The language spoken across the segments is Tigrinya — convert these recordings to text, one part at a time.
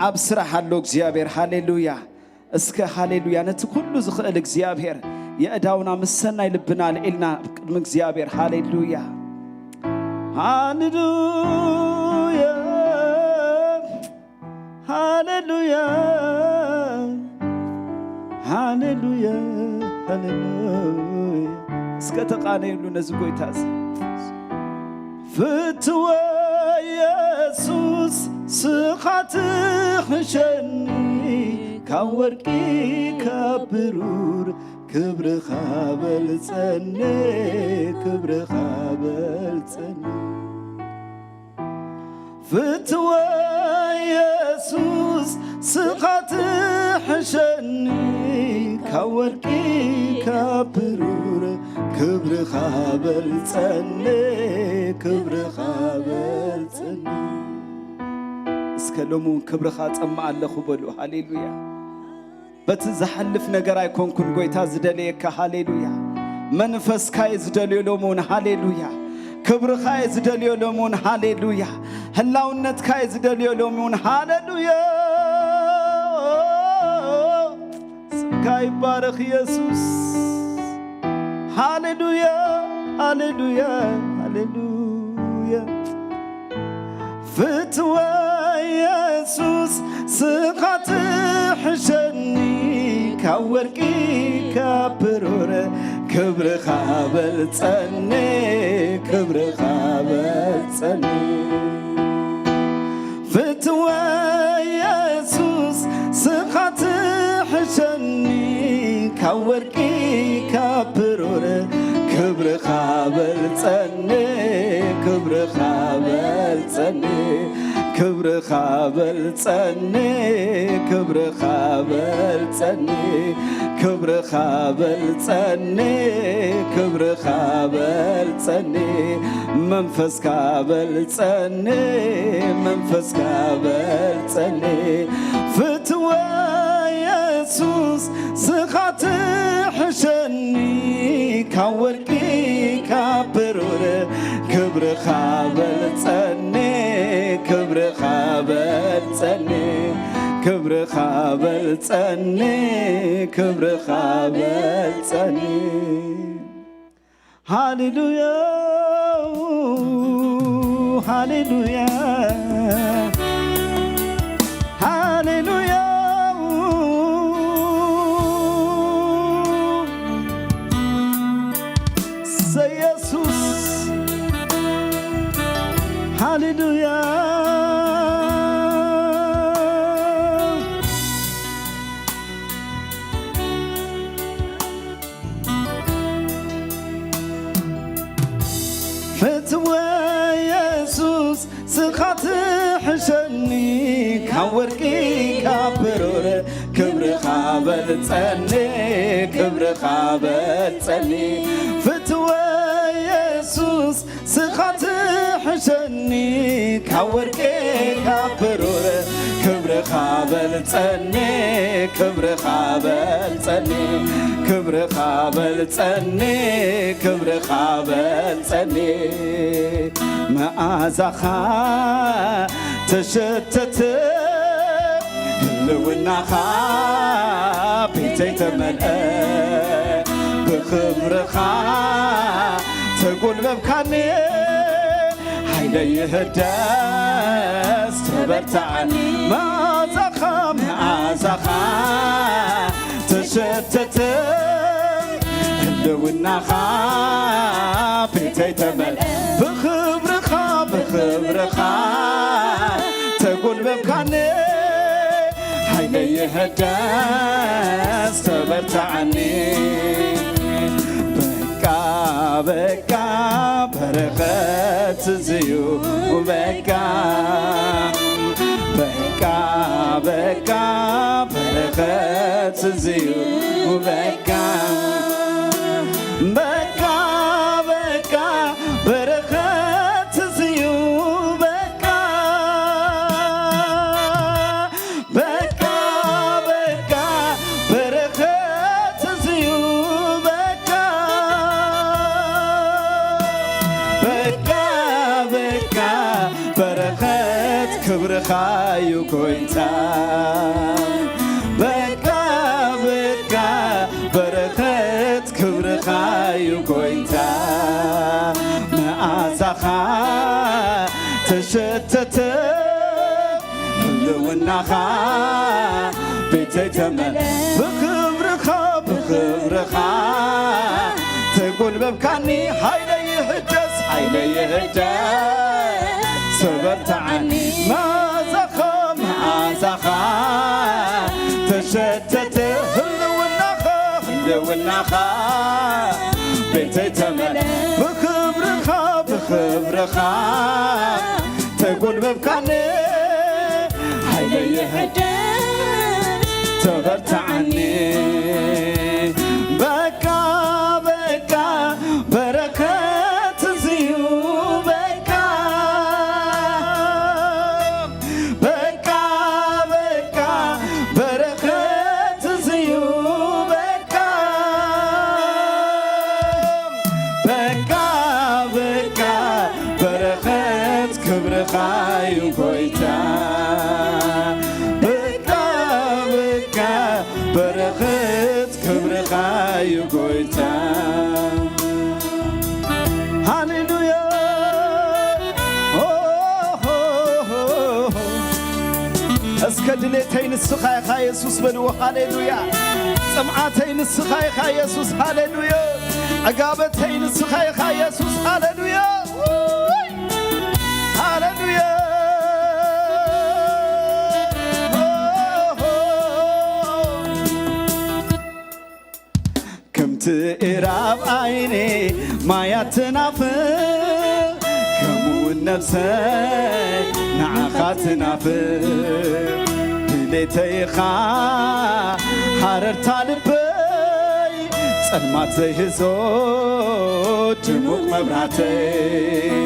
ኣብ ስራሕ ኣሎ እግዚኣብሔር። ሃሌሉያ። እስከ ሃሌሉያ፣ ነቲ ኩሉ ዝኽእል እግዚኣብሔር የእዳውና ምስ ሰናይ ልብና ልዒልና ኣብ ቅድሚ እግዚኣብሔር። ሃሌሉያ፣ ሃሌሉያ፣ ሃሌሉያ፣ ሃሌሉያ፣ ሃሌሉያ። እስከ ተቓነዩሉ ነዚ ጎይታ እዚ። ፍትወ የሱስ፣ ስኻ ትሕሸኒ ካብ ወርቂ ካብ ብሩር፣ ክብርኻ በልጸኒ፣ ክብርኻ በልጸኒ። ፍትወ የሱስ፣ ስኻ ትሕሸኒ ካብ ወርቂ ካብ ብሩር፣ ክብርኻ በልጸኒ፣ ክብርኻ በልጸኒ። እስከ ሎሚ እውን ክብርኻ ጸምእ ኣለኹ በሉ። ሃሌሉያ። በቲ ዝሓልፍ ነገር ኣይኮንኩን ጎይታ ዝደለየካ። ሃሌሉያ። መንፈስካ እየ ዝደልዮ ሎሚ እውን። ሃሌሉያ። ክብርኻ እየ ዝደልዮ ሎሚ እውን። ሃሌሉያ። ህላውነትካ እየ ዝደልዮ ሎሚ እውን። ሃሌሉያ። ስምካ ይባረኽ የሱስ። ሃሌሉያ፣ ሃሌሉያ፣ ሃሌሉያ። ፍትወ የሱስ፣ ስኻ ትሕሸኒ ካብ ወርቂ ካብ ብሩር፣ ክብርኻ በልጸኒ፣ ክብርኻ በልጸኒ። ፍትወ የሱስ፣ ስኻ ትሕሸኒ ካብ ወርቂ ካብ ብሩር፣ ክብርኻ በልጸኒ፣ ክብርኻ በልጸኒ፣ ክብርኻ በልጸኒ፣ ክብርኻ በልጸኒ፣ ክብርኻ በልጸኒ፣ ክብርኻ በልጸኒ፣ መንፈስካ በልጸኒ፣ መንፈስካ በልጸኒ። ፍትወ የሱስ፣ ስኻ ትሕሸኒ ካብ ወርቂ ካብ ብሩር፣ ክብርኻ በልጸኒ፣ ክብርኻ በልጸኒ፣ ክብርኻ በልጸኒ፣ ክብርኻ በልጸኒ። ሃሌሉያ፣ ሃሌሉያ፣ ሃሌሉያ። እሰይ የሱስ፣ ሃሌሉያ። ፍትወ የሱስ፣ ስኻ ትሕሸኒ ካብ ወርቂ ካብ ብሩር፣ ክብርኻ በልጸኒ፣ ክብርኻ በልጸኒ። ፍትወ የሱስ፣ ስኻ ትሕሸኒ ካብ ወርቂ ካብ ብሩር፣ ክብርኻ በልጸኒ፣ ክብርኻ በልጸኒ፣ ክብርኻ በልጸኒ፣ ክብርኻ በልጸኒ። መዓዛኻ ተሸተተ፣ ህልውናኻ ቤተይ ተመልአ፣ ብኽብርኻ ተጎልበብካኒ፣ ሓይለይ ይህደስ ተበርትዓኒ። መዓዛኻ፣ መዓዛኻ ተሸተተ፣ ህልውናኻ ቤተይ ተመልአ፣ ብኽብርኻ፣ ብኽብርኻ ተጎልበብካኒ፣ ሓይለይ ይህደስ ተበርትዓኒ። በቃ፣ በቃ፣ በረኸት እዚዩ በቃ፣ በቃ፣ በቃ፣ በረኸት እዚዩ በቃ፣ በቃ፣ በቃ፣ በረኸት እዚዩ በቃ፣ በቃ፣ በቃ፣ በረኸት እዚዩ በቃ፣ በቃ፣ በቃ፣ በረኸትካ ክብርኻ እዩ ጎይታ። በቃ በቃ በረኸት ክብርኻ እዩ ጎይታ። መዓዛኻ ተሸተተ ህልውናኻ ቤተይ ተመል ብኽብርኻ ብኽብርኻ ተጎልበብካኒ። ሓይለይ ይህደስ ሓይለይ ይህደስ ተበርትዓኒ። መዓዛኻ መዓዛኻ ተሸተተ ህልውናኻ ህልውናኻ ቤተይ ተመል ብኽብርኻ ብኽብርኻ ተጎልበብካኒ። ሓይለይ ይሕደስ ተበርትዓኒ። በቃ በቃ በረኸት እዚዩ በቃ። በቃ በቃ በረኸት እዚዩ በቃ። በቃ በቃ በረኸት ክብርኻ እዩ ጎይታ። በቃ በቃ በረኸት ክብርኻ እዩ ጎይታ። ሃሌሉያ። ኦ፣ ሆ፣ ሆ፣ ሆ። እስከ ድሌተይ ንስኻ ኢኻ የሱስ በልዎ። ሃሌሉያ። ጽምዓተይ ንስኻ ኢኻ የሱስ። ሃሌሉያ። ዕጋበተይ ንስኻ ኢኻ የሱስ። ሃሌሉያ። ሃሌሉያ። ከምቲ ኤራብ ዓይኒ ማያ ትናፍቕ፣ ከምኡውን ነፍሰይ ንዓኻ ትናፍቕ። ድሌተይኻ ሃረርታ ልበይ፣ ጸልማት ዘይህዞ ድሙቕ መብራህተይ።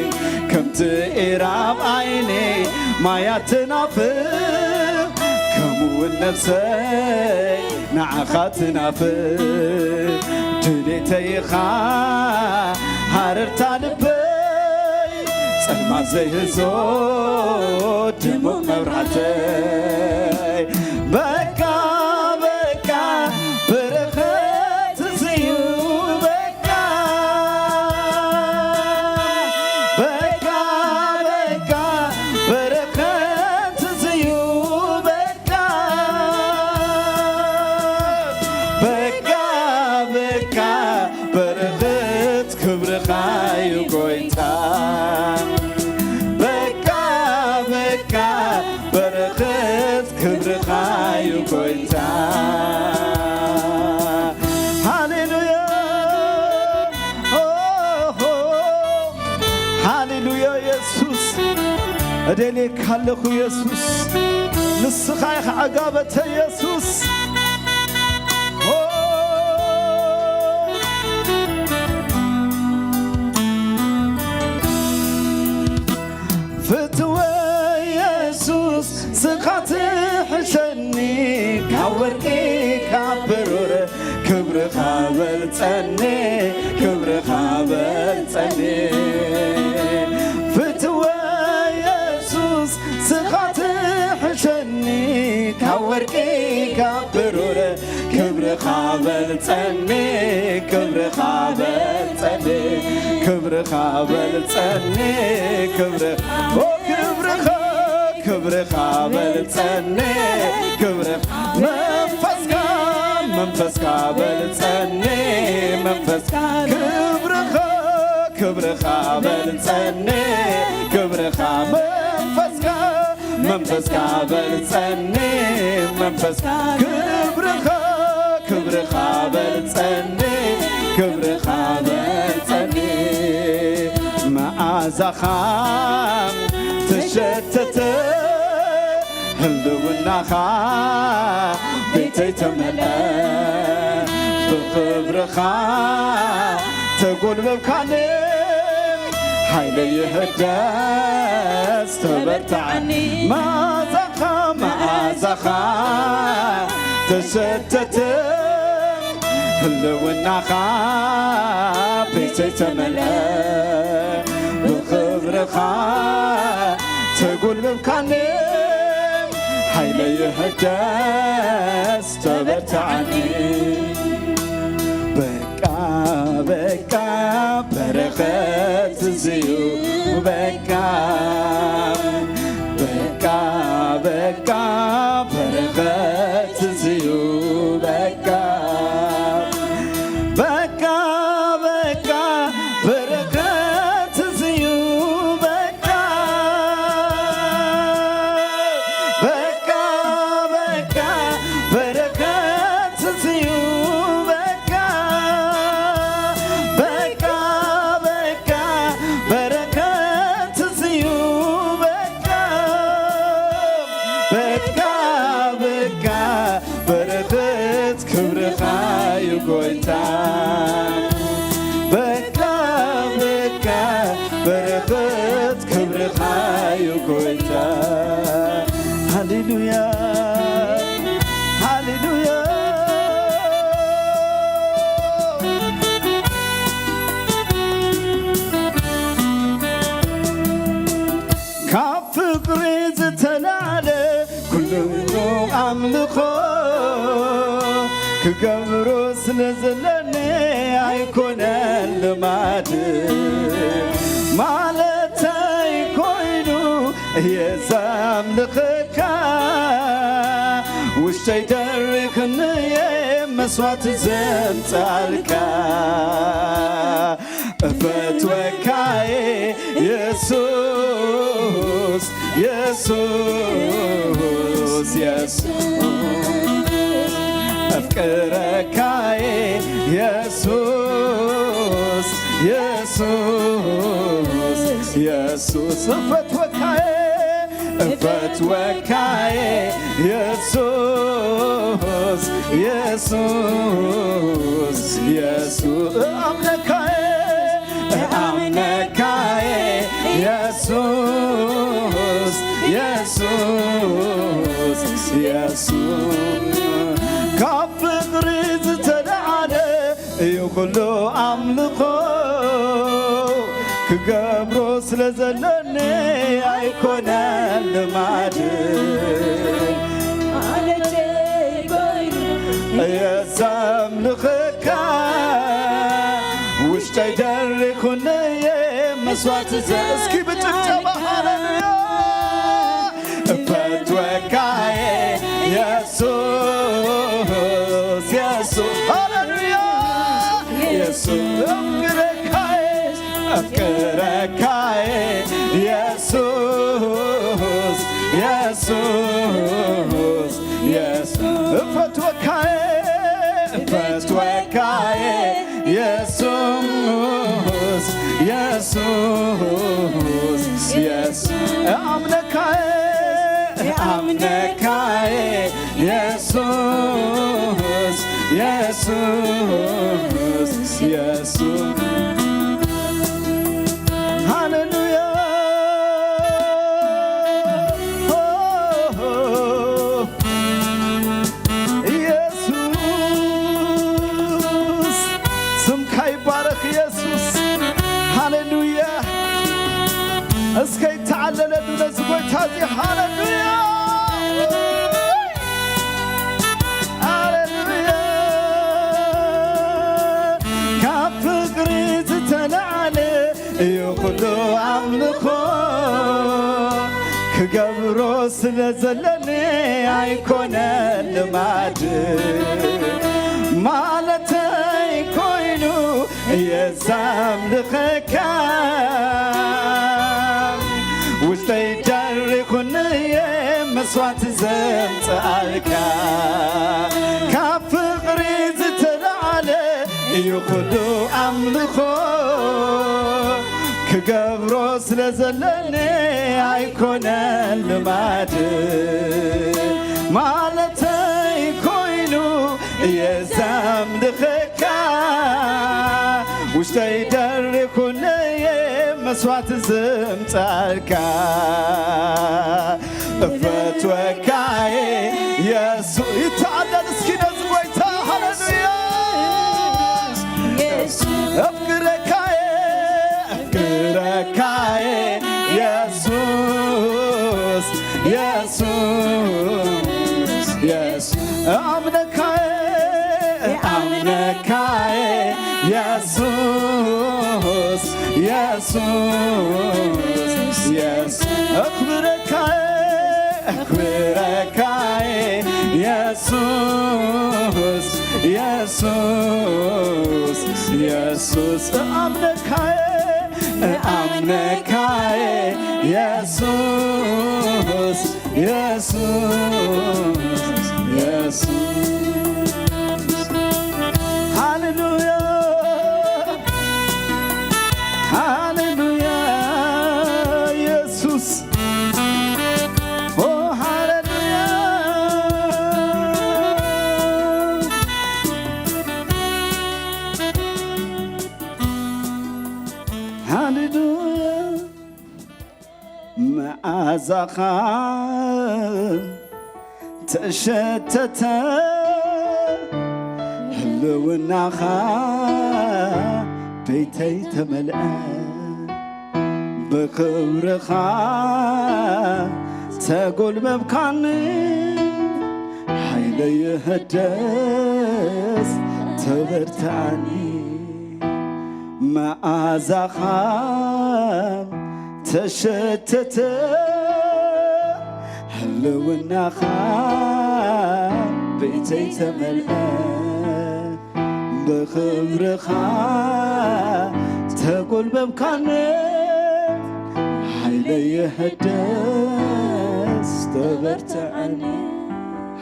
ከምቲ ኤራብ ዓይኒ ማያ ትናፍቕ፣ ከምኡውን ነፍሰይ ንዓኻ ትናፍቕ። ድሌተይኻ ሃረርታ ልበይ፣ ጸልማት ዘይህዞ ድሙቕ መብራህተይ። በቃ በቃ በረኸት እዚዩ በቃ። በቃ በቃ በረኸት እዚዩ በቃ። በቃ በቃ በረኸት ክብርኻ እዩ ጎይታ። በቃ በቃ በረኸት ክብርኻ እዩ ጎይታ። ሃሌሉያ። ኦ፣ ሆ። ሃሌሉያ የሱስ። እደልየካ ኣለኹ የሱስ። ንስኻ ኢኻ ዕጋበተ የሱስ። ኦ። ፍትወ የሱስ ስኻ ትሕሸኒ ካብ ወርቂ ካብ ብሩር ክብርኻ በልጸኒ ክብርኻ በልጸኒ ፍትወ የሱስ ስኻ ትሕሸኒ ካብ ወርቂ ካብ ብሩር ክብርኻ በልጸኒ ክብርኻ በልጸኒ ክብርኻ በልጸኒ ክብር ኦ ክብርኻ ክብርኻ በልጸኒ ክብር መንፈስካ መንፈስካ በልጸኒ መንፈስ ክብርኻ ክብርኻ በልጸኒ ክብርኻ መንፈስካ መንፈስካ በልጸኒ መንፈስ ክብርኻ ክብርኻ በልጸኒ ክብርኻ በልጸኒ መዓዛኻ ተሸተተ ህልውናኻ ቤተይ ተመልአ ብኽብርኻ ተጎልበብካኒ ሓይለይ ይህደስ ተበርትዓኒ መዓዛኻ መዓዛኻ ተሸተተ ህልውናኻ ቤተይ ተመልአ ብኽብርኻ ጉልብብካኒ፣ ሓይለይ ይሕደስ፣ ተበርትዓኒ። በቃ፣ በቃ፣ በረኸት እዚዩ፣ በቃ፣ በቃ፣ በቃ፣ በረኸት እዚዩ፣ በቃ፣ በቃ፣ በቃ፣ በረኸት እዚዩ፣ በቃ፣ በቃ፣ በቃ፣ በረኸት እዚዩ፣ በቃ፣ በቃ፣ በቃ፣ በረኸት እዚዩ፣ በቃ፣ በቃ፣ በቃ፣ በረኸት ክብርኻ እዩ ጎይታ። በቃ፣ በቃ፣ በረኸት ክብርኻ እዩ ጎይታ። ሃሌሉያ፣ ሃሌሉያ። ካብ ፍቕሪ ዝተላዕለ ኩሉ ኣምልኾ ክገብሮ ስለ ዘለኒ ኣይኮነን ልማድ ማለተይ ኮይኑ እየ ዘምልኸካ ውሽጠይ ደሪኽኒ እየ መስዋዕቲ ዘምጻልካ እፈትወካየ የሱስ የሱስ የሱስ ኣፍቅረካየ የሱስ የሱስ የሱስ እፈትወካየ እፈትወካየ የሱስ የሱስ የሱስ እኣምነካየ እኣምነካየ የሱስ የሱስ የሱስ ካብ ፍቕሪ ዝተለዓለ እዩ ኩሉ ኣምልኾ ክገብሮ ስለ ዘለኒ ኣይኮነን ልማድ ማለተይ ኮይኑ እየ ዘምልኸካ ውሽጠይ ደሪኹኒ እየ መስዋዕቲ ዘ እስኪ ብጭብጨባ ሃሌሉያ እፈትወካየ የሱስ የሱስ ሃሌሉያ የሱስ እፍቅረካየ እፍቅረካየ የሱስ የሱስ የሱስ እፈትወካየ እፈትወካየ የሱስ የሱስ የሱስ እኣምነካየ እኣምነካየ የሱስ የሱስ የሱስ ሃሌሉያ ኢየሱስ ስምካ ይባረክ ኢየሱስ ሃሌሉያ እስከ ይተዓለለሉ ነዚ ጎይታ እዚ ሃሌሉያ ሃሌሉያ ካብ ፍቅሪ ዝተላዓለ እዩ ኩሉ ኣምልኾ ክገብሮ ስለ ዘለኒ ኣይኮነ ልማድ ማለተይ ኮይኑ እየ ዘምልኸካ ውሽጠይ ደሪኹኒ እየ መስዋዕቲ ዘምፅኣልካ ካብ ፍቕሪ ዝተላዓለ እዩ ኩሉ ኣምልኾ ክገብሮ ስለ ዘለኒ ኣይኮነን ልማድ ማለተይ ኮይኑ እየ ዘምልኸካ ውሽጠይ ደሪኹኒ እየ መስዋዕቲ ዘምፃልካ እፈትወካየ የሱ ይተዓለል እስኪ ነዚ ጎይታ ሃሌሉያ የሱ እፍቅረካየ እፍቅረካየ የሱስ የሱስ የሱስ ኣምነካየ ኣምነካየ የሱስ የሱስ የሱስ ኣኽብረካየ ኣኽብረካየ የሱስ የሱስ የሱስ ኣምነካየ ኣምነካየ የሱስ የሱስ የሱስ ሃሌሉያ ሃሌሉያ የሱስ ኦ ሃሌሉያ ሃሌሉያ መዓዛኻ ተሸተተ ህልውናኻ ቤተይ ተመልአ ብኽብርኻ ተጎልበብካኒ ሓይለይ ይህደስ ተበርትዓኒ መዓዛኻ ተሸተተ ህልውናኻ ቤተይ ተመልአ ብኽብርኻ ተጎልበብካኒ ሓይለይ ይህደስ ተበርትዐኒ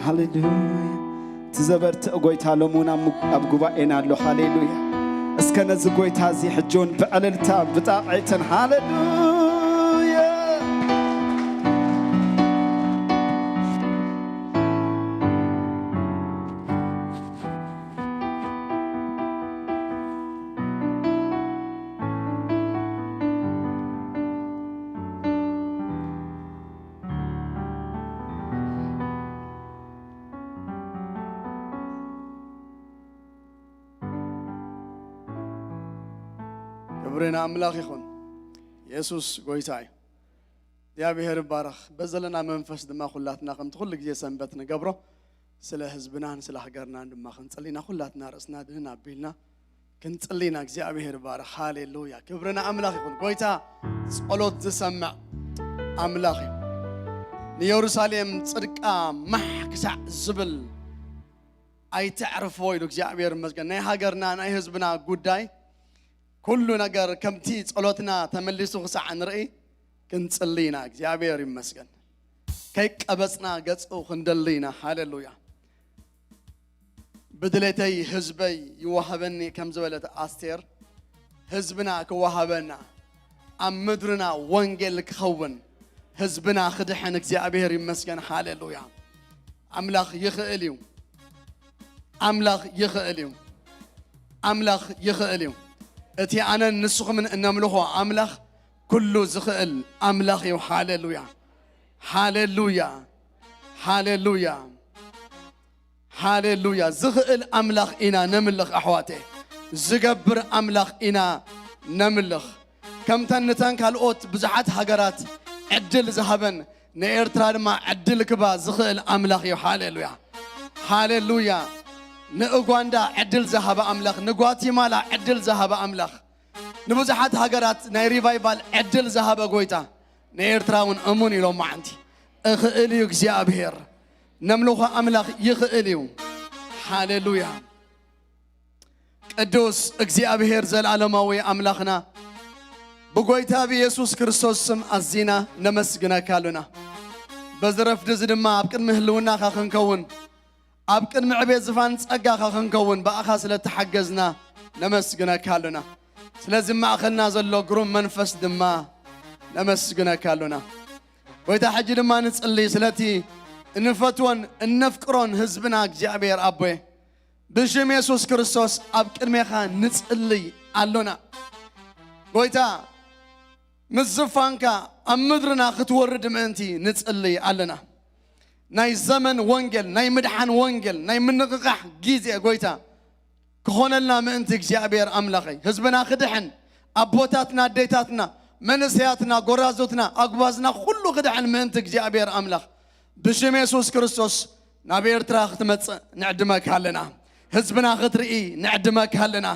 ሃሌሉያ እቲ ዘበርትዕ ጎይታ ሎሚ እውን ኣብ ጉባኤና ኣሎ ሃሌሉያ እስከ ነዚ ጎይታ እዚ ሕጂ እውን ብዕልልታ ብጣቕዒትን ሃሌሉያ ክብሪ ንኣምላኽ ይኹን። የሱስ ጎይታ እዩ። እግዚኣብሔር ይባረኽ። በዘለና መንፈስ ድማ ኩላትና ከምቲ ኩሉ ግዜ ሰንበት ንገብሮ ስለ ህዝብናን ስለ ሃገርናን ድማ ክንጽሊ ኢና። ኩላትና ርእስና ድንን ኣቢልና ክንጽሊ ኢና። እግዚኣብሔር ይባረኽ። ሃሌሉያ። ክብሪ ንኣምላኽ ይኹን። ጎይታ ጸሎት ዝሰምዕ ኣምላኽ እዩ። ንየሩሳሌም ጽድቃ ማሕ ክሳዕ ዝብል ኣይተዕርፎ ኢሉ እግዚኣብሔር ይመስገን። ናይ ሃገርና ናይ ህዝብና ጉዳይ ኩሉ ነገር ከምቲ ጸሎትና ተመሊሱ ክሳዕ ንርኢ ክንጽሊ ኢና። እግዚኣብሔር ይመስገን። ከይቀበጽና ገጹ ክንደሊ ኢና። ሃሌሉያ። ብድሌተይ ህዝበይ ይወሃበኒ ከም ዝበለት ኣስቴር ህዝብና ክወሃበና ኣብ ምድርና ወንጌል ክኸውን ህዝብና ክድሕን እግዚኣብሔር ይመስገን። ሃሌሉያ። ኣምላኽ ይኽእል እዩ። ኣምላኽ ይኽእል እዩ። ኣምላኽ ይኽእል እዩ። እቲ ኣነን ንስኹምን እነምልኾ ኣምላኽ ኩሉ ዝኽእል ኣምላኽ እዩ። ሃሌሉያ። ሃሌሉያ። ሃሌሉያ። ሃሌሉያ። ዝኽእል ኣምላኽ ኢና ነምልኽ ኣሕዋተይ። ዝገብር ኣምላኽ ኢና ነምልኽ። ከምተን ንተን ካልኦት ብዙሓት ሃገራት ዕድል ዝሃበን ንኤርትራ ድማ ዕድል ክባ ዝኽእል ኣምላኽ እዩ። ሃሌሉያ። ሃሌሉያ። ንኡጋንዳ ዕድል ዝሃበ ኣምላኽ፣ ንጓቲማላ ዕድል ዝሃበ ኣምላኽ፣ ንብዙሓት ሃገራት ናይ ሪቫይቫል ዕድል ዝሃበ ጎይታ ንኤርትራ እውን እሙን ኢሎም መዓንቲ እኽእል እዩ እግዚኣብሔር። ነምልኾ ኣምላኽ ይኽእል እዩ። ሃሌሉያ። ቅዱስ እግዚኣብሔር ዘላለማዊ ኣምላኽና ብጎይታ ብየሱስ ክርስቶስ ስም ኣዚና ነመስግነካ ኣሉና። በዚ ረፍዲ እዚ ድማ ኣብ ቅድሚ ህልውናኻ ክንከውን ኣብ ቅድሚ ዕቤት ዝፋን ጸጋኻ ክንከውን ብኣኻ ስለ እተሓገዝና ነመስግነካ ኣሉና። ስለዚ ማእኸልና ዘሎ ግሩም መንፈስ ድማ ነመስግነካ ኣሉና። ጎይታ ሕጂ ድማ ንጽሊ ስለቲ እንፈትዎን እነፍቅሮን ህዝብና እግዚኣብሔር ኣቦየ ብሽም የሱስ ክርስቶስ ኣብ ቅድሜኻ ንጽልይ ኣሎና። ጎይታ ምስ ዝፋንካ ኣብ ምድርና ክትወርድ ምእንቲ ንጽልይ ኣለና። ናይ ዘመን ወንጌል ናይ ምድሓን ወንጌል ናይ ምንቕቓሕ ግዜ ጎይታ ክኾነልና ምእንቲ እግዚኣብሔር ኣምላኸይ ህዝብና ክድሕን ኣቦታትና ኣዴታትና መንእሰያትና፣ ጎራዙትና፣ ኣጉባዝና ኩሉ ክድሕን ምእንቲ እግዚኣብሔር ኣምላኽ ብሽም የሱስ ክርስቶስ ናብ ኤርትራ ክትመጽእ ንዕድመካ ኣለና። ህዝብና ክትርኢ ንዕድመካ ኣለና።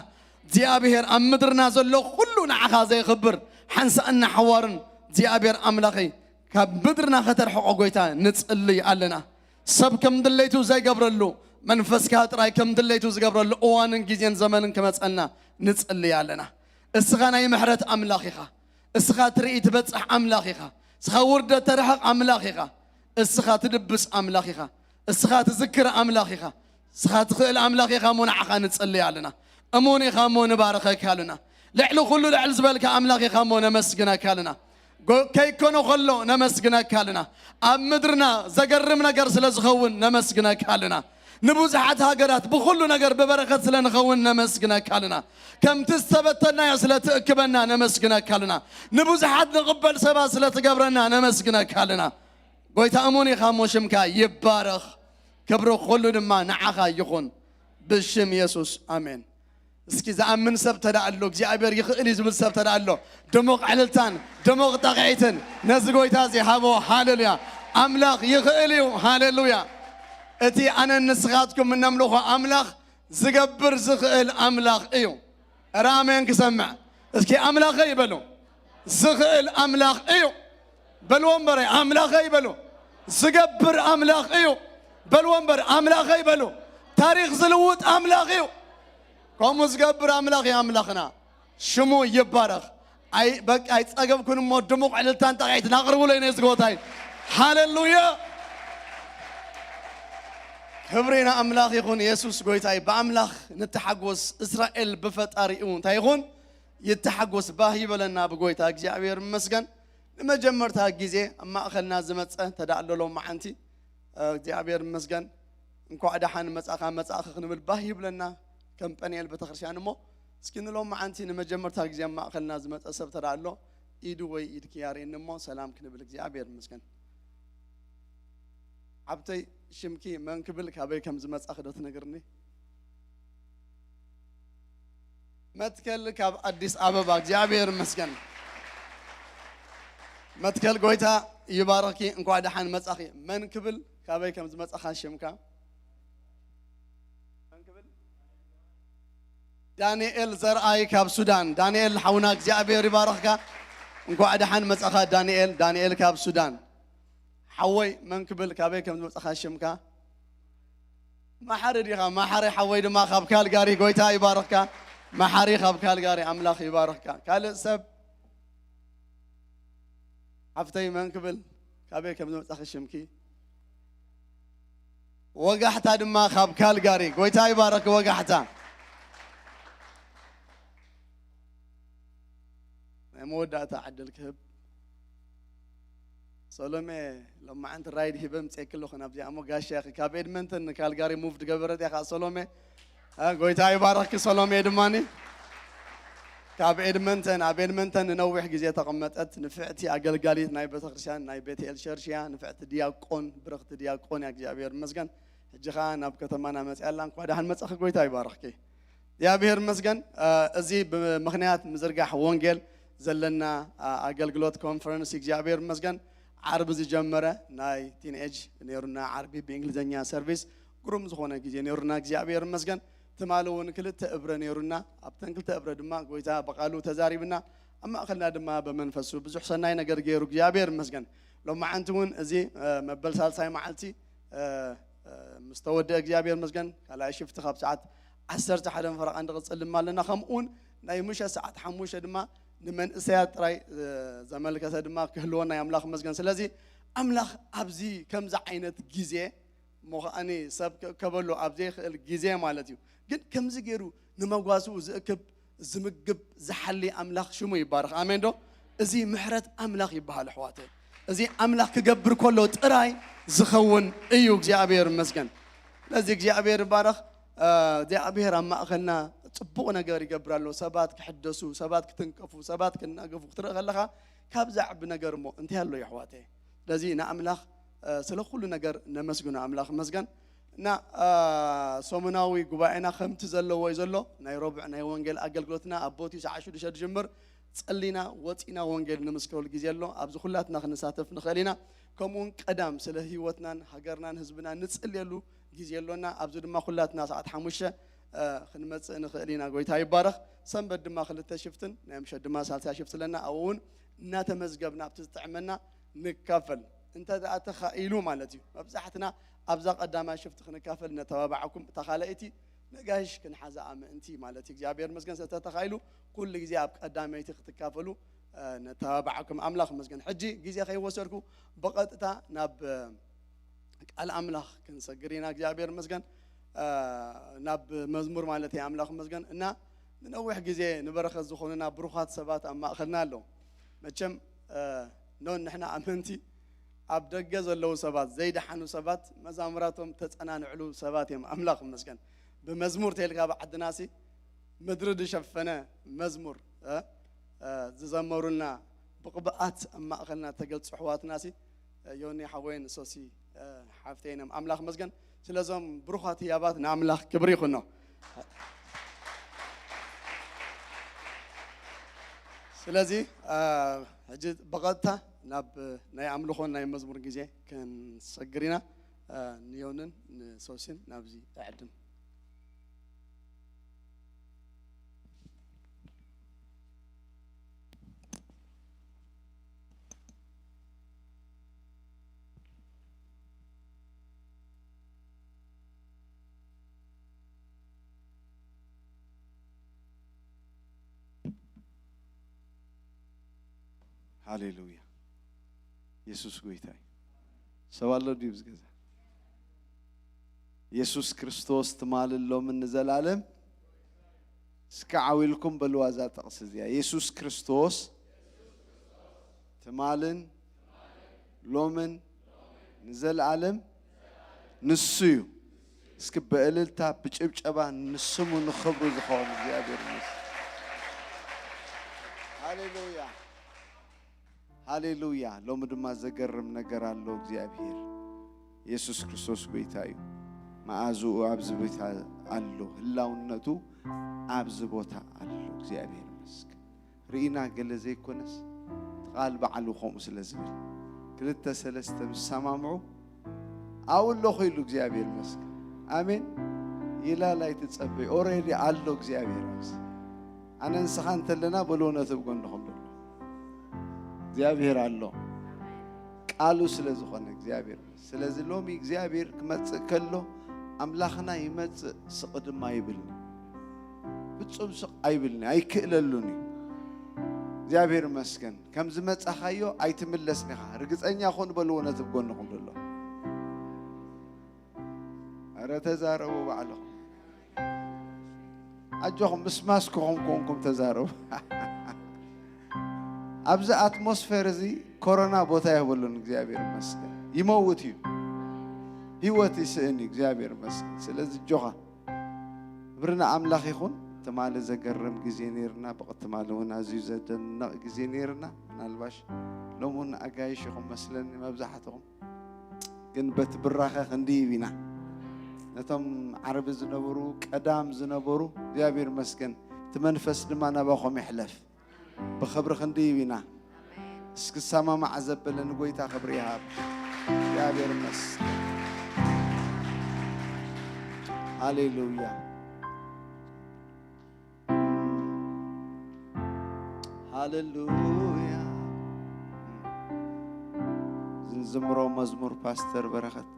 እግዚኣብሔር ኣብ ምድርና ዘሎ ኩሉ ንዓኻ ዘይኽብር ሓንሳእን ሓዋርን እግዚኣብሔር ኣምላኸይ ካብ ምድርና ከተርሕቆ ጎይታ ንጽልይ ኣለና። ሰብ ከም ድለይቱ ዘይገብረሉ መንፈስካ ጥራይ ከም ድለይቱ ዝገብረሉ እዋንን ግዜን ዘመንን ክመጸልና ንጽልይ ኣለና። እስኻ ናይ ምሕረት ኣምላኽ ኢኻ። እስኻ ትርኢ ትበጽሕ ኣምላኽ ኢኻ። እስኻ ውርደት ተርሕቕ ኣምላኽ ኢኻ። እስኻ ትድብስ ኣምላኽ ኢኻ። እስኻ ትዝክር ኣምላኽ ኢኻ። እስኻ ትኽእል ኣምላኽ ኢኻ እሞ ንዓኻ ንጽልይ ኣለና። እሙን ኢኻ እሞ ንባርኸካ ኣለና። ልዕሊ ኩሉ ልዕል ዝበልካ ኣምላኽ ኢኻ እሞ ነመስግነካ ኣለና። ጎ-፣ ከይኮነ ከሎ ነመስግነካ ኣለና። ኣብ ምድርና ዘገርም ነገር ስለ ዝኸውን ነመስግነካ ኣለና። ንብዙሓት ሃገራት ብኹሉ ነገር ብበረኸት ስለ ንኸውን ነመስግነካ ኣለና። ከምቲ ዝተበተናዮ ስለ ትእክበና ነመስግነካ ኣለና። ንብዙሓት ንቕበል ሰባት ስለ ትገብረና ነመስግነካ ኣለና። ጎይታ እሙን ኢኻ እሞ ሽምካ ይባረኽ። ክብሪ ኩሉ ድማ ንዓኻ ይኹን ብሽም የሱስ ኣሜን። እስኪ ዝኣምን ሰብ ተዳ ኣሎ፣ እግዚኣብሔር ይኽእል እዩ ዝብል ሰብ ተዳ ኣሎ፣ ድሙቕ ዕልልታን ድሙቕ ጣቕዒትን ነዚ ጎይታ እዚ ሃቦ። ሃሌሉያ! ኣምላኽ ይኽእል እዩ። ሃሌሉያ! እቲ ኣነን ንስኻትኩም እነምልኾ ኣምላኽ ዝገብር ዝኽእል ኣምላኽ እዩ። እረ ኣሜን ክሰምዕ። እስኪ ኣምላኸይ በሉ። ዝኽእል ኣምላኽ እዩ። በልዎ እምበረ ኣምላኸይ በሉ። ዝገብር ኣምላኽ እዩ። በልዎ እምበር ኣምላኸይ በሉ። ታሪኽ ዝልውጥ ኣምላኽ እዩ። ከምኡ ዝገብር ኣምላኽ እዩ ኣምላኽና። ሽሙ ይባረኽ። ኣይ በቃ ኣይጸገብኩን እሞ ድሙቕ ዕልልታን ጣቕዒትን ኣቕርቡለይ ነዚ ጎይታይ። ሃሌሉያ። ክብሪ ንኣምላኽ ይኹን። የሱስ ጎይታይ። ብኣምላኽ ንተሓጎስ። እስራኤል ብፈጣሪኡ እንታይ ይኹን ይተሓጎስ። ባህ ይበለና ብጎይታ እግዚኣብሔር ይመስገን። ንመጀመርታ ግዜ ኣብ ማእኸልና ዝመጸ ተዳእሎ ሎም መዓንቲ እግዚኣብሔር ይመስገን። እንኳዕ ደሓን መጻኻ መጻእኺ ክንብል ባህ ይብለና ከም ጳኒኤል ቤተክርስትያን። እሞ እስኪ ንሎም መዓንቲ ንመጀመርታ ግዜ ኣብ ማእኸልና ዝመጸ ሰብ ተዳእሎ ኢዱ ወይ ኢድኪ ያርእየኒ እሞ ሰላም ክንብል እግዚኣብሔር ይመስገን። ሓብተይ ሽምኪ መን ክብል ካበይ ከም ዝመጻኺ ዶ ትነግርኒ? መትከል ካብ ኣዲስ ኣበባ። እግዚኣብሔር ይመስገን። መትከል ጎይታ ይባርኽኪ። እንኳዕ ደሓን መጻኺ። መን ክብል ካበይ ከም ዝመጻኻ ሽምካ? መን ክብል? ዳንኤል ዘርኣይ ካብ ሱዳን። ዳንኤል ሓውና እግዚኣብሔር ይባርኽካ። እንኳዕ ደሓን መጻኻ ዳንኤል። ዳንኤል ካብ ሱዳን። ሓወይ መን ክብል ካበይ ከም ዝመጻኻ ሽምካ? መሓሪ ዲኻ? መሓሪ ሓወይ ድማ ካብ ካልጋሪ። ጎይታ ይባርኽካ። መሓሪ ካብ ካልጋሪ ኣምላኽ ይባርኽካ። ካልእ ሰብ? ሓፍተይ መን ክብል ካበይ ከም ዝመጻኺ ሽምኪ? ወጋሕታ ድማ ካብ ካልጋሪ። ጎይታ ይባርኽ ወጋሕታ። ናይ መወዳእታ ዕድል ክህብ። ሰሎሜ ሎማዓንቲ ራይድ ሂበ ምጽኤኪ ኣለኹ ናብዚኣ እሞ ጋሻ ኢኺ። ካብ ኤድመንተን ንካልጋሪ ሙቭ ዝገበረት እያ ከዓ ሰሎሜ። እ፣ ጎይታ ይባረኽኪ ሰሎሜ። ድማኒ ካብ ኤድመንተን፣ ኣብ ኤድመንተን ንነዊሕ ግዜ ተቐመጠት ንፍዕቲ ኣገልጋሊት ናይ ቤተክርስትያን ናይ ቤትኤል ሸርሽ እያ። ንፍዕቲ ዲያቆን፣ ብርኽቲ ዲያቆን እያ። እግዚኣብሔር ይመስገን። ሕጂ ኸዓ ናብ ከተማና መፅያ ኣላ። እንኳዕ ደሓን መፃኺ። ጎይታ ይባረኽኪ። እግዚኣብሔር ይመስገን። እ፣ እዚ ብምኽንያት ምዝርጋሕ ወንጌል ዘለና፣ እ፣ ኣገልግሎት ኮንፈረንስ እግዚኣብሔር ይመስገን። ዓርቢ ዝጀመረ ናይ ቲንኤጅ ነይሩና፣ ዓርቢ ብእንግሊዝኛ ሰርቪስ ግሩም ዝኾነ ግዜ ነይሩና። እግዚኣብሔር ይመስገን። ትማሊ እውን ክልተ እብረ ነይሩና። ኣብተን ክልተ እብረ ድማ ጎይታ ብቃሉ ተዛሪብና፣ ኣብ ማእኸልና ድማ ብመንፈሱ ብዙሕ ሰናይ ነገር ገይሩ እግዚኣብሔር ይመስገን። ሎማዓንቲ እውን እዚ፣ እ፣ መበል ሳልሳይ መዓልቲ፣ እ፣ እ፣ ምስ ተወደአ እግዚኣብሔር ይመስገን። ካልኣይ ሽፍቲ ካብ ሰዓት ዓሰርተ ሓደ ፈረቓ ንቕጽል ድማ ኣለና። ከምኡ እውን ናይ ምሸት ሰዓት ሓሙሽተ ድማ ንመንእሰያት ጥራይ፣ እ፣ ዘመልከተ ድማ ክህልወና እዩ። ኣምላኽ ይመስገን። ስለዚ ኣምላኽ ኣብዚ ከምዚ ዓይነት ግዜ እሞ ከኣኒ ሰብ ክእከበሉ ኣብ ዘይኽእል ግዜ ማለት እዩ። ግን ከምዚ ገይሩ ንመጓስኡ ዝእክብ፣ ዝምግብ፣ ዝሓሊ ኣምላኽ ሽሙ ይባረኽ። ኣሜን ዶ? እዚ ምሕረት ኣምላኽ ይበሃል ኣሕዋተይ። እዚ ኣምላኽ ክገብር ከሎ ጥራይ ዝኸውን እዩ። እግዚኣብሔር ይመስገን። ስለዚ እግዚኣብሔር ይባረኽ። እ፣ እግዚኣብሔር ኣብ ማእኸልና ጽቡቕ ነገር ይገብር ኣሎ። ሰባት ክሕደሱ፣ ሰባት ክትንከፉ፣ ሰባት ክናገፉ ክትርኢ ከለኻ ካብዚ ዓቢ ነገር እሞ እንታይ ኣሎ ኣሕዋተይ? ስለዚ ንኣምላኽ፣ እ፣ ስለ ኩሉ ነገር ነመስግኖ። ኣምላኽ ይመስገን። እና፣ እ፣ ሰሙናዊ ጉባኤና ከምቲ ዘለዎ እዩ ዘሎ። ናይ ረቡዕ ናይ ወንጌል ኣገልግሎትና ኣብ ቦቲ ሰዓት ሽዱሽተ ዝጅምር ጸሊና ወጺና ወንጌል ንምስክረሉ ግዜ ኣሎ። ኣብዚ ኩላትና ክንሳተፍ ንኽእል ኢና። ከምኡውን ቀዳም ስለ ህይወትናን ሃገርናን ህዝብናን ንጽልየሉ ግዜ ኣሎና። ኣብዚ ድማ ኩላትና ሰዓት ሓሙሽተ፣ እ፣ ክንመጽእ ንኽእል ኢና። ጎይታ ይባረኽ። ሰንበት ድማ ክልተ ሽፍትን ናይ ምሸት ድማ ሳልሳይ ሽፍት ኣለና። ኣብኡ እውን እናተመዝገብና ኣብቲ ዝጥዕመና ንካፈል። እንተ ደኣ ተኻኢሉ ማለት እዩ። መብዛሕትና ኣብዛ ቀዳማይ ሽፍት ክንካፈል ነተባብዓኩም። እታ ካልኣይቲ ነጋሽ ክንሓዛ ምእንቲ ማለት እዩ። እግዚኣብሔር ይመስገን ስለተተኻኢሉ ኩሉ ግዜ ኣብ ቀዳመይቲ ክትካፈሉ፣ እ፣ ነተባብዓኩም። ኣምላኽ ይመስገን። ሕጂ ግዜ ከይወሰድኩ ብቐጥታ ናብ፣ እ፣ ቃል ኣምላኽ ክንሰግር ኢና። እግዚኣብሔር ይመስገን። እ፣ ናብ መዝሙር ማለት እዩ። ኣምላኽ ይመስገን። እና ንነዊሕ ግዜ ንበረኸት ዝኾኑና ብሩኻት ሰባት ኣብ ማእኸልና ኣለዉ። መቸም፣ እ፣ ኖን ንሕና ኣመንቲ ኣብ ደገ ዘለዉ ሰባት፣ ዘይደሓኑ ሰባት፣ መዛሙራቶም ተጸናንዕሉ ሰባት እዮም። ኣምላኽ ይመስገን። ብመዝሙር ተልካ ኣብ ዓድናሲ ምድሪ ዝሸፈነ መዝሙር፣ እ፣ እ፣ ዝዘመሩልና ብቕብኣት ኣብ ማእኸልና ተገልጹ ኣሕዋትናሲ፣ እ፣ ዮኒ ሓወይን ሶሲ፣ እ፣ ሓፍተይን እዮም። ኣምላኽ ይመስገን። ስለዞም ብሩኻት ህያባት ንኣምላኽ ክብሪ ይኹኖ። ስለዚ፣ እ፣ ሕጂ ብቐጥታ ናብ ናይ ኣምልኾን ናይ መዝሙር ግዜ ክንሰግር ኢና። እ፣ ንዮንን ንሶሲን ናብዚ እዕድም። ሃሌሉያ። የሱስ ጎይታ እዩ። ሰብ ኣሎ ድዩ ኣብዚ ገዛ? የሱስ ክርስቶስ ትማልን ሎምን ንዘለኣለም። እስከ ዓው ኢልኩም በልዋ እዛ ጥቕሲ እዚኣ። የሱስ ክርስቶስ ትማልን ሎምን ንዘለኣለም ንሱ እዩ። እስኪ ብእልልታ ብጭብጨባ ንስሙ ንኽብሩ ዝኸውን እግዚኣብሔር ይመስገን። ሃሌሉያ። ሃሌሉያ። ሎሚ ድማ ዘገርም ነገር ኣሎ እግዚኣብሔር። የሱስ ክርስቶስ ጎይታ እዩ። መኣዝኡ ኣብዚ ቦታ ኣሎ። ህላውነቱ ኣብዚ ቦታ ኣሎ። እግዚኣብሔር ይመስገን። ርኢና ገለ ዘይኮነስ፣ እቲ ቃል ባዕሉ ከምኡ ስለ ዝብል፣ ክልተ ሰለስተ ምስ ሰማምዑ ኣብኡ ኣለኹ ኢሉ እግዚኣብሔር ይመስገን። ኣሜን። ኢላል ኣይትጸበይ። ኦሬዲ ኣሎ እግዚኣብሔር ይመስገን። ኣነ ንስኻ እንተለና በልዎ ነቲ ኣብ ጎንኹም ዘሎ። እግዚኣብሔር ኣሎ። ቃሉ ስለ ዝኾነ እግዚኣብሔር። ስለዚ ሎሚ እግዚኣብሔር ክመጽእ ከሎ ኣምላኽና ይመጽእ፣ ስቕ ድማ ይብልኒ። ፍጹም ስቕ ኣይብልኒ፣ ኣይክእለሉን እዩ። እግዚኣብሔር ይመስገን። ከም ዝመጻኻዮ ኣይትምለስን ኢኻ። ርግጸኛ ኹን በልዎ ነቲ ኣብ ጎንኹም ዘሎ። ኧረ ተዛረቡ ባዕልኹም። ኣጆኹም ምስ ማስክኹም ኮንኩም ተዛረቡ። ኣብዚ ኣትሞስፌር እዚ ኮሮና ቦታ የብሉን። እግዚኣብሔር ይመስገን። ይመውት እዩ። ህይወት ይስእን እዩ። እግዚኣብሔር ይመስገን። ስለዚ ኣጆኻ ክብሪ ንኣምላኽ ይኹን። ትማሊ ዘገርም ግዜ ነይርና፣ ብቕ-፣ ትማሊ እውን ኣዝዩ ዘደንቕ ግዜ ነይርና። ምናልባሽ ሎሚ እውን ኣጋይሽ ኢኹም መስለኒ መብዛሕትኹም። ግን በቲ ብራኸ ክንድይብ ኢና። ነቶም ዓርቢ ዝነበሩ፣ ቀዳም ዝነበሩ፣ እግዚኣብሔር ይመስገን። እቲ መንፈስ ድማ ናባኹም ይሕለፍ። ብኽብሪ ክንድይብ ኢና። እስኪ ሰማማዕ ዘበለ ንጎይታ ክብሪ ይሃብ። እግዚኣብሔር ይመስገን። ሃሌሉያ። ሃሌሉያ። ዝንዝምሮ መዝሙር ፓስተር በረኸት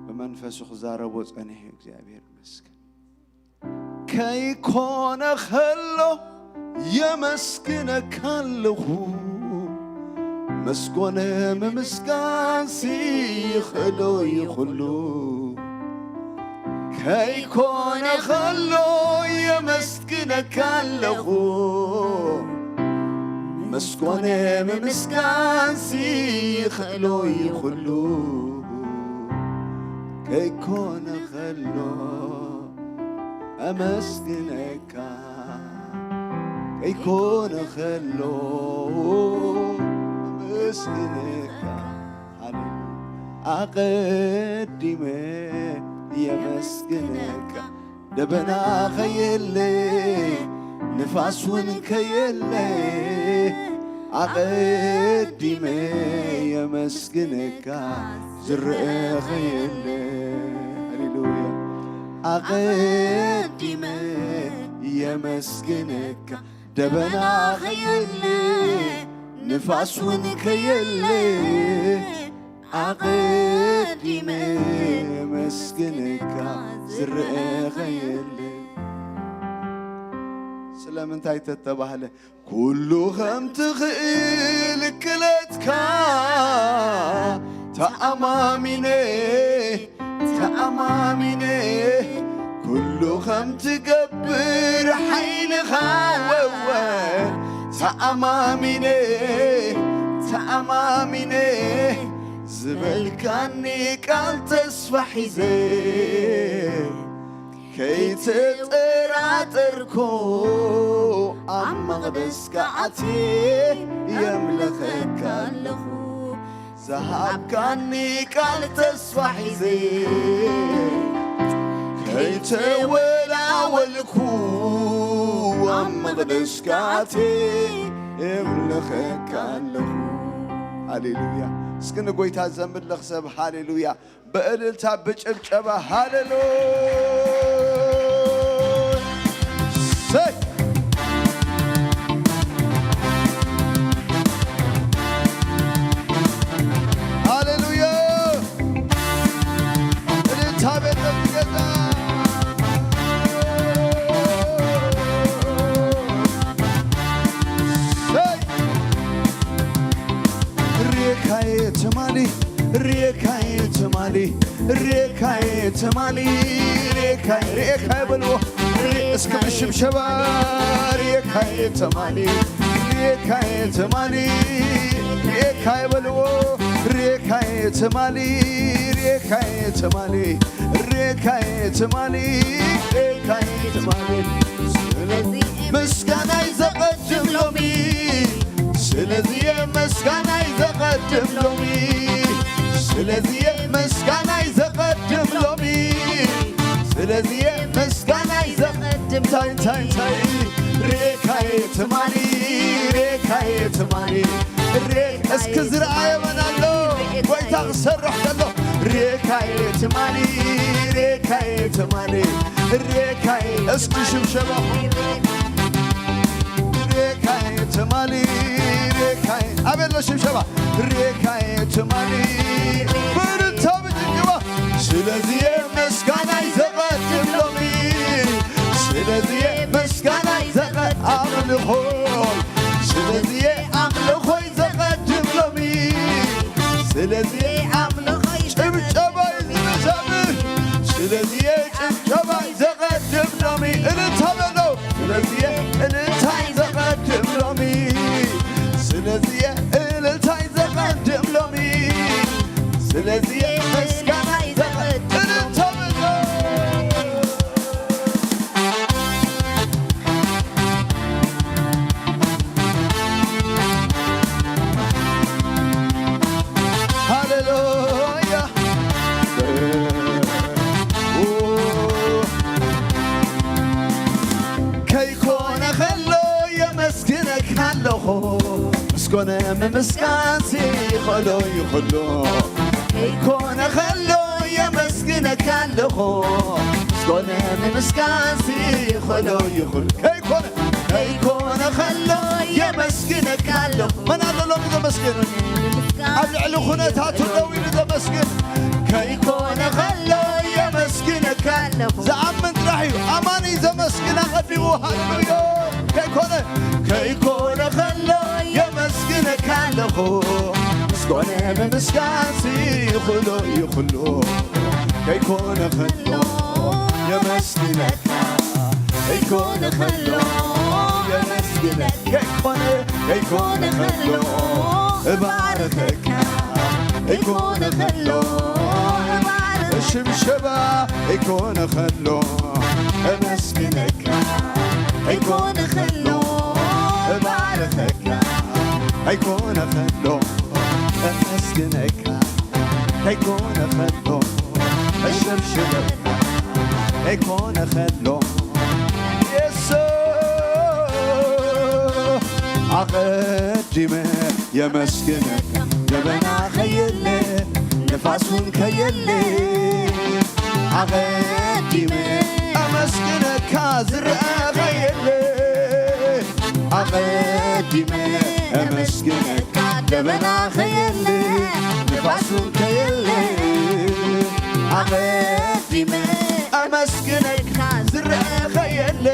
ብመንፈሱ ክዛረቦ ጸኒሑ እዩ። እግዚኣብሔር ይመስገን። ከይኮነ ኸሎ የመስግነካ ኣለኹ፣ መስጎነ ምምስጋንሲ ይኽእሎ ይኹሉ። ከይኮነ ኸሎ የመስግነካ ኣለኹ፣ መስጎነ ምምስጋንሲ ይኽእሎ ይኹሉ። ከይኮነ ኸሎ ኣመስግነካ፣ ከይኮነ ኸሎ ኣመስግነካ። ሃሌሉያ። ኣቐዲመ የመስግነካ፣ ደበና ኸየለ ንፋስ እውን ከየለ ኣቐዲመ የመስግነካ ዝረአ ከየለ። ሃሌሉያ። ኣቐዲመ የመስግነካ ደበና ከየለ ንፋስ እውን ከየለ ኣቐዲመ የመስግነካ ዝረአ ከየለ። ስለምንታይ ተተባህለ? ኩሉ ከም ትኽእል ክለትካ ተኣማሚነ፣ ተኣማሚነ። ኩሉ ከም ትገብር ሓይልኻ ወወ ተኣማሚነ፣ ተኣማሚነ። ዝበልካኒ ቃል ተስፋ ሒዘ ከይተጠራጠርኩ ኣብ መቕደስካ ኣትየ የምልኸካ ኣለኹ። ዝሃብካኒ ቃል ተስፋ ሒዘ ከይተወላወልኩ ኣብ መቕደስካ ኣትየ የምልኸካ ኣለኹ። ሃሌሉያ። እስኪ ንጎይታ ዘምልኽ ሰብ ሃሌሉያ። ብእልልታ ብጭብጨባ ሃሌሉያ። ሰይ። ሃሌሉያ። እልልታ ቤት ጌታ። ሰይ። ሬካዬ ትማሊ፣ ሬካዬ ትማሊ፣ ሬካዬ ትማሊ፣ ሬካዬ፣ ሬካዬ በልዎ። ሬ-፣ እስኪ ብሽብሸባ ሬካዬ ትማሊ፣ ሬካዬ ትማሊ፣ ሬካዬ በልዎ። ሬካዬ ትማሊ፣ ሬካዬ ትማሊ፣ ሬካዬ ትማሊ፣ ሬካዬ ትማሊ። ስለዚ ምስጋናይ ዘቐድም ሎሚ፣ ስለዚ ምስጋናይ ዘቐድም ሎሚ፣ ስለዚ ምስጋናይ ዘቐድም ሎሚ፣ ስለዚ ምስጋናይ ዘቐድም እንታይ እንታይ እንታይ ሬካዬ ትማሊ፣ ሬካዬ ትማሊ፣ ሬ-፣ እስኪ ዝረኣየ መን ኣሎ? ጎይታ ክሰርሕ ከሎ ሬካዬ ትማሊ፣ ሬካዬ ትማሊ፣ ሬካዬ እስኪ ሽብሸባ ሬካዬ ትማሊ፣ ሬካዬ ኣበሎ ሽብሸባ ሬካዬ ትማሊ ብርታ ብጭብጨባ ስለዚ ምስጋናይ ዘቐድም ሎሚ፣ ስለዚ ምስጋናይ ዘቐ-፣ ኣምልኾይ፣ ስለዚ ኣምልኾይ ዘቐድም ሎሚ፣ ስለዚ ኣምልኾይ ጭብጨባይ ዝመሳብ፣ ስለዚ ጭብጨባይ ዘቐድም ሎሚ፣ እልልታ በሎ። ስለዚ እልልታይ ዘቐድም ሎሚ፣ ስለዚ እልልታይ ዘቐድም ሎሚ፣ ስለዚ ምስጋናይ ዘቐድም እልልታ በሎ። ሃሌሉያ። ከይኮነ ከሎ የመስግነካ ኣለኹ፣ ምስኮነ ምምስጋንሲ ይኽእሎ ይኽእሎ። ከይኮነ ከሎ የመስግነካ ኣለኹ፣ ምስኮነ ምምስጋንሲ ይኽእሎ ይኽእሎ። ከይኮነ፣ ከይኮነ ከሎ የመስግነካ ኣለኹ። መን ኣሎ ሎሚ ዘመስግን? ኣብ ልዕሊ ኩነታቱ ደው ኢሉ ዘመስግን። ከይኮነ ከሎ የመስግነካ ኣለኹ። ዝኣምን ጥራሕ እዩ። ኣማኒ ዘመስግን ኣቐዲሙ። ሃሌሉያ። ከይኮነ፣ ከይኮነ ከሎ የመስግነካ ኣለኹ። ምስኮነ ምምስጋንሲ ይኽእሎ ይኽእሎ። ከይኮነ ከሎ የመስግነካ፣ ከይኮነ ከሎ የመስግነካ፣ ከይኮነ፣ ከይኮነ ከሎ እባርኸካ፣ ከይኮነ ከሎ እባርኸካ። ሽብሸባ ከይኮነ ከሎ እመስግነካ፣ ከይኮነ ከሎ እባርኸካ፣ ከይኮነ ከሎ እመስግነካ፣ ከይኮነ ከሎ እሸብሽበካ፣ ከይኮነ ከሎ የሱስ ኣቐዲመ የመስግነካ ደበና ኸየለ ንፋስ እውን ከየለ ኣቐዲመ ኣመስግነካ ዝረአ ኸየለ ኣቐዲመ ኣመስግነካ ደበና ኸየለ ንፋስ እውን ከየለ ኣቐዲመ ኣመስግነካ ዝረአ ኸየለ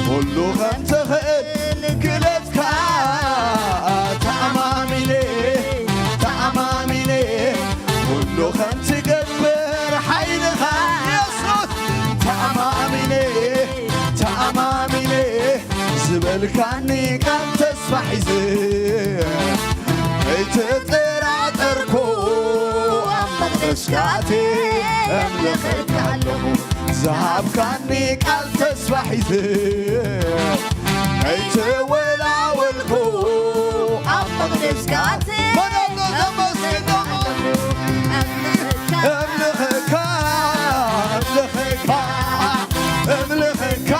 ኩሉ ከም ትኽእል ክእለትካ ተኣማሚነ ተኣማሚነ ኩሉ ከም ትገብር ሓይልኻ የሱስ ተኣማሚነ ተኣማሚነ ዝበልካኒ ቃል ተስፋ ሒዘ ከይተጠራጠርኩ ኣብ መቕደስካ ኣትየ ኣምልኸካ ኣለኹ ዝሃብካኒ ቃል ተስፋ ሒዘ ከይተወላወልኩ ኣብ መቕደስካ ኣትየ መን ኣሎ ዘመስግን ደሞ ኣምልኸካ ኣምልኸካ ኣምልኸካ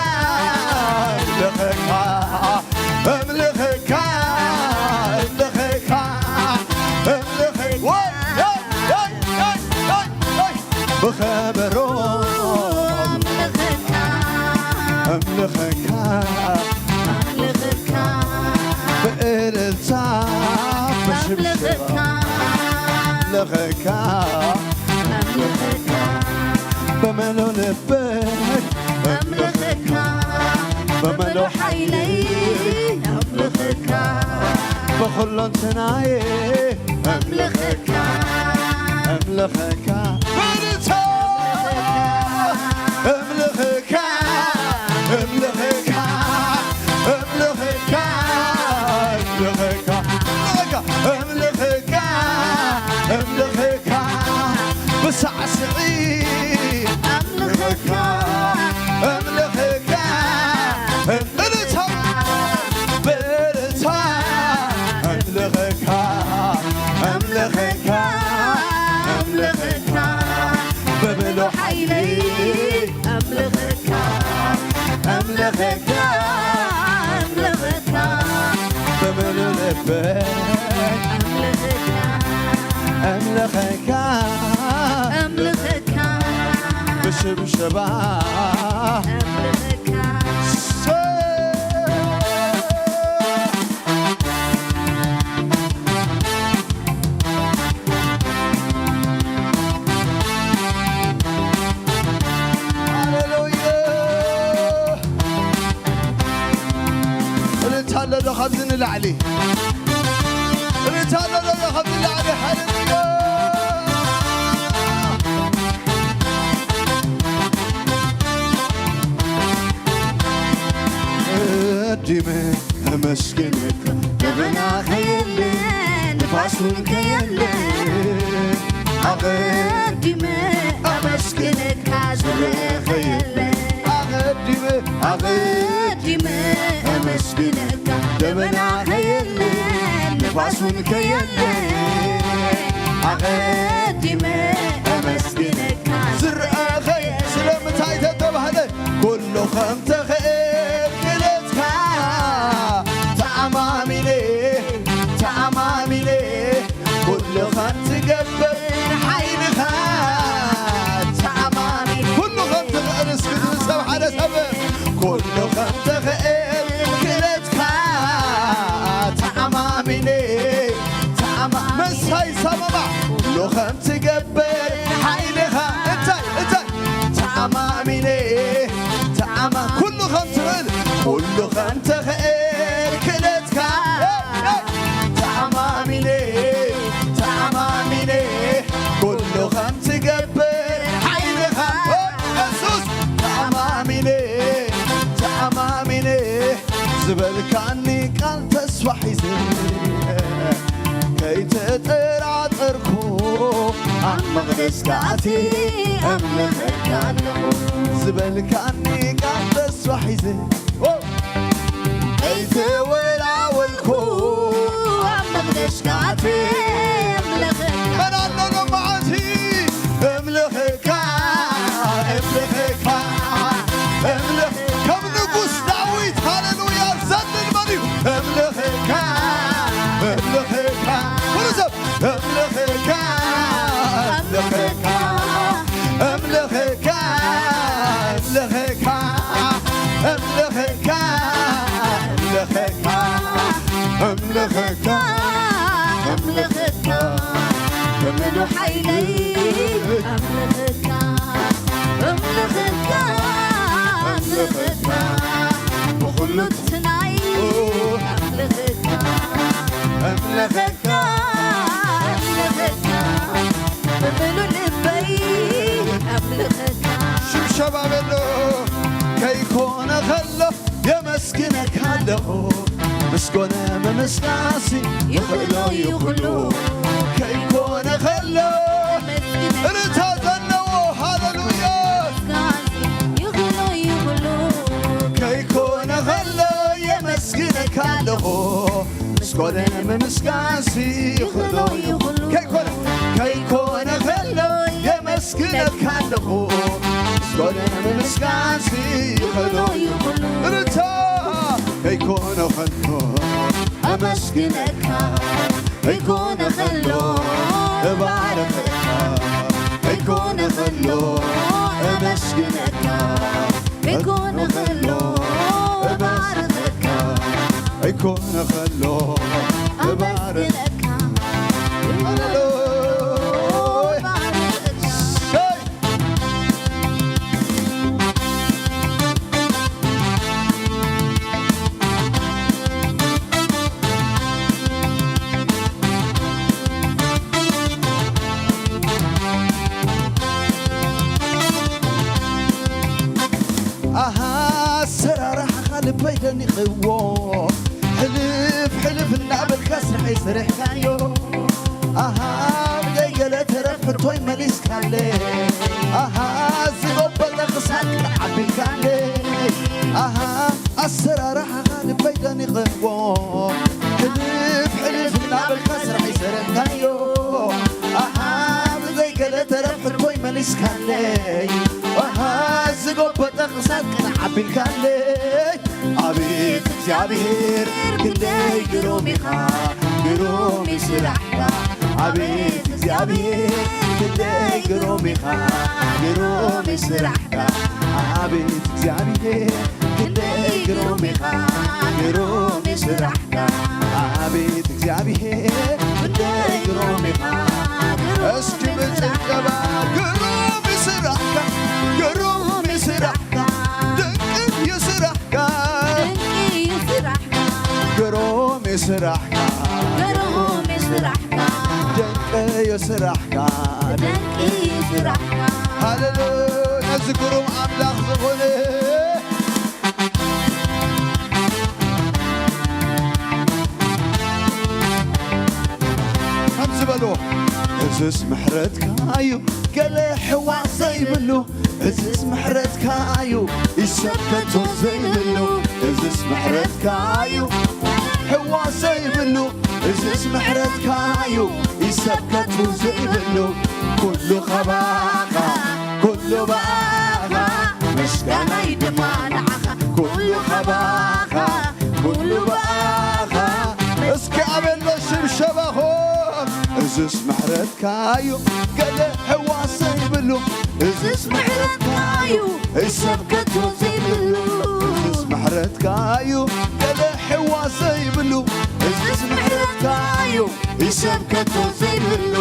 ኣምልኸካ ኣምልኸካ ኣምልኸካ ኣምልኸካ ወይ ወይ ወይ ወይ ወይ ብኸበሮ ኣምልኸካ ኣምልኸካ ኣምልኸካ ብእልልታ ብሽብሸባ ኣምልኸካ ኣምልኸካ ኣምልኸካ ብምሉእ ልበይ ኣምልኸካ ብምሉእ ሓይለይ ኣምልኸካ ብኹሎንትናየ ኣምልኸካ ኣምልኸካ ብእልልታ ኣምልኸካ ኣምልኸካ ኣምልኸካ ኣምልኸካ ኣምልኸካ ኣምልኸካ ብሳዕስዒ ኣምልኸካ ኣምልኸካ ብእልልታ ብእልልታ ኣምልኸካ ኣምልኸካ ኣምልኸካ ብምሉእ ሓይለይ ኣምልኸካ ኣምልኸካ ኣምልኸካ ብምሉእ ልበይ ኣምልኸካ ኣምልኸካ ኣምልኸካ ብሽብሸባ ኣምልኸካ ሃሌሉያ። እልልታ ኣሎ ዶ ካብዚ ንላዕሊ? እልልታ ኣሎ ዶ ካብዚ ንላዕሊ? ሃሌሉያ። ኣቐዲመ ኣመስግነካ ደበና ከየለ ንፋስ እውን ከየለ ኣቐዲመ ኣመስግነካ ዝረአ ከየለ ኣቐዲመ ኣቐዲመ ኣመስግነካ ደበና ከየለ ንፋስ እውን ከየለ ኣቐዲመ ኣመስግነካ ዝረአ ከየ ስለምንታይ ተተባህለ ኩሉ ከም ትኽእል ክእለትካ ተኣማሚነ ተኣማሚነ ኩሉ ከም ትገብር ሓይልኻ ተኣማሚነ ኩሉ ከም ትኽእል እስኪ ዝብል ሰብ ሓደ ሰብ ኩሉ ከም ትኽእል ክእለትካ ተኣማሚነ ተኣማ መሳይ ሰማማ ኩሉ ከም ትገብር ሓይልኻ እንታይ እንታይ ተኣማሚነ ተኣማ ኩሉ ከም ትኽእል ኩሉ ከም ትኽእል ክእለትካ ተኣማሚነ ተኣማሚነ ኩሉ ከም ትገብር ሓይልኻ የሱስ ተኣማሚነ ተኣማሚነ ዝበልካኒ ቃል ተስፋ ሒዘ ከይተጠራጠርኩ ኣብ መቕደስካ ኣትየ ኣምልኸካ ኣለኹ ዝበልካኒ ቃል ተስፋ ሒዘ ከይተወላወልኩ ኣብ መቕደስካ ኣትየ ኣምልኸካ መን ኣሎ ሎማዓንቲ እምልኸካ እምልኸካ እምልኽ ከም ንጉስ ዳዊት ሃሌሉያ ዘንን መን እዩ ኣምልኸካ፣ ኣምልኸካ፣ ብምሉእ ልበይ ኣምልኸካ። ሽብሸባ በሎ። ከይኮነ ከሎ የመስግነካ ኣለኹ፣ ምስጎነ ምምስጋንሲ ይኽእሎ እዩ ኩሉ። ከይኮነ ከሎ እልልታ ዘለዎ፣ ሃሌሉያ። ይኽእሎ እዩ ኩሉ። ከይኮነ ከሎ የመስግነካ ኣለኹ፣ ምስኮነ ምምስጋንሲ ይኽእሎ እዩ ኩሉ። ከይኮነ፣ ከይኮነ ከሎ የመስግነካ ኣለኹ፣ ምስኮነ ምምስጋንሲ ይኽእሎ እዩ ኩሉ። እልልታ። ከይኮነ ከሎ ኣመስግነካ፣ ከይኮነ ከሎ እባርኸካ፣ ከይኮነ ከሎ ኣመስግነካ፣ ከይኮነ ከሎ እባርኸካ፣ ከይኮነ ከሎ እባርኸካ። ኣመስግነካ፣ ሃሌሉያ። እባርኸካ። ሰይ። ኣሃ ኣሰራርሓኻ ልበይ ደኒቕዎ፣ ሕልፍ ሕልፍ እናበልካ ስርሐይ ሰሪሕካዮ። ኣሃ ብዘይ ገለ ተረፍ ሕቶይ መሊስካለይ። ኣሃ ዝጎበጠ ክሳድ ዓቢልካለይ። ኣሃ ኣሰራርሓኻ ልበይ ደኒቕዎ፣ ሕልፍ ሕልፍ እናበልካ ስርሐይ ሰሪሕካዮ። ኣሃ ብዘይ ገለ ተረፍ ሕቶይ መሊስካለይ። ኣሃ ዝጎበጠ ክሳድ ዓቢልካለይ። ኣቤት እግዚኣብሔር ክንደይ ግሩም ኢኻ፣ ግሩም እዩ ስራሕካ። ኣቤት እግዚኣብሔር ክንደይ ግሩም ኢኻ፣ ግሩም እዩ ስራሕካ። ኣቤት እግዚኣብሔር ክንደይ ግሩም ኢኻ፣ ግሩም እዩ ስራሕካ። ኣቤት እግዚኣብሔር ክንደይ ግሩም ኢኻ፣ ግሩም እስኪ እዩ ብጭብጨባ ስራሕካ። ግሩም እዩ ስራሕካ፣ ግሩም እዩ ስራሕካ፣ ድንቅ እዩ ስራሕካ። ድንቅ እዩ ስራሕካ። ግሩም እዩ ስራሕካ። ግሩም እዩ ስራሕካ። ድንቅ እዩ ስራሕካ። ድንቅ እዩ ስራሕካ። ሃሌሉያ፣ ነዚ ግሩም ኣምላኽ ዝኾነ ከምዚ በልዎ። እዝስ ምሕረትካ እዩ ገለ ሕዋስ ዘይብሉ፣ እዝስ ምሕረትካ እዩ ይሰብ ከቶ ዘይብሉ፣ እዝስ ምሕረትካ እዩ ሕዋስ ዘይብሉ፣ እዝስ ምሕረትካ እዩ ይሰብ ከቶ ዘይብሉ። ኩሉ ኻባኻ፣ ኩሉ ብኣኻ፣ ምስጋናይ ድማ ንዓኻ። ኩሉ ኻባኻ፣ ኩሉ ብኣኻ። እስኪ ኣበሎ ሽብሸባኹም። እዝስ ምሕረትካ እዩ ገለ ሕዋስ ዘይብሉ፣ እዝስ ምሕረትካ እዩ ሰብ ከቶ ዘይብሉ። እዝስ ምሕረትካ እዩ ገለ ሕዋስ ዘይብሉ፣ እዝስ ምሕረትካ እዩ ሰብ ከቶ ዘይብሉ።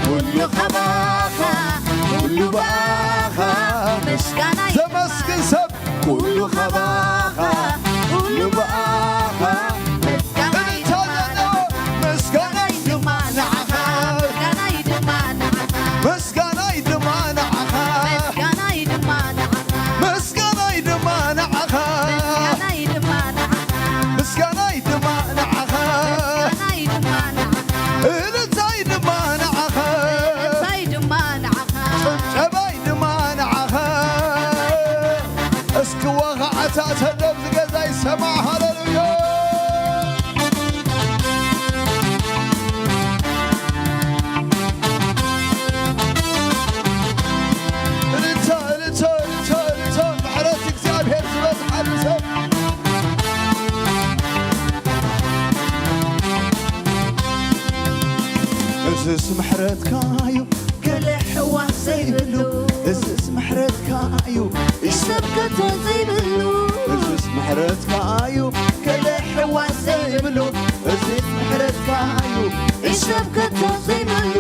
ኩሉ ኻባኻ፣ ኩሉ ብኣኻ፣ ምስጋና ዘመስግን ሰብ ኩሉ ኻባኻ፣ ኩሉ ብኣኻ። ምስጋናይ ድማ ንዓኻ፣ ምስጋናይ ድማ ንዓኻ፣ ምስጋናይ ድማ ንዓኻ፣ ምስጋናይ ድማ ንዓኻ፣ ምስጋናይ ድማ ንዓኻ፣ ምስጋናይ ድማ ንዓኻ፣ ምስጋናይ ድማ ንዓኻ፣ ምስጋናይ ድማ ንዓኻ፣ እልልታይ ድማ ንዓኻ፣ እልልታይ ድማ ንዓኻ፣ ጭብጨባይ ድማ ንዓኻ። እስኪ ወኻዕታ ተሎ ኣብዚ ገዛ ይሰማዕ። ሃሌሉያ። እልልታ፣ እልልታ፣ እልልታ፣ እልልታ። ምሕረት እግዚኣብሔር ዝበዝሓሉ ሰብ። እዝስ ምሕረትካ እዩ ገለ ሕዋስ ዘይብሉ፣ እዝስ ምሕረትካ እዩ ይሰብ ከቶ ዘይብሉ። እዝስ ምሕረትካ እዩ ገለ ሕዋስ ዘይብሉ፣ እዝስ ምሕረትካ እዩ ይሰብ ከቶ ዘይብሉ።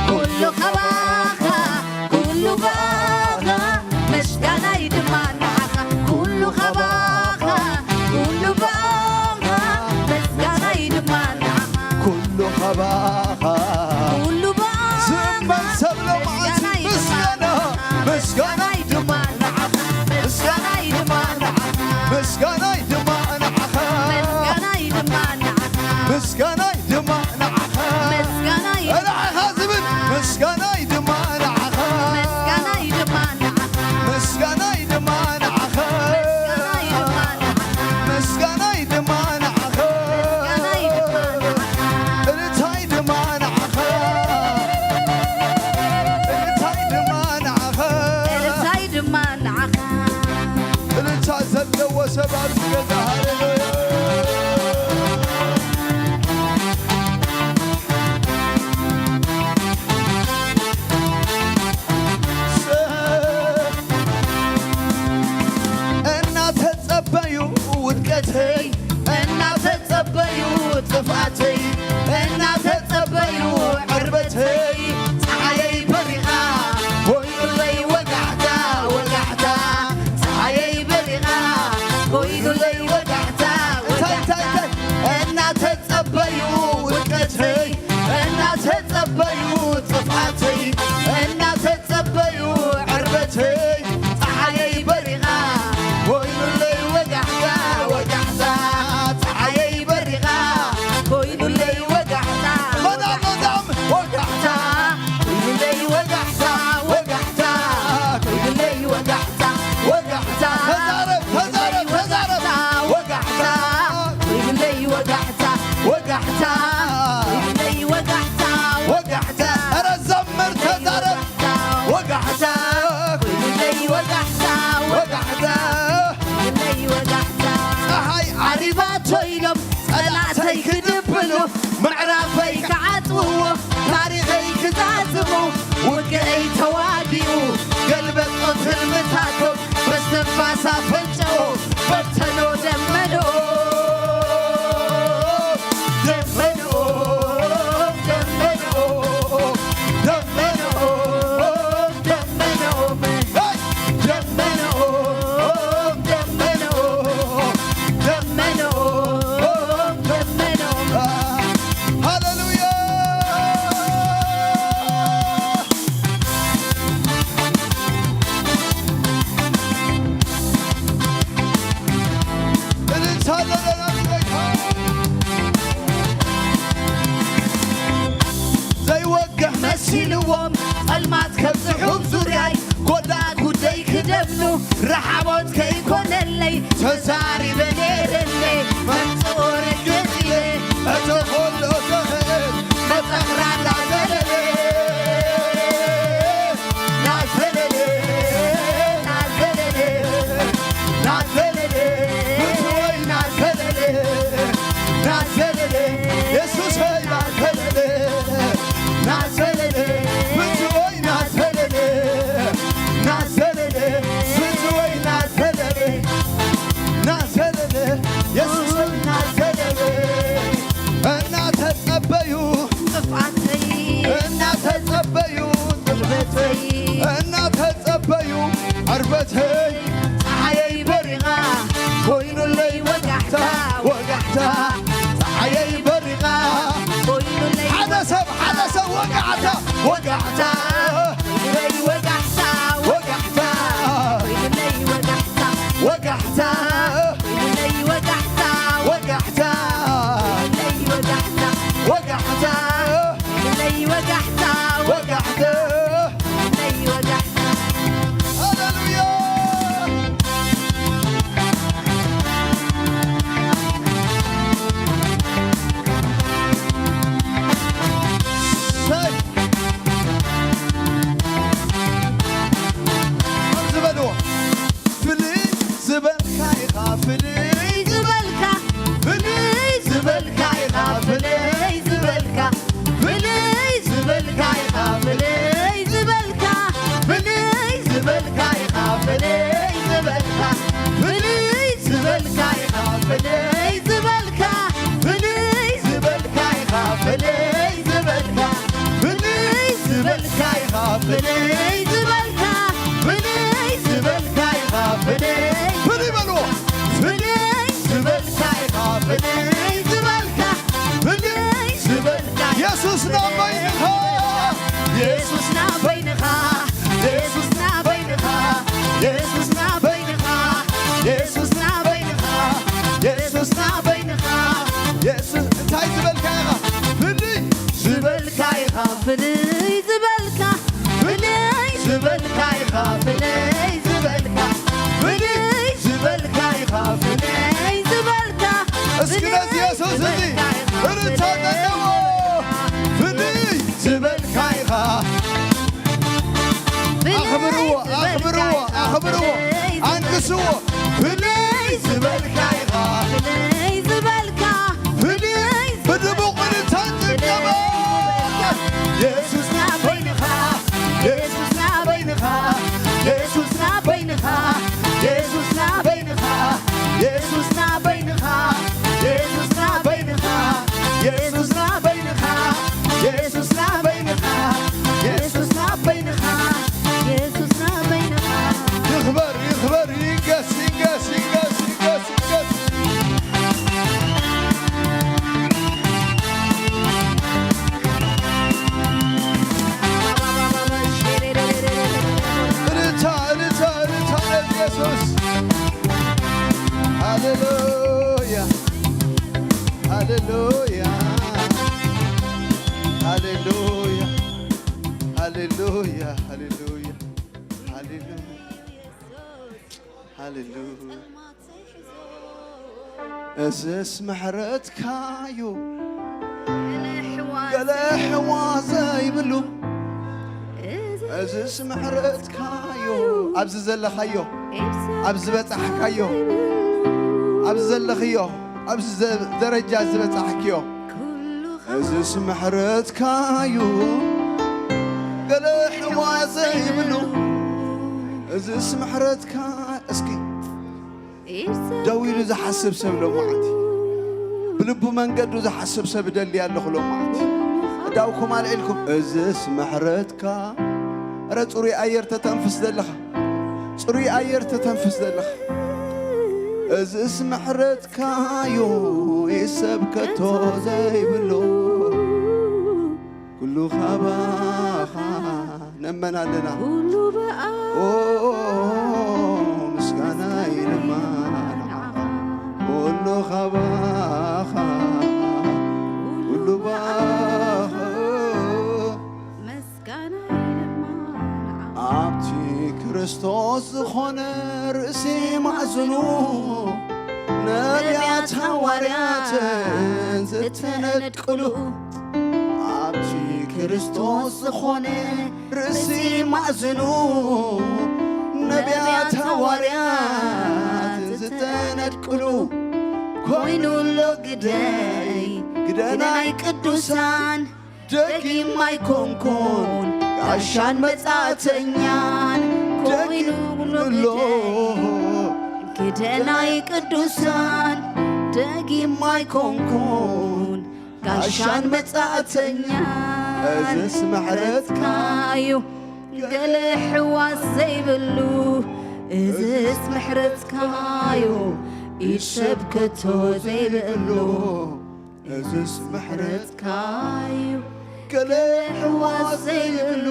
ኩሉ ኻባኻ፣ ኩሉ ብኣኻ፣ ምስጋናይ ድማ ንዓኻ። ኩሉ ኻባኻ፣ ኩሉ ብኣኻ፣ ምስጋናይ ድማ ንዓኻ። ኩሉ ተባረክ ገዛ፣ ሃሌሉያ። እናተጸበዩ ውድቀተይ፣ እናተጸበዩ ጥፍኣተይ፣ እናተጸበዩ ዕርበተይ፣ ጸሓየይ በሪቓ ኮይኑለይ ወጋሕታ፣ ወጋሕታ። ጸሓየይ በሪቓ ኮይኑለይ ወጋሕታ፣ እንታይ፣ እንታይ፣ ወጋሕታ። እንታይ? እናተጸበዩ ውድቀተይ፣ እናተጸበዩ ጥፍኣተይ፣ እናተጸበዩ ዕርበተይ፣ ጸሓየይ በሪቓ ኮይኑለይ ወጋሕታ፣ ወጋሕታ። ጸሓየይ በሪቓ ኮይኑለይ ወጋሕታ፣ መዳም፣ መዳም። ወጋሕታ ኮይኑለይ ወጋሕታ፣ ወጋሕታ ኮይኑለይ ወጋሕታ፣ ወጋሕታ። ተዛረብ፣ ተዛረብ፣ ተዛረብ። ወጋሕታ ኮይኑለይ ወጋሕታ፣ ወጋሕታ ኮይኑለይ ወጋሕታ፣ ወጋሕታ። ኧረ ዘምር፣ ተዛረብ። ወጋሕታ ኮይኑለይ ወጋሕታ፣ ወጋሕታ። ወጋሕታ ኮይኑለይ ወጋሕታ። ፀሓይ ዓሪባቶ ኢሎም ጸላእተይ ክድብሉ፣ ምዕራፈይ ክዓጽውዎ፣ ታሪኸይ ክዛዝሙ፣ ውግአይ ተዋጊኡ፣ ገልበጦ ትልምታቶም፣ በስተንፋሳ ፈንጨዎ፣ በተኖ ደመኖ፣ ደመኖ፣ ደመኖ፣ ደመኖ፣ ደመኖ። ደመንኦም፣ ደመንኦም፣ ደመንኦም፣ ደመንኦም። ሃሌሉያ። እልልታ ኣለና ንጌታ። ዘይወግሕ መሲልዎም ጸልማት ከብጽሑ ዙርያይ፣ ጎዳ ጉደይ ክደምኑ ረሓቦት ከይኮነለይ፣ ተዛሪበ ነይረለይ መምጽኦ ርግጽ ኢለ፣ እቲ ኹሉ ዝኽእል መጸኽራ እናዘለለ፣ እናዘለለ፣ እናዘለለ፣ እናዘለለ፣ ብትወይ እናዘለለ፣ እናዘለለ፣ የሱሰይ እናዘለለ፣ እናዘለለ፣ ብትወይ እናዘለለ፣ እናዘለለ፣ ብትወይ እናዘለለ፣ እናዘለለ፣ የሱሰይ እናዘለለ። እናተጸበዩ ጥፍኣተይ፣ እናተጸበዩ ጥፍኣተይ፣ እናተጸበዩ ዕርበተይ፣ ጸሓየይ በሪቓ ኮይኑለይ ወጋሕታ፣ ወጋሕታ፣ ጸሓየይ በሪቓ ኮይኑለይ ሓደ ሰብ፣ ሓደ ሰብ ወጋሕታ፣ ወጋሕታ፣ ኮይኑለይ ወጋሕታ፣ ወጋሕታ፣ ኮይኑለይ ወጋሕታ፣ ወጋሕታ፣ ኮይኑለይ ወጋሕታ፣ ወጋሕታ፣ ኮይኑለይ ወጋሕታ፣ ወጋሕታ፣ ኮይኑለይ ወጋሕታ፣ ወጋሕታ፣ ኮይኑለይ ወጋሕታ። ሃሌሉያ። ሰይ። ዝበልዎ። ፍልይ ዝበልካ ኢኻ፣ ፍልይ ዝበልካ፣ ፍልይ ዝበልካ ኢኻ፣ ፍልይ ዝበልካ፣ ፍልይ ዝበልካ ኢኻ፣ ፍልይ ዝበልካ፣ ፍልይ ዝበልካ ኢኻ፣ ፍልይ ዝበልካ፣ ፍልይ ዝበልካ ኢኻ፣ ፍልይ ዝበልካ፣ ፍልይ ዝበልካ ኢኻ፣ ፍልይ ዝበልካ፣ ፍልይ ዝበልካ ኢኻ፣ ፍልይ ዝበልካ፣ ፍልይ ዝበልካ ኢኻ፣ ፍልይ፣ ፍልይ በልዎ። ፍልይ ዝበልካ ኢኻ፣ ፍልይ ዝበልካ፣ ፍልይ ዝበልካ። የሱስና በይንኻ፣ የሱስና በይንኻ፣ የሱስና በይንኻ፣ የሱስና በይንኻ፣ የሱስና በይንኻ፣ የሱስና በይንኻ። የሱስ እንታይ ዝበልካ ኢኻ? ፍልይ ዝበልካ ኢኻ፣ ፍልይ ዝበልካ፣ ፍልይ ዝበልካ ኢኻ፣ ፍልይ ዝበልካ፣ ፍልይ ዝበልካ ኢኻ፣ ፍልይ ዝበልካ። እስኪ ነዚ የሱስ እዚ እልልታ ዘለዎ። ፍልይ ዝበልካ ኢኻ። ኣኽብርዎ፣ ኣኽብርዎ፣ ኣኽብርዎ። ኣንግስዎ። ፍልይ ዝበልካ ኢኻ ፍልይ ዝበልካ ፍልይ ብድሙቕ እልልታ ጭብጨባ። የሱስና በይንኻ፣ የሱስና በይንኻ፣ የሱስና በይንኻ፣ የሱስና በይንኻ፣ የሱስና በይንኻ፣ የሱስና በይንኻ፣ የሱስና በይንኻ፣ የሱስና በይንኻ፣ የሱስና በይንኻ፣ የሱስና በይንኻ። ይኽበር፣ ይኽበር፣ ይንገስ፣ ይንገስ፣ ይንገስ፣ ይንገስ፣ ይንገስ። እልልታ፣ እልልታ፣ እልልታ ለኢየሱስ። ሃሌሉያ፣ ሃሌሉያ፣ ሃሌሉያ፣ ሃሌሉያ፣ ሃሌሉያ፣ ሃሌሉያ፣ ሃሌሉያ። እዝስ ምሕረትካዩ ገለ ሕዋ ዘይብሉ፣ እዝስ ምሕረትካዩ ኣብዚ ዘለኻዮ፣ ኣብ ዝበጻሕካዮ፣ ኣብ ዘለኽዮ፣ ኣብ ዘ-፣ ደረጃ ዝበጻሕክዮ፣ እዝስ ምሕረትካዩ ገለ ሕዋ ዘይብሉ፣ እዝስ ምሕረትካ። እስኪ ደው ኢሉ ዝሓስብ ሰብ ሎማዓንቲ፣ ብልቡ መንገዱ ዝሓስብ ሰብ እደሊ ኣለኹ ሎማዓንቲ። እዳውኩም ኣልዒልኩም፣ እዝስ ምሕረትካ። እረ ጽሩይ ኣየር ተተንፍስ ዘለኻ፣ ጽሩይ ኣየር ተተንፍስ ዘለኻ፣ እዝስ ምሕረትካዩ፣ ይሰብ ከቶ ዘይብሉ። ኩሉ ካባኻ ነመን ኣለና። ኩሉ ብኣ ኦ፣ ምስጋና ይልማ ንዓኻ። ኩሉ ካባኻ፣ ኩሉ ብኣኻ። ምስጋና ይልማ ንዓኻ። ኣብቲ ክርስቶስ ዝኾነ ርእሲ ማዕዝኑ፣ ነቢያት ሃዋርያትን ዝተነድቅሉ፣ ኣብቲ ክርስቶስ ዝኾነ ርእሲ ማዕዝኑ፣ ነቢያት ሃዋርያት ዝተነድቅሉ፣ ኮይኑ ኣሎ ግደይ፣ ግደ ናይ ቅዱሳን፣ ደጊም ኣይኮንኩን ጋሻን መጻተኛን፣ ኮይኑ ኣሎ ግደ ናይ ቅዱሳን፣ ደጊም ኣይኮንኩን ጋሻን መጻተኛን። እዝስ ምሕረትካዩ ገለ ሕዋስ ዘይብሉ፣ እዝስ ምሕረትካዩ ኢድ ሰብ ከቶ ዘይብሉ። እዝስ ምሕረትካዩ ገለ ሕዋስ ዘይብሉ፣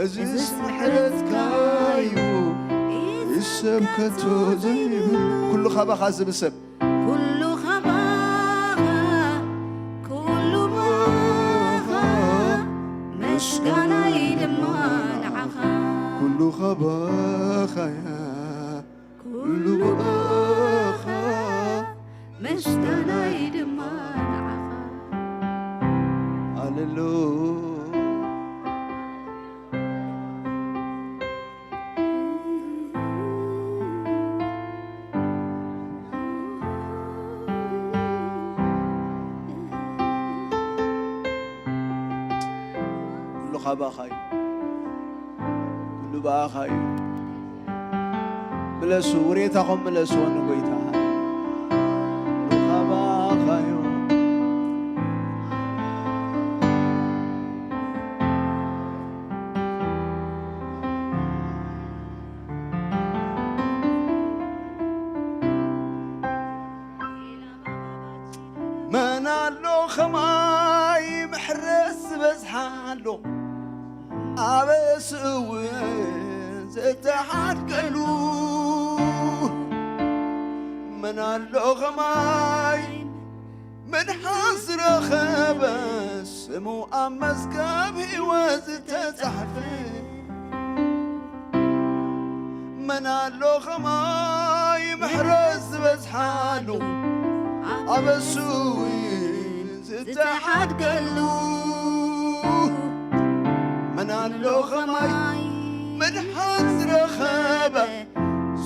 እዝስ ምሕረትካዩ ኢድ ሰብ ከቶ ዘይብሉ። ኩሉ ካባኻ ዝብል ሰብ ኩሉ ካባኻ፣ ኩሉ ብኣኻ፣ ምስጋናይ ድማ ንዓኻ። ኩሉ ካባኻያ፣ ኩሉ ብኣኻ፣ ምስጋናይ ድማ ንዓኻ። ሃሌሉያ። ኩሉ ካባኻ እዩ። ኩሉ ብኣኻ እዩ። ምለሱ፣ ውሬታኹም ምለስዎ ንጎይታ። ኩሉ ካባኻ እዩ። መን ኣሎ ኸማይ ምሕረት ዝበዝሓሉ፣ ኣበስ እውን ዝተሓድገሉ? መን ኣሎ ኸማይ ምድሓን ዝረኸበ፣ ስሙ ኣብ መዝገብ ህይወት ዝተጻሕፈ? መን ኣሎ ኸማይ ምሕረት ዝበዝሓሉ፣ ኣበሱ እውን ዝተሓድገሉ? መን ኣሎ ኸማይ ምድሓን ዝረኸበ፣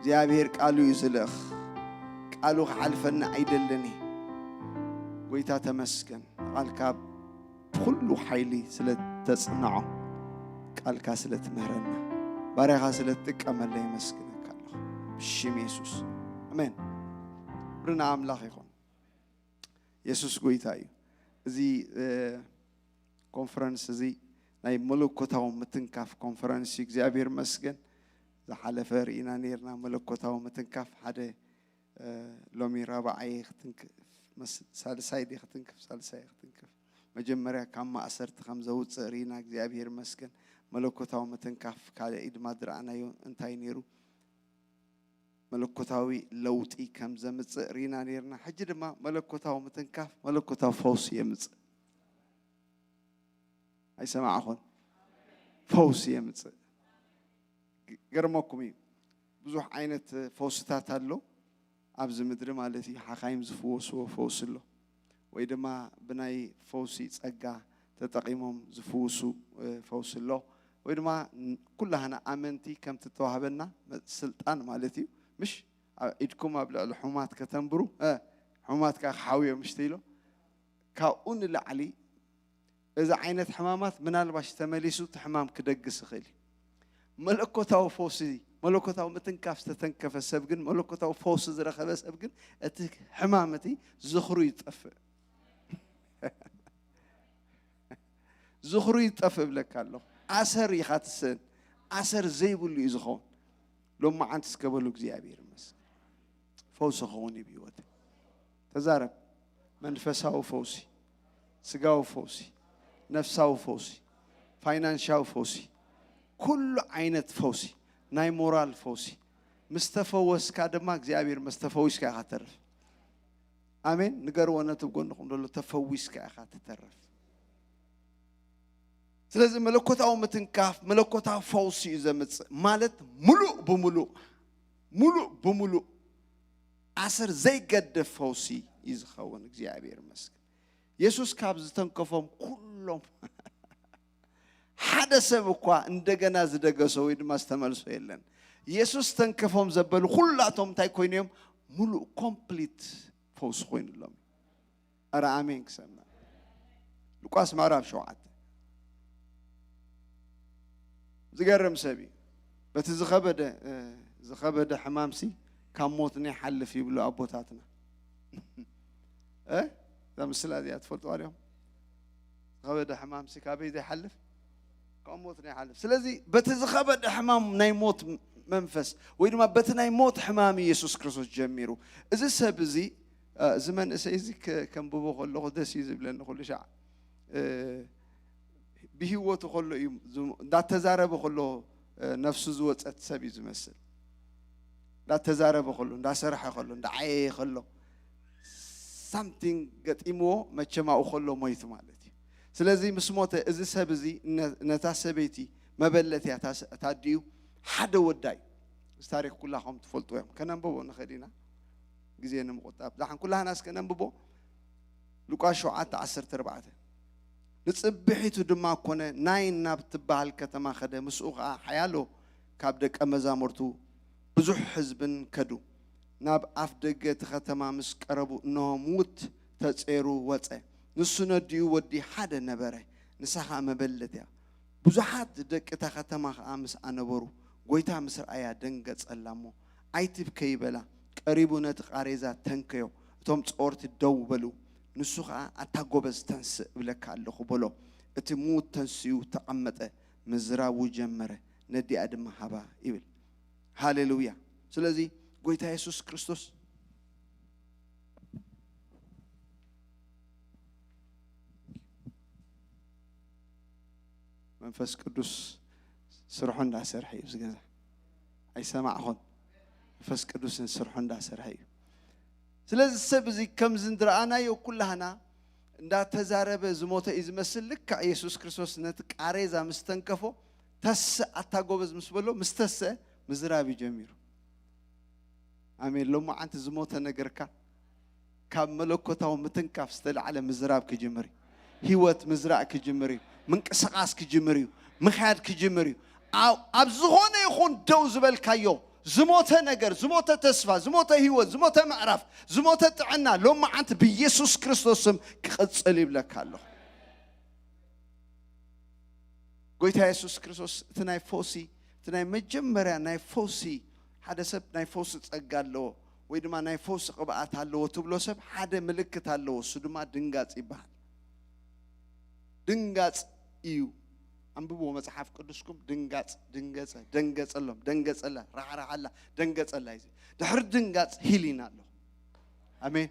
እግዚኣብሔር ቃሉ እዩ ዝልእኽ። ቃሉ ክሓልፈና ኣይደልን እዩ። ጎይታ ተመስገን። ቃልካ ብኹሉ ሓይሊ ስለ ተጽንዖ፣ ቃልካ ስለ ትምህረና፣ ባርያኻ ስለ ትጥቀመለ የመስግነካ ኣለኹ። ብሽም የሱስ። ኣሜን። ክብሪ ንኣምላኽ ይኹን። የሱስ ጎይታ እዩ። እዚ፣ እ፣ ኮንፈረንስ እዚ ናይ መለኮታዊ ምትንካፍ ኮንፈረንስ እዩ። እግዚኣብሔር ይመስገን። ዝሓለፈ ርኢና ነይርና መለኮታዊ ምትንካፍ ሓደ፣ እ፣ ሎሚ ራብዓይ ክትንክፍ፣ መስ-፣ ሳልሳይ ድየ ክትንክፍ፣ ሳልሳይ ክትንክፍ። መጀመርያ ካብ ማእሰርቲ ከም ዘውፅእ ርኢና እግዚኣብሔር ይመስገን። መለኮታዊ ምትንካፍ ካልእ ድማ ዝረኣናዮ እንታይ ነይሩ? መለኮታዊ ለውጢ ከም ዘምፅእ ርኢና ነይርና። ሕጂ ድማ መለኮታዊ ምትንካፍ፣ መለኮታዊ ፈውሲ የምፅእ። ኣይሰማዕኹን? ፈውሲ የምፅእ። ግ-፣ ገርመኩም እዩ። ብዙሕ ዓይነት ፈውስታት ኣሎ ኣብዚ ምድሪ ማለት እዩ። ሓኻይም ዝፍወስዎ ፈውሲ ኣሎ፣ ወይ ድማ ብናይ ፈውሲ ጸጋ ተጠቒሞም ዝፍውሱ፣ እ፣ ፈውሲ ኣሎ፣ ወይ ድማ ን-፣ ኩላህና ኣመንቲ ከም ትተዋህበና መ-፣ ስልጣን ማለት እዩ። ምሽ ኣብ ኢድኩም ኣብ ልዕሊ ሕሙማት ከተንብሩ፣ እ፣ ሕሙማት ከኣ ክሓውዮም ምሽ ኢሎ። ካብኡ ንላዕሊ እዚ ዓይነት ሕማማት ምናልባሽ ተመሊሱ እቲ ሕማም ክደግስ ይኽእል እዩ። መለኮታዊ ፈውሲ፣ መለኮታዊ ምትንካፍ ዝተተንከፈ ሰብ ግን፣ መለኮታዊ ፈውሲ ዝረኸበ ሰብ ግን፣ እቲ ሕማም እቲ ዝኽሩ ይጠፍእ። ዝኽሩ ይጠፍእ እብለካ ኣለኹ። ኣሰር ኢኻ ትስእን። ኣሰር ዘይብሉ እዩ ዝኸውን። ሎማዓንቲ እስከ በሉ፣ እግዚኣብሔር ይመስገን። ፈውሲ ክኸውን እዩ ብህይወት። ተዛረብ። መንፈሳዊ ፈውሲ፣ ስጋዊ ፈውሲ፣ ነፍሳዊ ፈውሲ፣ ፋይናንሻዊ ፈውሲ፣ ኩሉ ዓይነት ፈውሲ፣ ናይ ሞራል ፈውሲ። ምስ ተፈወስካ ድማ እግዚኣብሔር ምስ ተፈዊስካ ኢኻ ተርፍ። ኣሜን። ንገርዎ ነቲ ጎንኹም ዘሎ፣ ተፈዊስካ ኢኻ ትተርፍ። ስለዚ መለኮታዊ ምትንካፍ፣ መለኮታዊ ፈውሲ እዩ ዘምጽእ። ማለት ሙሉእ ብሙሉእ፣ ሙሉእ ብሙሉእ ኣሰር ዘይገድፍ ፈውሲ እዩ ዝኸውን። እግዚኣብሔር ይመስገን። የሱስ ካብ ዝተንከፎም ኩሎም ሓደ ሰብ እኳ እንደገና ዝደገሶ ወይ ድማ ዝተመልሶ የለን። የሱስ ተንከፎም ዘበሉ ኩላቶም እንታይ ኮይኖም እዮም? ሙሉእ ኮምፕሊት ፈውሲ ኮይኑሎም። ኣረ ኣሜን ክሰምዕ። ሉቃስ ምዕራፍ ሸውዓተ። ዝገርም ሰብ እዩ። በቲ ዝኸበደ፣ እ፣ ዝኸበደ ሕማምሲ ካብ ሞት ንይሓልፍ ይብሉ ኣቦታትና። እ? እዛ ምስላ እዚኣ ትፈልጥዋ ዲኹም? ዝኸበደ ሕማምሲ ካበይ ዘይሓልፍ? ካብ ሞት ንይሓልፍ። ስለዚ በቲ ዝኸበደ ሕማም ናይ ሞት መንፈስ ወይ ድማ በቲ ናይ ሞት ሕማም ኢየሱስ ክርስቶስ ጀሚሩ። እዚ ሰብ እዚ፣ እ፣ እዚ መንእሰይ እዚ ከ-፣ ከንብቦ ከለኹ ደስ እዩ ዝብለኒ ኩሉ ሻዕ። እ፣ ብህይወቱ ከሎ እዩ ዝ-፣ እንዳተዛረበ ከሎ፣ እ፣ ነፍሱ ዝወጸት ሰብ እዩ ዝመስል። እንዳተዛረበ ከሎ፣ እንዳሰርሐ ከሎ፣ እንዳዓየየ ከሎ፣ ሳምቲንግ ገጢምዎ መቸም ኣብኡ ከሎ ሞይቱ ማለት እዩ። ስለዚ ምስ ሞተ እዚ ሰብ እዚ ነ-፣ ነታ ሰበይቲ መበለት እያ፣ እታ ስ-፣ እታ ኣዲኡ ሓደ ወዳ እዩ። እዚ ታሪኽ ኩላኹም ትፈልጥዎ እዮም። ከነንብቦ ንኽእል ኢና ግዜ ንምቑጣብ። ዛሓን ኩላህና እስከ ነንብቦ። ሉቃስ ሸውዓተ ዓሰርተ ኣርባዕተ። ንጽብሒቱ ድማ ኮነ፣ ናይን ናብ ትበሃል ከተማ ኸደ፣ ምስኡ ኸኣ ሓያሎ ካብ ደቀ መዛሙርቱ ብዙሕ ህዝብን ከዱ። ናብ ኣፍ ደገ እቲ ኸተማ ምስ ቀረቡ፣ እንሆ፣ ምዉት ተጼሩ ወጸ። ንሱ ነዲኡ ወዲ ሓደ ነበረ፣ ንሳ ኸኣ መበለት እያ። ብዙሓት ደቂ እታ ኸተማ ኸኣ ምስኣ ነበሩ። ጐይታ ምስ ረኣያ ደንገጸላ እሞ፣ ኣይትብከዪ በላ። ቀሪቡ ነቲ ቃሬዛ ተንከዮ። እቶም ጸወርቲ ደው በሉ። ንሱ ኸኣ፣ ኣታ ጐበዝ፣ ተንስእ እብለካ ኣለኹ በሎ። እቲ ምዉት ተንሲኡ ተቐመጠ፣ ምዝራቡ ጀመረ። ነዲኣ ድማ ሃባ ይብል። ሃሌሉያ። ስለዚ ጐይታ የሱስ ክርስቶስ መንፈስ ቅዱስ ስርሑ እንዳሰርሐ እዩ ኣብዚ ገዛ። ኣይሰማዕኹን? መንፈስ ቅዱስ ስርሑ እንዳሰርሐ እዩ። ስለዚ ሰብ እዚ ከምዚ እንድረኣናዮ ኩላህና እንዳተዛረበ ዝሞተ እዩ ዝመስል። ልክዕ የሱስ ክርስቶስ ነቲ ቃሬዛ ምስ ተንከፎ፣ "ተስእ ኣታ ጐበዝ" ምስ በሎ፣ ምስ ተስአ ምዝራብ እዩ ጀሚሩ። ኣሜን። ሎማዓንቲ ዝሞተ ነገርካ ካብ መለኮታዊ ምትንካፍ ዝተላዕለ ምዝራብ ክጅምር እዩ። ህይወት ምዝራእ ክጅምር እዩ። ምንቅስቓስ ክጅምር እዩ። ምኽያድ ክጅምር እዩ። ኣብ፣ ኣብ ዝኾነ ይኹን ደው ዝበልካዮ ዝሞተ ነገር፣ ዝሞተ ተስፋ፣ ዝሞተ ህይወት፣ ዝሞተ ምዕራፍ፣ ዝሞተ ጥዕና ሎማዓንቲ ብኢየሱስ ክርስቶስ ስም ክቕጽል ይብለካ ኣለኹ። ጎይታ የሱስ ክርስቶስ እቲ ናይ ፈውሲ፣ እቲ ናይ መጀመርያ ናይ ፈውሲ፣ ሓደ ሰብ ናይ ፈውሲ ጸጋ ኣለዎ ወይ ድማ ናይ ፈውሲ ቅብኣት ኣለዎ ትብሎ ሰብ ሓደ ምልክት ኣለዎ። እሱ ድማ ድንጋጽ ይበሃል። ድንጋጽ እዩ። ኣንብብዎ መጽሓፍ ቅዱስኩም። ድንጋጽ፣ ድንገጸ፣ ደንገጸሎም፣ ደንገጸላ፣ ራዕራዓላ፣ ደንገጸላ እዩ። ድሕሪ ድንጋጽ ሂሊን ኣሎ። ኣሜን።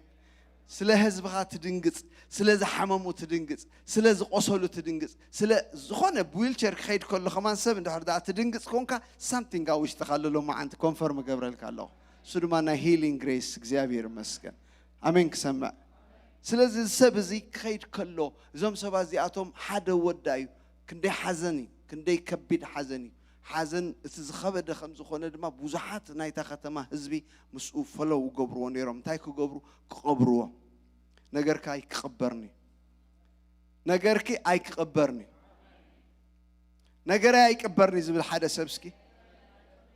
ስለ ህዝብኻ ትድንግጽ፣ ስለ ዝሓመሙ ትድንግጽ፣ ስለ ዝቆሰሉ ትድንግጽ፣ ስለ ዝኾነ ብዊልቸር ክኸይድ ከሎ ከማን ሰብ እንድሕር ደኣ ትድንግጽ ኮንካ ሳምቲንግ ኣብ ውሽጥኻ ኣሎ። ሎማዓንቲ ኮንፈርም እገብረልካ ኣለኹ። እሱ ድማ ናይ ሂሊንግ ግሬስ። እግዚኣብሔር ይመስገን። ኣሜን። ክሰምዕ። ስለዚ እዚ ሰብ እዚ ክኸይድ ከሎ እዞም ሰባት እዚኣቶም ሓደ ወዳ እዩ። ክንደይ ሓዘን እዩ፣ ክንደይ ከቢድ ሓዘን እዩ። ሓዘን እቲ ዝኸበደ ከም ዝኾነ ድማ ብዙሓት ናይታ ከተማ ህዝቢ ምስኡ ፈለው ይገብርዎ ነይሮም። እንታይ ክገብሩ? ክቐብርዎ። ነገርካ ኣይክቕበርኒ፣ ነገርኪ ኣይክቕበርኒ፣ ነገረይ ኣይቅበርኒ ዝብል ሓደ ሰብ እስኪ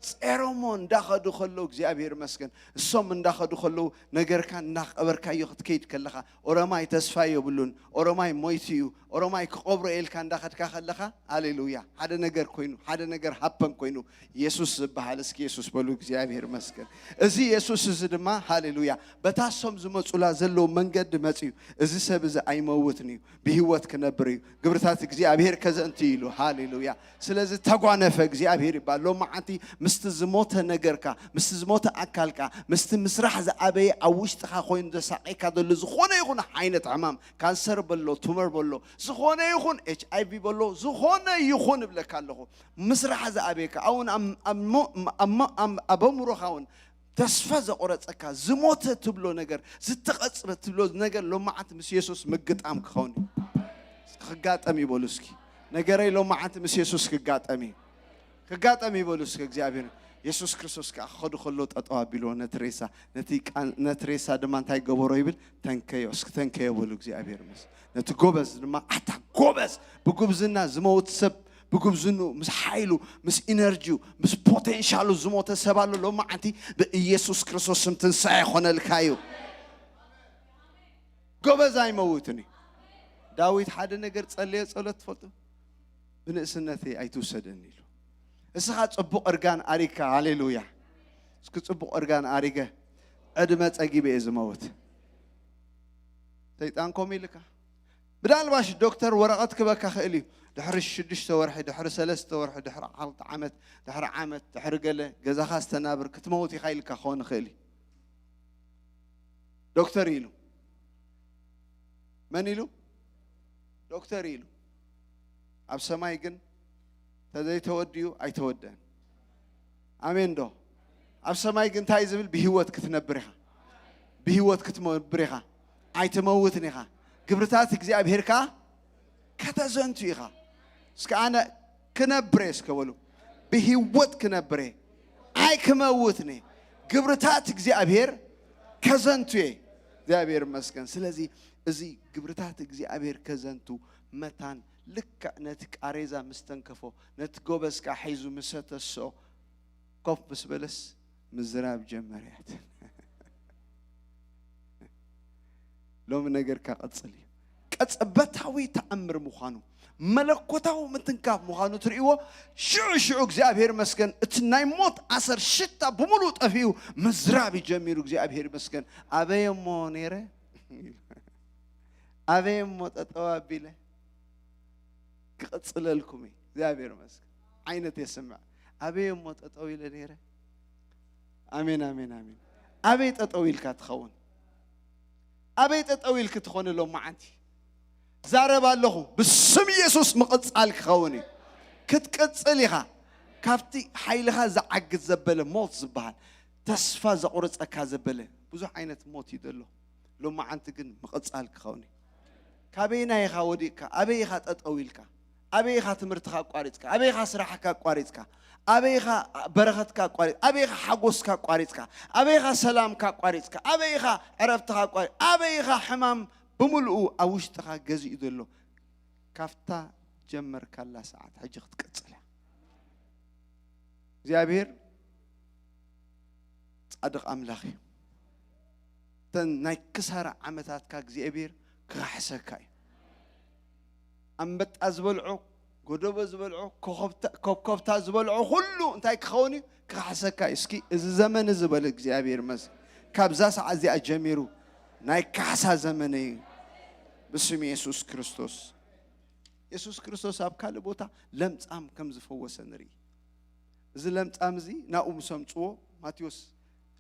ጸሮሞ እንዳኸዱ ከለዉ እግዚኣብሔር ይመስገን። እሶም እንዳኸዱ ከለዉ ነገርካ እናቐበርካዮ ክትከይድ ከለኻ ኦሮማይ ተስፋ የብሉን፣ ኦሮማይ ሞይቱ እዩ፣ ኦሮማይ ክቐብሮ ኢልካ እንዳኸድካ ከለኻ፣ ሃሌሉያ፣ ሓደ ነገር ኮይኑ፣ ሓደ ነገር ሃፐን ኮይኑ፣ የሱስ ዝበሃል እስኪ የሱስ በሉ። እግዚኣብሔር ይመስገን። እዚ የሱስ እዚ ድማ ሃሌሉያ በታ እሶም ዝመጹላ ዘለዉ መንገዲ መጽዩ። እዚ ሰብ እዚ ኣይመውትን እዩ፣ ብህይወት ክነብር እዩ። ግብርታት እግዚኣብሔር ከዘንቱ ኢሉ። ሃሌሉያ። ስለዚ ተጓነፈ እግዚኣብሔር ይባል። ሎማዓንቲ ምስቲ ዝሞተ ነገርካ፣ ምስቲ ዝሞተ ኣካልካ፣ ምስቲ ምስራሕ ዝኣበየ ኣብ ውሽጥኻ ኮይኑ ዘሳቀየካ ዘሎ ዝኾነ ይኹን ዓይነት ሕማም፣ ካንሰር በሎ፣ ቱመር በሎ፣ ዝኾነ ይኹን ኤች ኣይ ቪ በሎ፣ ዝኾነ ይኹን እብለካ ኣለኹ። ምስራሕ ዝኣበየካ፣ ኣውን ኣብ፣ ኣብ ሞ-፣ ኣብ ሞ-፣ ኣብ፣ ኣብ ኣእምሮኻ እውን ተስፋ ዘቆረጸካ፣ ዝሞተ ትብሎ ነገር፣ ዝተቐጽረ ትብሎ ነገር ሎማዓንቲ ምስ የሱስ ምግጣም ክኸውን እዩ። ክጋጠም ይበሉ እስኪ። ነገረይ ሎማዓንቲ ምስ የሱስ ክጋጠም እዩ። ክጋጠም ይበሉ እስኪ። እግዚኣብሔር የሱስ ክርስቶስ ከኣ ክኸዱ ከሎ ጠጠው ኣቢልዎ ነቲ ሬሳ፣ ነቲ ቃ-፣ ነቲ ሬሳ ድማ እንታይ ገበሮ ይብል? ተንከዮ። እስኪ ተንከዮ በሉ። እግዚኣብሔር ምስ ነቲ ጎበዝ ድማ፣ ኣታ ጎበዝ፣ ብጉብዝና ዝመውት ሰብ፣ ብጉብዝኑ፣ ምስ ሓይሉ፣ ምስ ኢነርጂው፣ ምስ ፖቴንሻሉ ዝሞተ ሰብ ኣሎ። ሎማዓንቲ ብኢየሱስ ክርስቶስ ስም ትንሳኤ ይኾነልካ እዩ። ጎበዝ ኣይመውትን እዩ። ዳዊት ሓደ ነገር ጸለየ ጸሎት ትፈልጡ? "ብንእስነተይ ኣይትውሰደኒ" ኢሉ። እስኻ ጽቡቕ እርጋን ኣሪግካ፣ ሃሌሉያ። እስኪ ጽቡቕ እርጋን ኣሪገ ዕድመ ጸጊበ እየ ዝመውት። ሰይጣን ከምኡ ኢልካ። ብዳልባሽ ዶክተር ወረቐት ክበካ ክእል እዩ። ድሕሪ ሽዱሽተ ወርሒ፣ ድሕሪ ሰለስተ ወርሒ፣ ድሕሪ ዓልተ ዓመት፣ ድሕሪ ዓመት፣ ድሕሪ ገለ ገዛኻ ዝተናብር ክትመውት ኢኻ ኢልካ ክኸውን ይኽእል እዩ። ዶክተር ኢሉ። መን ኢሉ? ዶክተር ኢሉ። ኣብ ሰማይ ግን ተዘይተወዲኡ ኣይተወደአን። ኣሜን ዶ? ኣብ ሰማይ ግን እንታይ ዝብል? ብህይወት ክትነብር ኢኻ። ብህይወት ክትነብር ኢኻ። ኣይትመውትን ኢኻ። ግብርታት እግዚኣብሔር ከኣ ከተዘንቱ ኢኻ። እስከ ኣነ ክነብር እየ እስከ በሉ። ብህይወት ክነብር እየ። ኣይክመውትን እየ። ግብርታት እግዚኣብሔር ከዘንቱ እየ። እግዚኣብሔር ይመስገን። ስለዚ እዚ ግብርታት እግዚኣብሔር ከዘንቱ መታን ልክዕ ነቲ ቃሬዛ ምስ ተንከፎ፣ ነቲ ጎበዝ ከኣ ሒዙ ምስ ሰተሶ፣ ኮፍ ምስ በለስ ምዝራብ ጀመርያት። ሎሚ ነገርካ ቀጽል እዩ። ቀጸበታዊ ተኣምር ምዃኑ፣ መለኮታዊ ምትንካፍ ምዃኑ ትርእይዎ። ሽዑ ሽዑ እግዚኣብሔር መስገን፣ እቲ ናይ ሞት ኣሰር ሽታ ብምሉእ ጠፊኡ ምዝራብ ይጀሚሩ። እግዚኣብሔር መስገን። ኣበየ እሞ ነይረ? ኣበየ እሞ ጠጠው ኣቢለ? ክቕጽለልኩም እዩ። እግዚኣብሔር መስገን። ዓይነት የስምዕ። ኣበየ እሞ ጠጠው ኢለ ነይረ? ኣሜን፣ ኣሜን፣ ኣሜን። ኣበይ ጠጠው ኢልካ ትኸውን? ኣበይ ጠጠው ኢልክ ትኾን? ሎማዓንቲ ዛረብ ኣለኹ። ብስም ኢየሱስ ምቕጻል ክኸውን እዩ። ክትቅጽል ኢኻ። ካብቲ ሓይልኻ ዝዓግት ዘበለ ሞት ዝበሃል፣ ተስፋ ዘቑርጸካ ዘበለ ብዙሕ ዓይነት ሞት እዩ ዘሎ። ሎማዓንቲ ግን ምቕጻል ክኸውን እዩ። ካበየናይ ኢኻ ወዲቕካ? ኣበይ ኢኻ ጠጠው ኢልካ? ኣበይ ኢኻ ትምህርትኻ ኣቋሪጽካ? ኣበይ ኢኻ ስራሕካ ኣቋሪጽካ? ኣበይ ኢኻ በረኸትካ ኣቋሪጽ-? ኣበይ ኢኻ ሓጎስካ ኣቋሪጽካ? ኣበይ ኢኻ ሰላምካ ኣቋሪጽካ? ኣበይ ኢኻ ዕረፍትኻ ኣቋሪ-? ኣበይ ኢኻ ሕማም ብምልኡ ኣብ ውሽጥኻ ገዚኡ ዘሎ? ካብታ ጀመርካላ ሰዓት ሕጂ ክትቅጽል እያ። እግዚኣብሔር ጻድቕ ኣምላኽ እዩ። እተን ናይ ክሳራ ዓመታትካ እግዚኣብሔር ክኻሕሰካ እዩ። ኣንበጣ ዝበልዖ፣ ጎደቦ ዝበልዖ፣ ኮኸብታ- ኮብኮብታ ዝበልዖ ኩሉ እንታይ ክኸውን እዩ? ክኻሕሰካ እዩ። እስኪ እዚ ዘመን እዚ በል እግዚኣብሔር መስ ካብዛ ሰዓት እዚኣ ጀሚሩ ናይ ካሕሳ ዘመን እዩ። ብስም የሱስ ክርስቶስ። የሱስ ክርስቶስ ኣብ ካልእ ቦታ ለምጻም ከም ዝፈወሰ ንርኢ። እዚ ለምጻም እዚ ናብኡ ምስ ኣምጽዎ፣ ማቴዎስ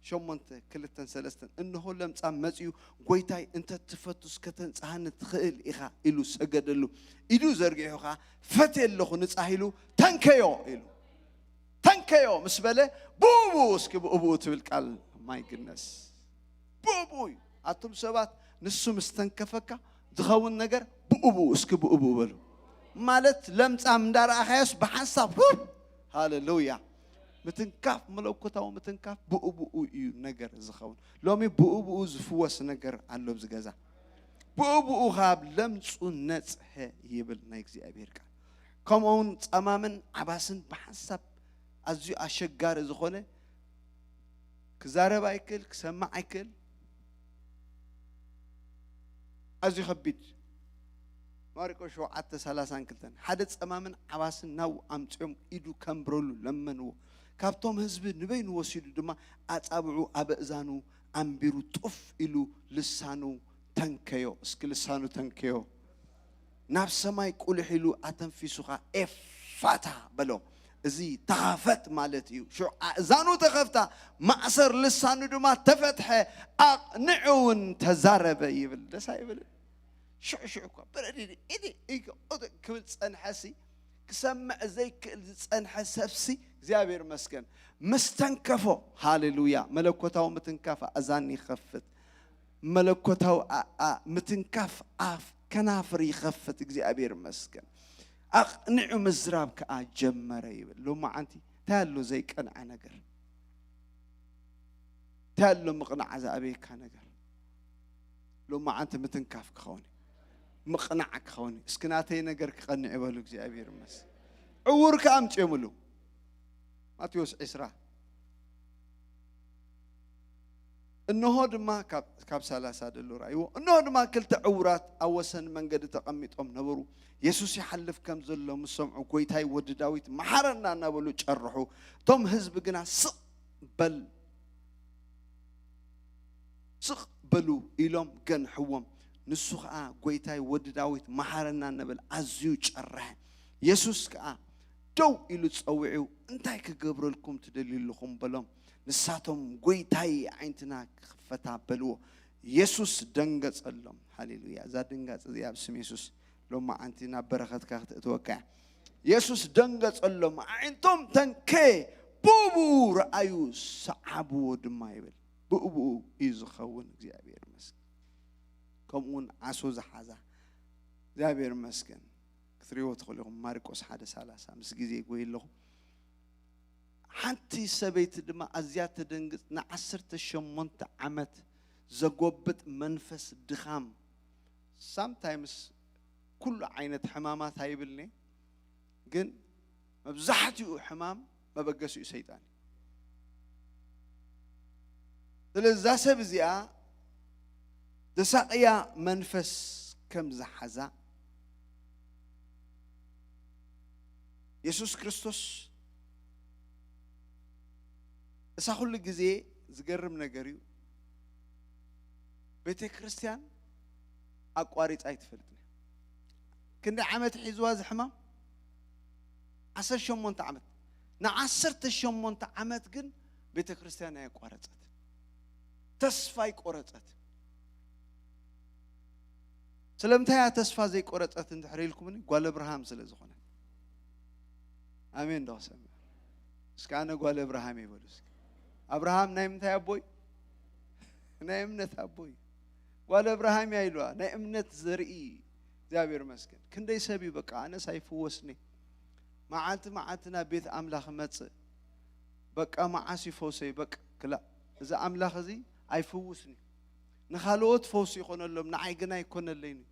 ሸሞንተ ክልተን ሰለስተን፣ እንሆ ለምጻም መጺኡ፣ ጎይታይ፣ እንተ ትፈቱስ ከተንጽሃኒ ትኽእል ኢኻ ኢሉ ሰገደሉ። ኢዱ ዘርጊሑ ኸኣ፣ ፈትየ ኣለኹ፣ ንጻህ ኢሉ፣ ተንከዮ ኢሉ። ተንከዮ ምስ በለ፣ ብኡ ብኡ፣ እስኪ ብኡ ብኡ ትብል ቃል፣ ማይ ግነስ ብኡ ብኡ እዩ። ኣቱም ሰባት፣ ንሱ ምስ ተንከፈካ ዝኸውን ነገር ብኡ ብኡ፣ እስኪ ብኡ ብኡ በሉ። ማለት ለምጻም እንዳረኣኻዮስ ብሓንሳብ፣ ሃሌሉያ። ምትንካፍ፣ መለኮታዊ ምትንካፍ ብኡ ብኡ እዩ ነገር ዝኸውን። ሎሚ ብኡ ብኡ ዝፍወስ ነገር ኣሎ ኣብዚ ገዛ። ብኡ ብኡ ካብ ለምጹ ነጽሐ ይብል ናይ እግዚኣብሔር ቃል። ከምኡውን ጸማምን ዓባስን ብሓንሳብ ኣዝዩ ኣሸጋሪ ዝኾነ፣ ክዛረብ ኣይክእል፣ ክሰማዕ ኣይክእል፣ ኣዝዩ ከቢድ። ማርቆስ ሸውዓተ ሰላሳን ክልተን፣ ሓደ ጸማምን ዓባስን ናብኡ ኣምጺኦም ኢዱ ከንብረሉ ለመንዎ። ካብቶም ህዝቢ ንበይኑ ወሲዱ ድማ ኣጻብዑ ኣብ ኣእዛኑ ኣንቢሩ ጡፍ ኢሉ ልሳኑ ተንከዮ። እስኪ ልሳኑ ተንከዮ። ናብ ሰማይ ቁልሕ ኢሉ ኣተንፊሱ ኸኣ ኤፋታ በሎ። እዚ ተኸፈት ማለት እዩ። ሽዑ ኣእዛኑ ተኸፍታ፣ ማእሰር ልሳኑ ድማ ተፈትሐ፣ ኣቕኒዑ እውን ተዛረበ ይብል። ደስ ኣይብልን? ሽዑ ሽዑ እኳ በረዲድ ኢዲ ኢከ ኦደ ክብል ጸንሐሲ፣ ክሰምዕ ዘይክእል ዝጸንሐ ሰብሲ እግዚኣብሔር መስገን ምስ ተንከፎ፣ ሃሌሉያ፣ መለኮታዊ ምትንካፍ ኣእዛን ይኸፍት። መለኮታዊ ኣ- ኣ- ምትንካፍ ኣፍ ከናፍር ይኸፍት። እግዚኣብሔር መስገን። ኣቕኒዑ ምዝራብ ከኣ ጀመረ ይብል። ሎማዓንቲ እንታይ ኣሎ ዘይቀንዐ ነገር? እንታይ ኣሎ ምቕናዕ ዝኣበየካ ነገር? ሎማዓንቲ ምትንካፍ ክኸውን እዩ። ምቕናዕ ክኸውን እዩ። እስኪ ናተይ ነገር ክቐንዕ ይበሉ። እግዚኣብሔር መስገን። ዕውር ከኣ ኣምፅኦምሉ። ማቴዎስ ዕስራ። እንሆ ድማ ካብ ካብ ሰላሳ ደሎ ራእይዎ። እንሆ ድማ ክልተ ዕውራት ኣብ ወሰን መንገዲ ተቐሚጦም ነበሩ። የሱስ ይሓልፍ ከም ዘሎ ምስ ሰምዑ፣ ጎይታይ፣ ወዲ ዳዊት፣ መሓረና እናበሉ ጨርሑ። እቶም ህዝቢ ግና ስቕ በል ስቕ በሉ ኢሎም ገንሕዎም። ንሱ ኸኣ፣ ጎይታይ፣ ወዲ ዳዊት፣ መሓረና፣ እናበለ ኣዝዩ ጨርሐ። የሱስ ከኣ ደው ኢሉ ጸዊዑ፣ እንታይ ክገብረልኩም ትደልዩ ኣለኹም? በሎም። ንሳቶም፣ ጎይታይ፣ ኣዒንትና ክኽፈታ በልዎ። የሱስ ደንገጸሎም። ሃሌሉያ። እዛ ድንጋጸ እዚኣ ብስም የሱስ ሎማዓንቲ ናብ በረኸትካ ክትእትወካ እያ። የሱስ ደንገጸሎም፣ ኣዒንቶም ተንከየ፣ ብኡ ብኡ ረኣዩ፣ ሰዓብዎ ድማ ይብል። ብኡ ብኡ እዩ ዝኸውን። እግዚኣብሔር ይመስገን። ከምኡ እውን ዓሶ ዝሓዛ እግዚኣብሔር ይመስገን። ክትሪእዎ ትኽእሉ ኢኹም። ማርቆስ ሓደ ሰላሳ፣ ምስ ግዜ ይጎይ ኣለኹ። ሓንቲ ሰበይቲ ድማ ኣዝያ ተደንግጽ፣ ንዓሰርተ ሸሞንተ ዓመት ዘጎብጥ መንፈስ ድኻም። ሳምታይምስ ኩሉ ዓይነት ሕማማት ኣይብልኒ፣ ግን መብዛሕትኡ ሕማም መበገሲኡ ሰይጣን እዩ። ስለዚ እዛ ሰብ እዚኣ ዘሳቕያ መንፈስ ከም ዝሓዛ የሱስ ክርስቶስ እሳ ኩሉ ግዜ ዝገርም ነገር እዩ። ቤተ ክርስቲያን ኣቋሪጻ ኣይትፈልጥን እያ። ክንደይ ዓመት ሒዝዋ እዚ ሕማም? ዓሰርተ ሸሞንተ ዓመት። ንዓሰርተ ሸሞንተ ዓመት ግን ቤተ ክርስቲያን ኣየቋረጸት። ተስፋ ኣይቆረጸት። ስለምንታይ እያ ተስፋ ዘይቆረጸት እንድሕር ኢልኩምኒ፣ ጓል እብርሃም ስለ ዝኾነት። ኣሜን ዶ ክሰምዕ? እስከ ኣነ ጓል እብርሃም ይበሉ እስከ። ኣብርሃም ናይ ምንታይ ኣቦይ? ናይ እምነት ኣቦይ። ጓል እብርሃም እያ ኢልዋ፣ ናይ እምነት ዘርኢ። እግዚኣብሔር መስገን። ክንደይ ሰብ እዩ በቃ፣ ኣነስ ኣይፍወስኒ። መዓልቲ መዓልቲ ናብ ቤት ኣምላኽ እመጽእ። በቃ መዓስ እዩ ፈውሰይ? በቃ ክላእ። እዚ ኣምላኽ እዚ ኣይፍውስኒ። ንኻልኦት ፈውሲ ይኾነሎም፣ ንዓይ ግን ኣይኮነለይን እዩ።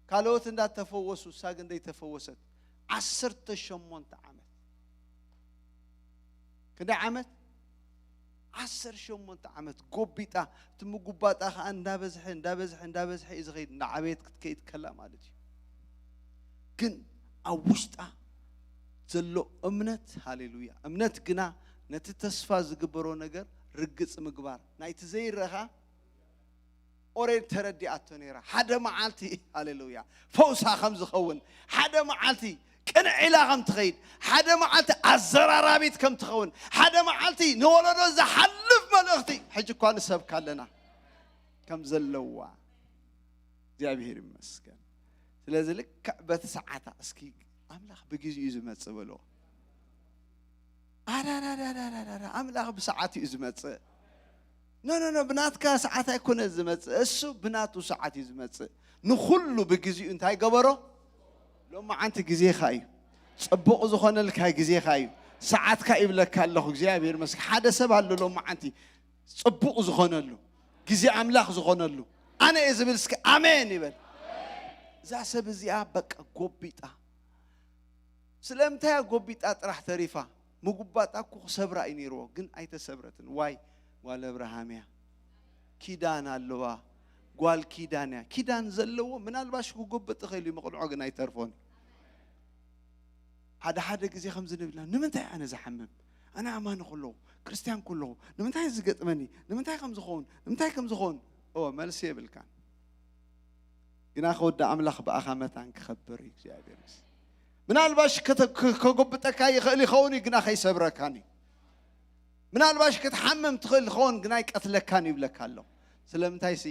ካልኦት እንዳተፈወሱ፣ እሳ ግን ደይተፈወሰት። ዓሰርተ ሸሞንተ ዓመት። ክንደይ ዓመት? ዓሰርተ ሸሞንተ ዓመት ጎቢጣ፣ እቲ ምጉባጣ ከዓ እንዳበዝሐ እንዳበዝሐ እንዳበዝሐ እዩ ዝኸይድ፣ እንዳዓበየት ክትከይድ ከላ ማለት እዩ። ግን ኣብ ውሽጣ ዘሎ እምነት፣ ሃሌሉያ፣ እምነት ግና ነቲ ተስፋ ዝግበሮ ነገር ርግጽ ምግባር፣ ናይቲ ዘይረኻ ኦሬድ ተረዲኣቶ ነይራ። ሓደ መዓልቲ፣ ሃሌሉያ፣ ፈውሳ ከም ዝኸውን፣ ሓደ መዓልቲ ቅንዕ ኢላ ከም ትኸይድ፣ ሓደ መዓልቲ ኣዘራራቢት ከም ትኸውን፣ ሓደ መዓልቲ ንወለዶ ዝሓልፍ መልእኽቲ ሕጂ እኳ ንሰብካ ኣለና ከም ዘለዋ። እግዚኣብሔር ይመስገን። ስለዚ ልክዕ በቲ ሰዓታ እስኪ ኣምላኽ ብግዜኡ እዩ ዝመጽእ በልዎ። ኣራራራራራራ ኣምላኽ ብሰዓት እዩ ዝመጽእ። ኖ ኖ ኖ ብናትካ ሰዓት ኣይኮነ ዝመጽእ፣ እሱ ብናቱ ሰዓት እዩ ዝመጽእ። ንኹሉ ብግዜኡ እንታይ ገበሮ? ሎማዓንቲ ግዜኻ እዩ። ጽቡቕ ዝኾነልካ ግዜኻ እዩ። ሰዓትካ ይብለካ ኣለኹ። እግዚኣብሔር ይመስገን። ሓደ ሰብ ኣሎ ሎማዓንቲ ጽቡቕ ዝኾነሉ፣ ግዜ ኣምላኽ ዝኾነሉ፣ ኣነ እየ ዝብል እስኪ ኣሜን ይበል። እዛ ሰብ እዚኣ በቃ ጎቢጣ። ስለምንታይ እያ ጎቢጣ ጥራሕ ተሪፋ? ምጉባጣ እኮ ክሰብራ እዩ ነይርዎ፣ ግን ኣይተሰብረትን። ዋይ? ጓል እብራሃም እያ። ኪዳን ኣለዋ። ጓል ኪዳን እያ። ኪዳን ዘለዎ ምናልባሽ ክጉብጥ ይኽእል እዩ፣ መቕንዖ ግን ኣይተርፎን እዩ። ሓደ ሓደ ግዜ ከምዚ ንብልና፣ ንምንታይ ኣነ ዝሓምም? ኣነ ኣማኒ ከለኹ፣ ክርስትያን ከለኹ፣ ንምንታይ ዝገጥመኒ? ንምንታይ ከም ዝኸውን? ንምንታይ ከም ዝኸውን? እወ፣ መልሲ የብልካን። ግና ከወዲ ኣምላኽ ብኣኻ መታን ክኸብር እዩ እግዚኣብሔር። ምስ ምናልባሽ ከተ- ከ- ከጎብጠካ ይኽእል ይኸውን እዩ፣ ግና ከይሰብረካን እዩ። ምናልባሽ ክትሓምም ትኽእል ይኸውን፣ ግና ኣይቀትለካን ይብለካ ኣሎ። ስለምንታይ ሲ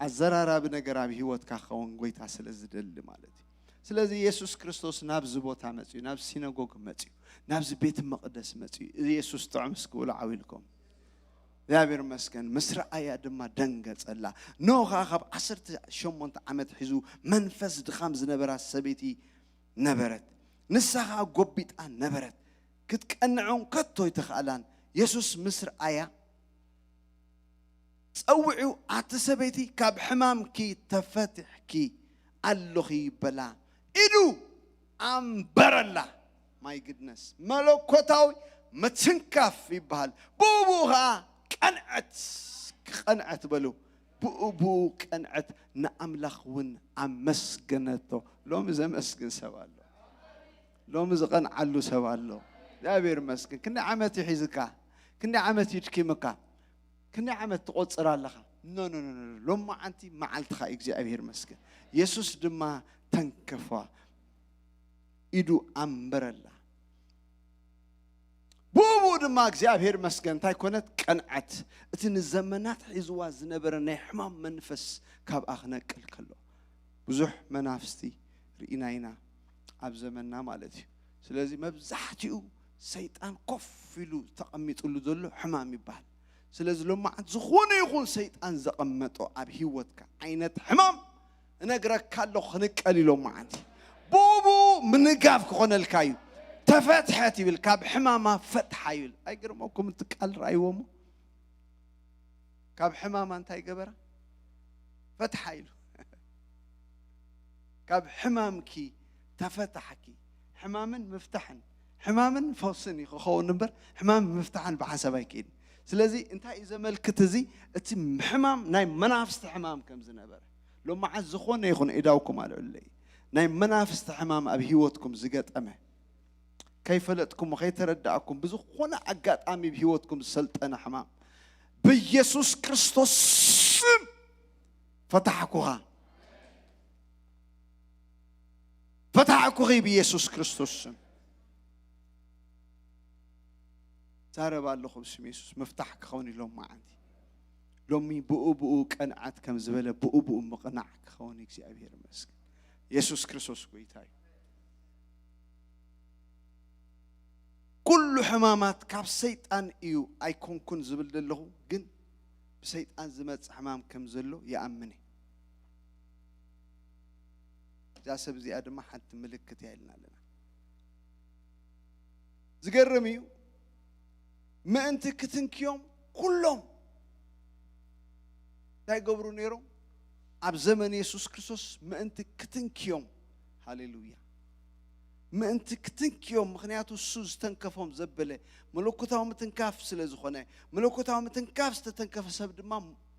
ኣዘራራቢ ነገር ኣብ ህይወትካ ክኸውን ጎይታ ስለ ዝደሊ ማለት እዩ። ስለዚ የሱስ ክርስቶስ ናብዚ ቦታ መጽዩ፣ ናብ ሲነጎግ መጽዩ፣ ናብዚ ቤት መቕደስ መጽዩ። እዚ የሱስ ጥዑም እስኪ ውሎ ዓዊልኩም። እግዚኣብሔር ይመስገን። ምስ ረኣያ ድማ ደንገጸላ። ኖ ኸኣ ካብ ዓሰርተ ሸሞንተ ዓመት ሒዙ መንፈስ ድኻም ዝነበራ ሰበይቲ ነበረት። ንሳ ኸኣ ጎቢጣ ነበረት። ክትቀንዖን ከቶ ኣይተኻእላን። የሱስ ምስ ረኣያ ጸዊዑ፣ ኣቲ ሰበይቲ፣ ካብ ሕማምኪ ተፈቲሕኪ ኣለኺ በላ። ኢዱ ኣንበረላ። ማይ ግድነስ መለኮታዊ ምትንካፍ ይበሃል። ብኡ ብኡ ኸዓ ቀንዐት፣ ክቐንዐት በሉ። ብኡ ብኡ ቀንዐት፣ ንኣምላኽ እውን ኣመስገነቶ። ሎሚ ዘመስግን ሰብ ኣሎ። ሎሚ ዝቐንዓሉ ሰብ ኣሎ። እግዚኣብሔር ይመስገን። ክንደይ ዓመት እዩ ሒዝካ? ክንደይ ዓመት እዩ ድኪምካ? ክንደይ ዓመት ትቖጽር ኣለኻ? ኖ ኖ ኖ ኖ፣ ሎማዓንቲ መዓልትኻ እዩ። እግዚኣብሔር ይመስገን። የሱስ ድማ ተንከፋ፣ ኢዱ ኣንበረላ። ብኡ ብኡ ድማ እግዚኣብሔር ይመስገን እንታይ ኮነት? ቀንዐት። እቲ ንዘመናት ሒዝዋ ዝነበረ ናይ ሕማም መንፈስ ካብኣ ክነቅል ከሎ። ብዙሕ መናፍስቲ ርኢና ኢና ኣብ ዘመንና ማለት እዩ። ስለዚ መብዛሕትኡ ሰይጣን ኮፍ ኢሉ ተቐሚጥሉ ዘሎ ሕማም ይበሃል። ስለዚ ሎማዓት ዝኾነ ይኹን ሰይጣን ዘቐመጦ ኣብ ህይወትካ ዓይነት ሕማም እነግረካ ኣለኹ፣ ክንቀል እዩ ሎማዓንቲ። ብኡ ብኡ ምንጋፍ ክኾነልካ እዩ። ተፈትሐት ይብል፣ ካብ ሕማማ ፈትሓ ይብል። ኣይገርመኩም? እቲ ቃል ረኣይዎ እሞ ካብ ሕማማ እንታይ ገበራ? ፈትሓ ኢሉ። ካብ ሕማምኪ ተፈታሕኪ። ሕማምን ምፍታሕን፣ ሕማምን ፈውስን እዩ ክኸውን እምበር፣ ሕማምን ምፍታሕን ብሓንሳብ ኣይክእልን። ስለዚ እንታይ እዩ ዘመልክት እዚ? እቲ ሕማም ናይ መናፍስቲ ሕማም ከም ዝነበረ። ሎማዓት ዝኾነ ይኹን ኢዳውኩም ኣልዕለይ። ናይ መናፍስቲ ሕማም ኣብ ህይወትኩም ዝገጠመ፣ ከይፈለጥኩም፣ ከይተረዳእኩም፣ ብዝኾነ ኣጋጣሚ ኣብ ህይወትኩም ዝሰልጠነ ሕማም፣ ብኢየሱስ ክርስቶስ ስም ፈታሕኩኻ። ፈታሕኩኺ ብኢየሱስ ክርስቶስ ስም። ዛረብ ኣለኹ ብስም የሱስ፣ ምፍታሕ ክኸውን እዩ ሎማዓንቲ። ሎሚ ብኡ ብኡ ቀንዓት ከም ዝበለ፣ ብኡ ብኡ ምቕናዕ ክኸውን እዩ። እግዚኣብሔር ይመስገን። የሱስ ክርስቶስ ጎይታ እዩ። ኩሉ ሕማማት ካብ ሰይጣን እዩ ኣይኮንኩን ዝብል ዘለኹ፣ ግን ብሰይጣን ዝመጽእ ሕማም ከም ዘሎ ይኣምን እየ። እዛ ሰብ እዚኣ ድማ ሓንቲ ምልክት እያ ኢልና ኣለና። ዝገርም እዩ። ምእንቲ ክትንክዮም ኩሎም እንታይ ገብሩ ነይሮም? ኣብ ዘመን የሱስ ክርስቶስ ምእንቲ ክትንክዮም፣ ሃሌሉያ፣ ምእንቲ ክትንክዮም፣ ምኽንያቱ እሱ ዝተንከፎም ዘበለ መለኮታዊ ምትንካፍ ስለ ዝኾነ፣ መለኮታዊ ምትንካፍ ዝተተንከፈ ሰብ ድማ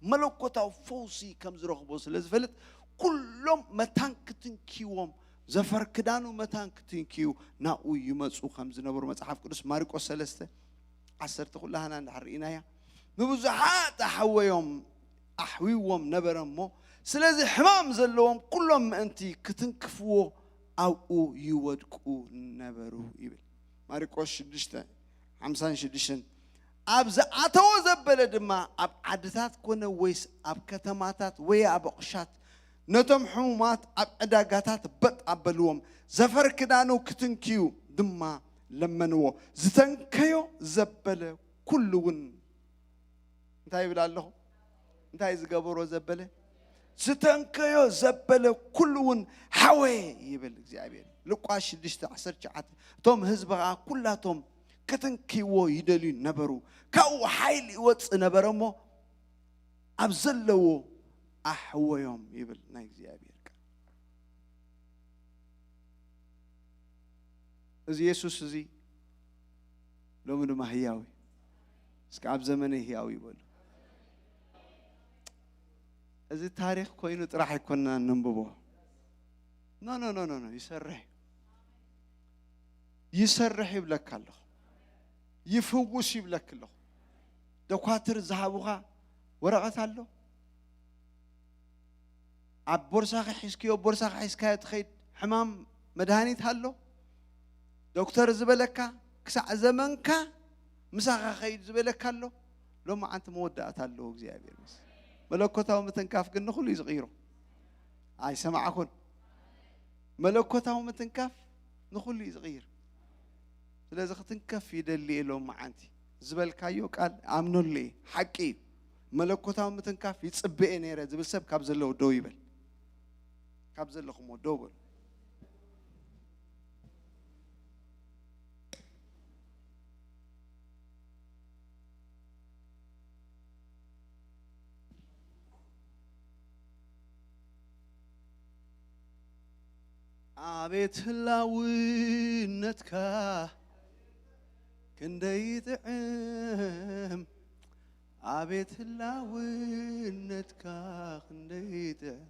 መለኮታዊ ፈውሲ ከም ዝረኽቦ ስለ ዝፈልጥ፣ ኩሎም መታን ክትንክይዎም፣ ዘፈር ክዳኑ መታን ክትንክዩ ናብኡ ይመጹ ከም ዝነበሩ መጽሓፍ ቅዱስ ማርቆስ ሰለስተ ዓሰርተ ኩላህና እንድሕር ርኢናያ፣ ንብዙሓት ኣሕወዮም ኣሕዊዎም ነበረ እሞ፣ ስለዚ ሕማም ዘለዎም ኩሎም ምእንቲ ክትንክፍዎ ኣብኡ ይወድቁ ነበሩ ይብል። ማርቆስ ሽዱሽተ ሓምሳን ሽዱሽተን። ኣብ ዝኣተዎ ዘበለ ድማ ኣብ ዓድታት ኮነ ወይስ ኣብ ከተማታት ወይ ኣብ ኣቑሻት ነቶም ሕሙማት ኣብ ዕዳጋታት በጥ ኣበልዎም፣ ዘፈር ክዳኑ ክትንክዩ ድማ ለመንዎ። ዝተንከዮ ዘበለ ኩሉ እውን እንታይ ይብል ኣለኹ? እንታይ ዝገበሮ ዘበለ? ዝተንከዮ ዘበለ ኩሉ እውን ሓወየ ይብል እግዚኣብሔር። ሉቃስ ሽዱሽተ ዓሰርተ ትሽዓተ። እቶም ህዝቢ ኸዓ ኩላቶም ክትንክይዎ ይደልዩ ነበሩ። ካብኡ ሓይሊ ይወፅእ ነበረ እሞ ኣብ ዘለዎ ኣሕወዮም ይብል ናይ እግዚኣብሔር ቃል። እዚ የሱስ እዚ ሎሚ ድማ ህያው እዩ። እስኪ ኣብ ዘመነይ ህያው ይበሉ። እዚ ታሪኽ ኮይኑ ጥራሕ ኣይኮንና ነንብቦ። ኖ፣ ኖ፣ ኖ፣ ኖ፣ ኖ፣ ይሰርሕ እዩ። ይሰርሕ ይብለካ ኣለኹ። ይፍውስ ይብለክ ኣለኹ። ደኳትር ዝሃቡኻ ወረቐት ኣሎ። ኣብ ቦርሳኻ ሒዝክዮ፣ ቦርሳኻ ሒዝካዮ ትኸይድ ሕማም መድሃኒት ኣሎ። ዶክተር ዝበለካ ክሳዕ ዘመንካ ምሳኻ ኸይድ ዝበለካ ኣሎ። ሎማዓንቲ መወዳእታ ኣለዎ እግዚኣብሔር ምስ መለኮታዊ ምትንካፍ ግን ንኹሉ እዩ ዝቕይሮ። ኣይሰማዕኩን። መለኮታዊ ምትንካፍ ንኹሉ እዩ ዝቕይር። ስለዚ ክትንከፍ ይደሊ እየ ሎማዓንቲ ዝበልካዮ ቃል ኣምነሉ እየ፣ ሓቂ እዩ። መለኮታዊ ምትንካፍ ይጽበ እየ ነይረ ዝብል ሰብ ካብ ዘለዎ ደው ይበል። ካብ ዘለኹሞ ደው በሉ። ኣቤት ህላውነትካ ክንደይ ጥዕም፣ ኣቤት ህላውነትካ ክንደይ ጥዕም።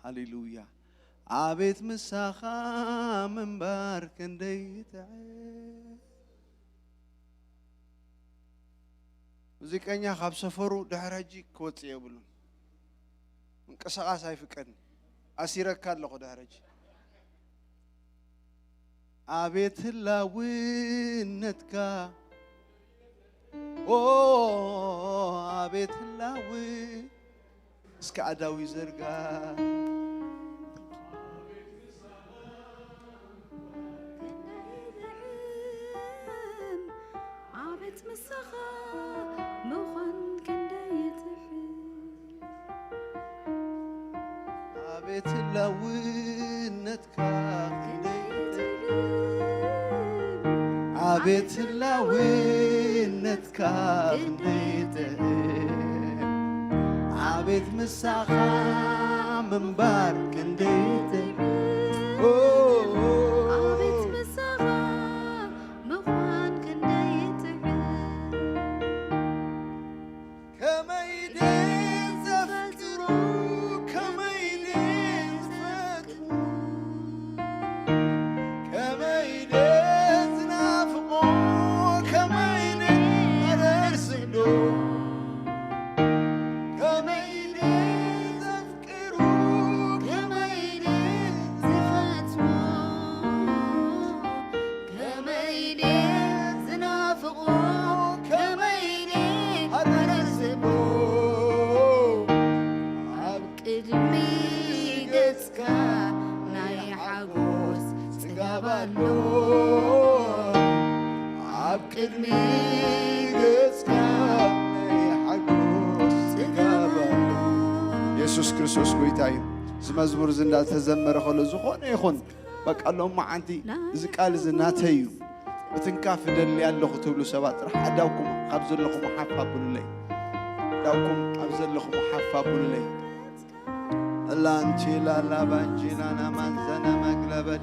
ሃሌሉያ። ኣቤት ምሳኻ ምንባር ክንደይ ጥዕም። ሙዚቀኛ ካብ ሰፈሩ ድሕሪ ሕጂ ክወፅእ የብሉን። ምንቅስቓስ ኣይፍቀድን። ኣሲረካ ኣለኹ ድሕሪ ሕጂ። ኣቤት ህላውነትካ፣ ኦ፣ ኣቤት ህላው-፣ እስከ ኣዳዊ ዘርጋ። ኣቤት ምሳኻ ምዃን ክንደይ ይጥዕም። ኣቤት ህላውነትካ ክንደይ ይጥዕም። ኣቤት ህላውነትካ ክንደይ ይጥዕም። ኣቤት ምሳኻ ምንባር ክንደይ ይጥዕም። ኦ፣ ኣቤት ምሳኻ ምዃን ክንደይ ይጥዕም። ከመይ ደን ዘፍቅሩ፣ ከመይ ደን ዝፈትዉ፣ ከመይ ደን ዝናፍቆ፣ ከመይ ደን መረር ዝብሎ፣ ከመይ ደን ዘፍቅሩ፣ ከመይ ደን ዝፈትዎ፣ ከመይ ደን ዝናፍቆ፣ ከመይ ደን ሃረር ዝብሎ። ኣብ ቅድሚ ገጽካ ናይ ሓጎስ ጽጋብ ኣሎ። ኣብ ቅድሚ ገጽካ ናይ ሓጎስ ጽጋብ ኣሎ። የሱስ ክርስቶስ ጎይታ እዩ። እዚ መዝሙር እዚ እንዳተዘመረ ከሎ ዝኾነ ይኹን በቃ ሎማዓንቲ እዚ ቃል እዚ ናተይ እዩ። ምትንካፍ እደሊ ኣለኹ ትብሉ ሰባት ጥራሕ ኣዳውኩም ካብ ዘለኹም ሓፍ ኣብሉለይ። ኣዳውኩም ኣብ ዘለኹም ሓፍ ኣብሉለይ። ላንቺ ላላ ባንጂና ናማንዘና መግለበድ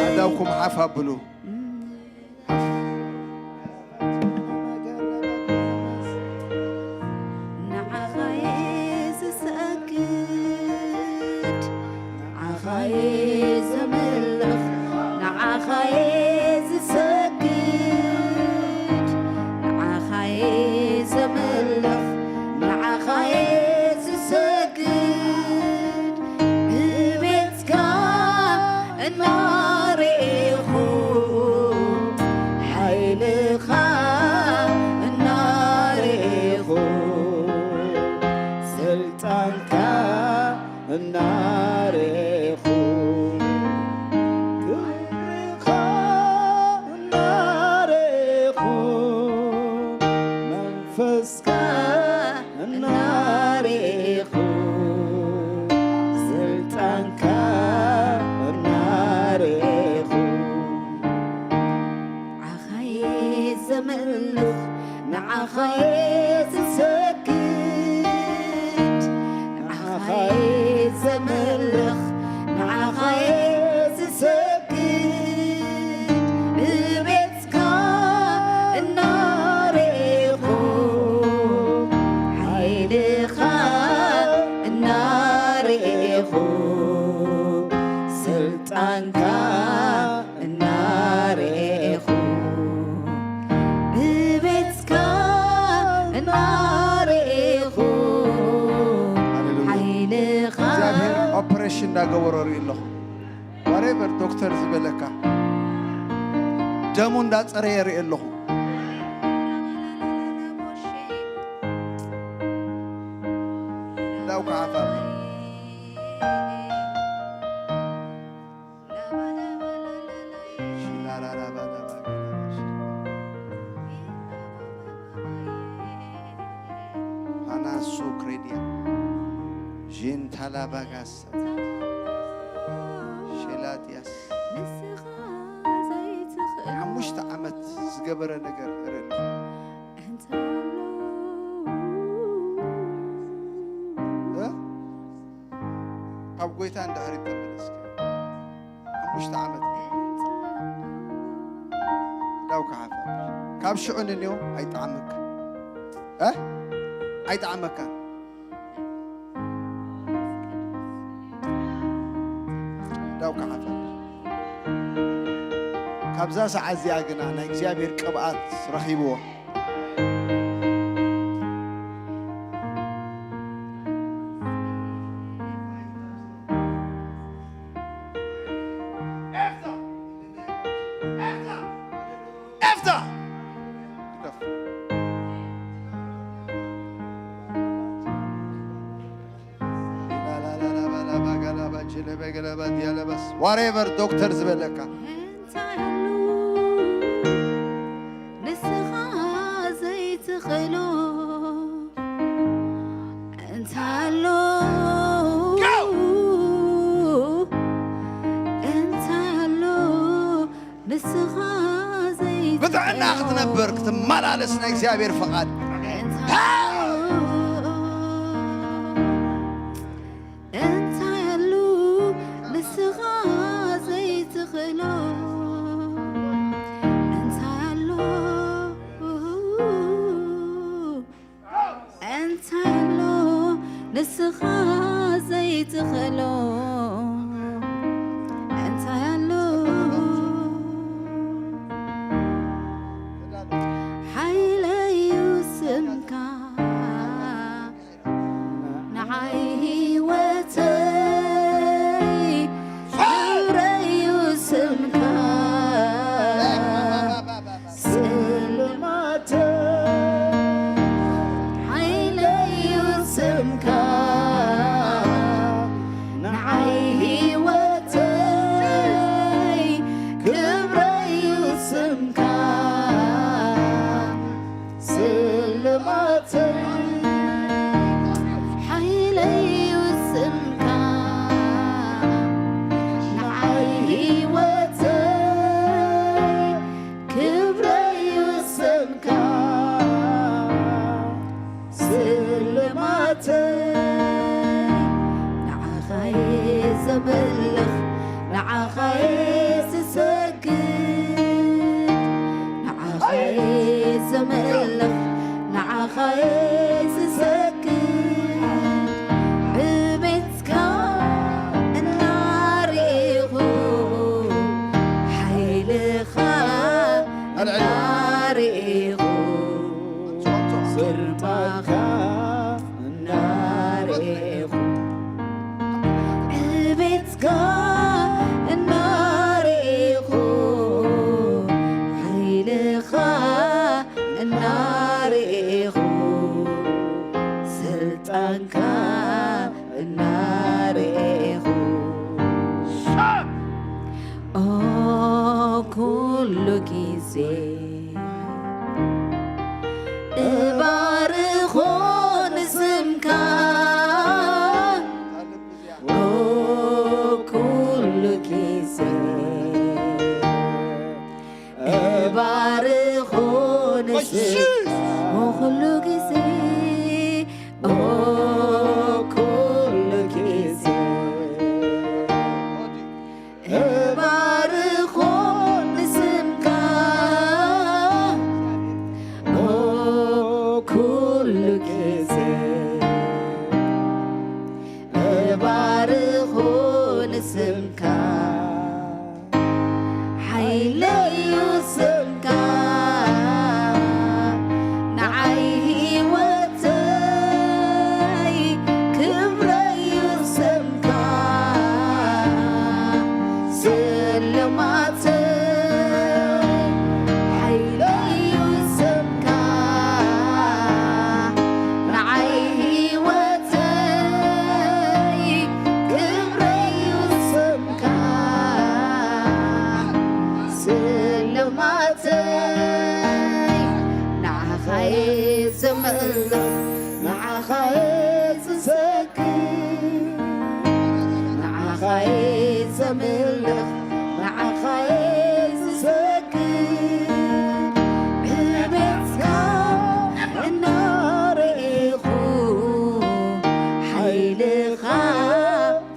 ኣእዳውኩም ሓፍ ኣብሉ። ንዓኻየ ዝሰግድ፣ ንዓኻየ ዘምልኽ፣ ንዓኻየ ዝሰግድ፣ ንዓኻየ ዘምልኽ፣ ንዓኻየ ዝሰግድ፣ ብቤትካ እናርኢኹ፣ ሓይልኻ እናርኢኹ፣ ስልጣንካ እናርኢኹ፣ ክብርኻ እናርኢኹ፣ መንፈስካ እናርኢኹ፣ ስልጣንካ እናርኢኹ፣ ንዓኻየ ዘምልኽ፣ ንዓኻየ ዝሰግድ፣ ንዓኻየ ዘምልኽ፣ ንዓኻየ ዝሰግድ፣ ብቤትካ እናርኢኹ፣ ሓይልኻ እናርኢኹ፣ ስልጣንካ እናርኢኹ፣ ብቤትካ እናርኢኹ፣ ሃሌሉያ። ሓይልኻ እግዚኣብሔር ኦፕሬሽን እንዳገበሮ ርኢ ኣለኹ። ዋሬቨር ዶክተር ዝበለካ ደሙ እንዳፀረየ ርኢ ኣለኹ። እንዳው ከዓፋ ሃናሱ ክሬድያ ዥንታላባጋሳ ሼላጥያስ ሓሙሽተ ዓመት ዝገበረ ነገር ርኢ ኣለኹ። እ? ካብ ጎይታ እንድሕር ይቀበል እስከ ሓሙሽተ ዓመት ዳው ከሓፋ ካብ ሽዑ ንንዮ ኣይጠዓመካ እ? ኣይጠዓመካ ዳው ከሓፋ ካብዛ ሰዓት እዚኣ ግና ናይ እግዚኣብሔር ቅብኣት ረኺብዎ። ኤፍታ! ዋሬቨር ዶክተር ዝበለካ እንታይ ኣሎ ንስኻ ዘይትኽእሎ እንታይ ኣሎ እንታይ ኣሎ ንስኻ ዘይትኽእሎ ብጥዕና ክትነብር ክትመላለስ ናይ እግዚኣብሔር ፈቓድ እንታይ ኣሎ እንታይ ኣሎ ንስኻ ዘይትኽእሎ እንታይ ኣሎ እንታይ ኣሎ ንስኻ ዘይትኽእሎ እንታይ ኣሎ ሓይለዩ ስምካ ንዓይ ህይወተይ ክብረዩ ስምካ ስልማተይ ሓይለዩ ስምካ ንዓይ ህይወተይ ክብረዩ ስምካ ስልማተይ ሓይለዩ ስምካ ንዓይ ህይወተይ ክብረዩ ስምካ ስልማተይ ንዓኻየ ዘምልኽ ኦ ኩሉ ግዜ እባርኾ ንስምካ፣ ኦ ኩሉ ግዜ እባርኾ ንስምካ፣ ኦ ኩሉ ግዜ፣ ኦ ኩሉ ግዜ እባርኾ ንስምካ፣ ኦ ኩሉ ግዜ እባርኾ ንስምካ። ሓይለዩ ስምካ ንዓይ ህይወተይ፣ ክብረዩ ስምካ ስልማተይ። ሓይለዩ ስምካ ንዓይ ህይወተይ፣ ክብረዩ ስምካ ስልማተይ። ንዓኻየ ዘምልኽ፣ ንዓኻየ ዝሰግድ፣ ንዓኻየ ዘምልኽ፣ ንዓኻየ ዝሰግድ። ዕቤትካ እናርኤኹ፣ ሓይልኻ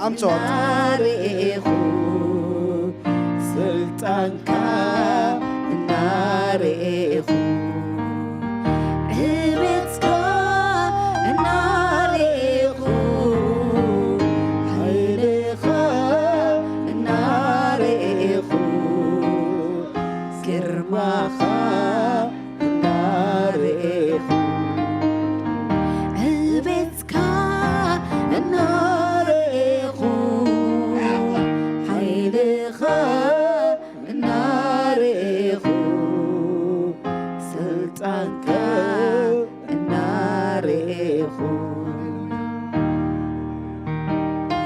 ኣምጽኦ። እናርኤኹ፣ ስልጣንካ እናርኤኹ፣ ዕቤትካ እናርኤኹ፣ ሓይልኻ እናርኤኹ፣ ግርማኻ እናርኤኹ፣ ዕቤትካ እናርኤኹ፣ ሓይልኻ እናርኤኹ፣ ስልጣንካ እናርኤኹ።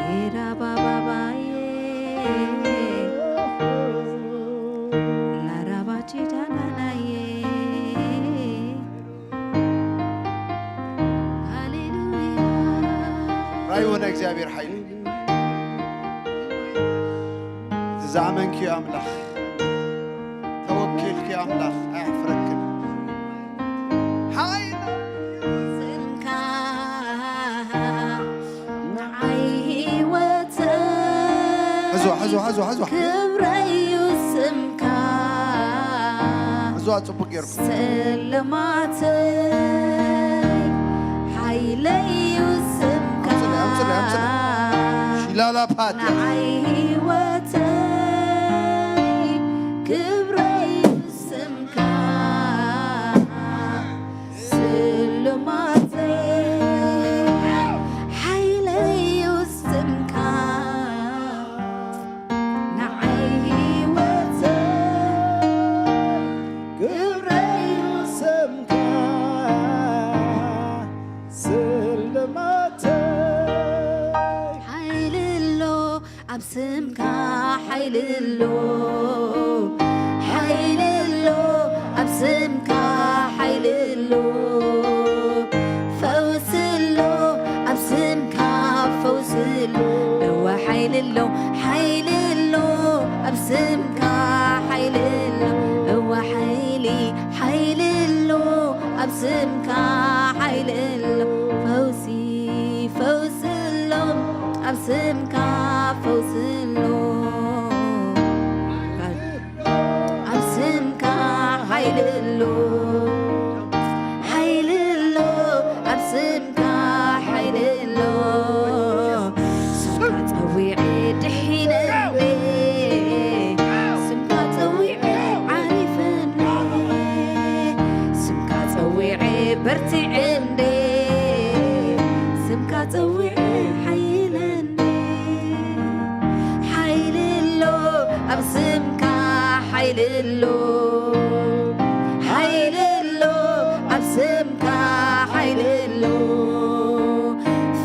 ኤራባባባዬ፣ ላራባቺዳናናዬ። ሃሌሉያ። ራእይዎ ናይ እግዚኣብሔር ሓይሊ። እቲ ዝኣመንክዮ ኣምላኽ፣ ተወኪልክዮ ኣምላኽ ኣየሕፍረክን። ሓይሊ ስምካ ንዓይ ህይወተይ፣ ሕዝዋ፣ ሕዝዋ፣ ሕዝዋ፣ ሕዝዋ። ክብረዩ ስምካ ሕዝዋ፣ ጽቡቕ ጌርኩም። ስልማተይ፣ ሓይለዩ ስምካ ኣምጽለይ፣ ኣምጽለይ፣ ኣምጽለይ። ሺላላ ፓት። ንዓይ ህይወተይ፣ ክብረዩ ስምካ ስልማተይ፣ ሓይለዩ ስምካ ንዓይ ህይወተይ፣ ክብረዩ ስምካ ስልማተይ። ሓይሊ ኣሎ ኣብ ስምካ፣ ሓይሊ ኣሎ፣ ሓይሊ ኣሎ ኣብ ስምካ፣ ሓይሊ ኣሎ። ፈውሲ ኣሎ ኣብ ስምካ፣ ፈውሲ ኣሎ። እወ ሓይሊ ኣሎ፣ ሓይሊ ኣሎ ኣብ ስምካ፣ ሓይሊ ኣሎ። እወ ሓይሊ፣ ሓይሊ ኣሎ ኣብ ስምካ፣ ሓይሊ ኣሎ። ፈውሲ፣ ፈውሲ ኣሎ ኣብ ስምካ፣ ፈውሲ ኣሎ። ኣብ ስምካ ሓይሊ ኣሎ፣ ሓይሊ ኣሎ፣ ኣብ ስምካ ሓይሊ ኣሎ። ስምካ ጸዊዐ ድሒነ እንዴ፣ ስምካ ጸዊዐ ዓሪፈ እንዴ፣ ስምካ ጸዊዐ በርቲዐ እንዴ፣ ስምካ ጸዊዐ ሓይለ እንዴ። ሓይሊ ኣሎ ኣብ ስምካ፣ ሓይሊ ኣሎ፣ ሓይሊ ኣሎ ኣብ ስምካ፣ ሓይሊ ኣሎ።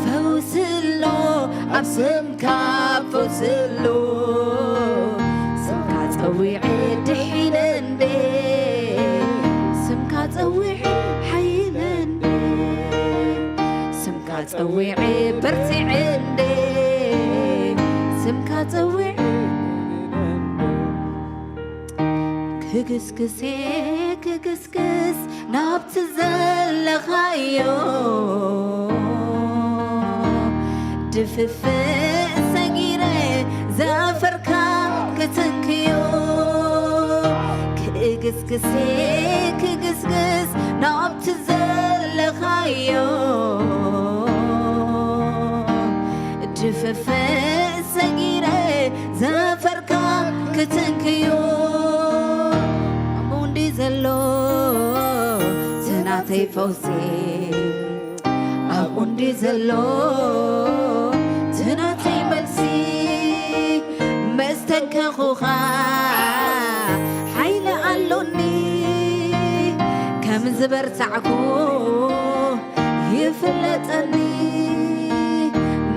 ፈውሲ ኣሎ ኣብ ስምካ፣ ፈውሲ ኣሎ። ስምካ ጸዊዐ በርቲዐ እንዴ ስምካ ጸዊዐ ክግስግሴ ክግስግስ ናብቲ ዘለኻዮ ድፍፍእ ሰጊረ ዘፈርካ ክትንክዮ ክግስግሴ ክግስግስ ናብቲ ዘለኻዮ ድፍፍእ ሰጊረ ዘፈርካ ክትንክዮ ኣብኡ እንዲ ዘሎ ትናተይ ፈውሲ ኣብኡ እንዲ ዘሎ ትናተይ መልሲ መስተንከኹኻ ሓይሊ ኣሎኒ ከም ዝበርታዕኩ ይፍለጠኒ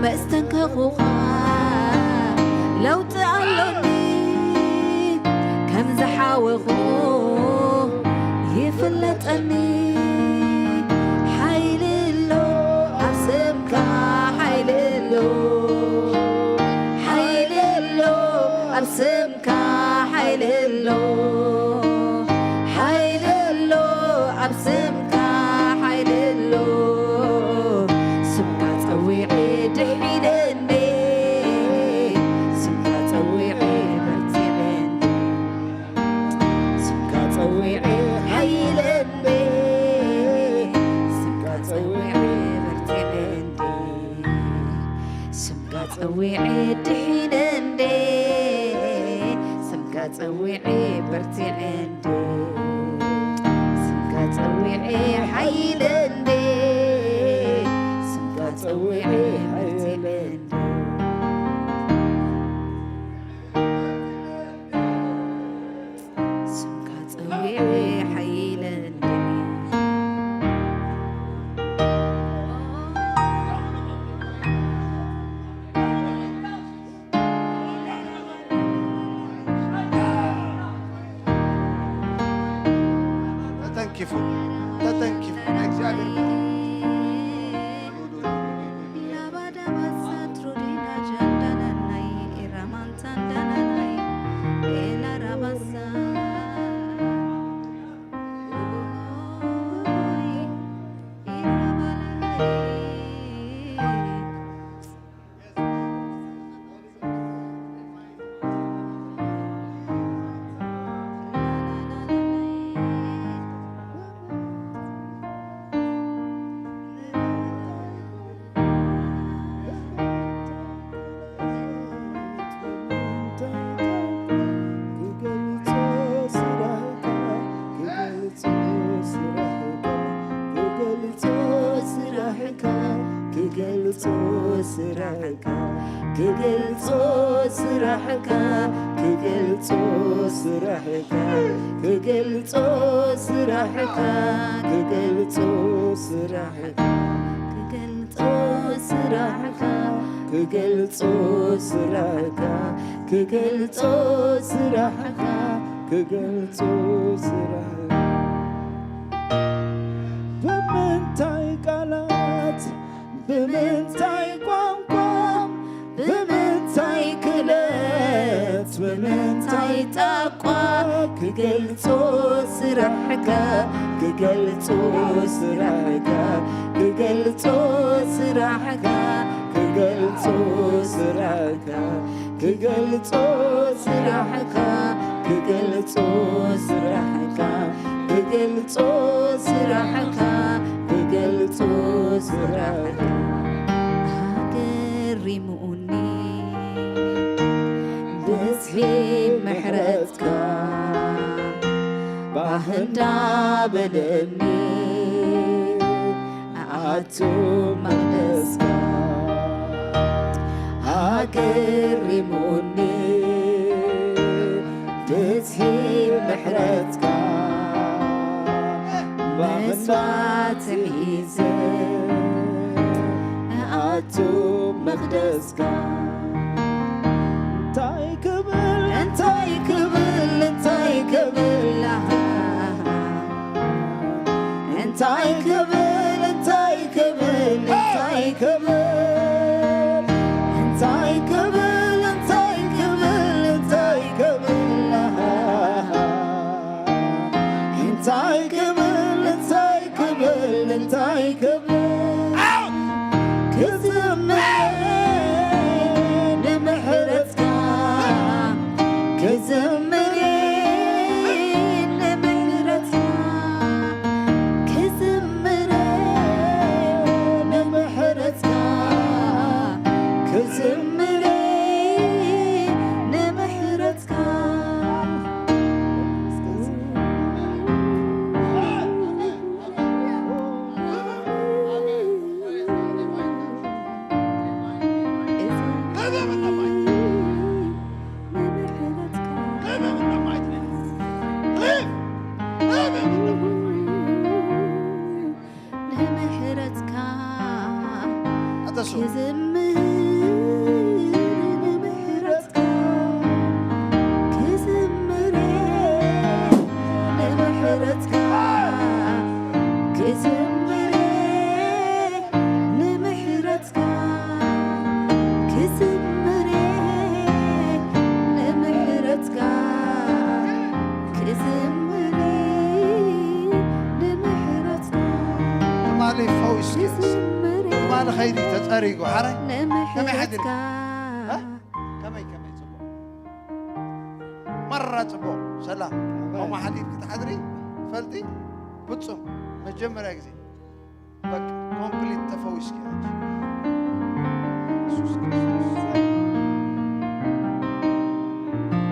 መስተንከኹኻ ለውጢ ኣሎኒ ከም ዝሓወኹ ይፍለጠኒ ሓይሊ ኣሎ ኣብ ስምካ ሓይሊ ኣሎ ሓይሊ ኣሎ ኣብ ስምካ ሓይሊ ኣሎ ሓይሊ ኣሎ ኣብ ስምካ ሓይሊ ኣሎ ስምካ ጸዊዐ ድሒነ እንዴ ስምካ ጸዊዐ በርቲዐ እንዴ ስምካ ጸዊዐ ሓይለ እንዴ ስምካ ጸዊዐ በርቲዐ እንዴ ስምካ ጸዊዐ ድሒነ እንዴ ስምካ ጸዊዐ በርቲዐ እንዴ ስምካ ጸዊዐ ሓይለ እንዴ ስምካ ጸዊዐ በርቲዐ እንዴ ስምካ ጸዊዐ ሓይለ እንድኒ ተተንኪፉ ተተንኪፉ ናይ እግዚኣብሔር ክገልጾ ስራሕካ ክገልጾ ስራሕካ ክገልጾ ስራሕካ ክገልጾ ስራሕካ ክገልጾ ስራሕካ ክገልጾ ስራሕካ ክገልጾ ስራሕካ ክገልጾ ስራሕካ ክገልጾ ስራሕካ ክገልጾ ስራሕካ ብምንታይ ቃላት ብምንታይ ቋንቋ ብምንታይ ክለት ብምንታይ ጣቋ ክገልጾ ስራሕካ ክገልጾ ስራሕካ ክገልጾ ስራሕካ ክገልጾ ስራሕካ ክገልጾ ስራሕካ ክገልጾ ስራሕካ ክገልጾ ስራሕካ ክገልጾ ስራሕካ ኣገሪሙኒ ብዝሒ ምሕረትካ ባህ እንዳበለኒ ኣቱ መቕደስካ ኣገሪሙኒ ብዝሒ ምሕረትካ መስዋዕቲ ሒዘ ኣቱ መቕደስካ እንታይ ክብል እንታይ ክብል እንታይ ክብል ኣሃ እንታይ ክብል እንታይ ክብል እንታይ ክብል ክዝምር ንምሕረትካ፣ ክዝምር ንምሕረትካ፣ ክዝምር ንምሕረትካ። ንምሕረትካ ኣተሱ። ክዝምር ንምሕረትካ፣ ክዝምር ንምሕረትካ፣ ክዝምር ንምሕረትካ፣ ክዝምር ንምሕረትካ፣ ክዝምር ንምሕረትካ። ትማሊ ፈዊስኪ። ክዝምር ትማሊ ኸይዲ ተጸሪጉ፣ ሓራይ? ከመይ ሓዲርኪ? ንምሕረትካ። እ? ከመይ፣ ከመይ ጽቡቕ? መራ ጽቡቕ። ሰላም። ኣሜን። ከምኡ ሓዲርኪ ትሓድሪ? ፈልጢ? ፍጹም። መጀመርያ ግዜ። በቃ፣ ኮምፕሊት ተፈዊስኪ ኣንቺ። ኢየሱስ ክርስቶስ።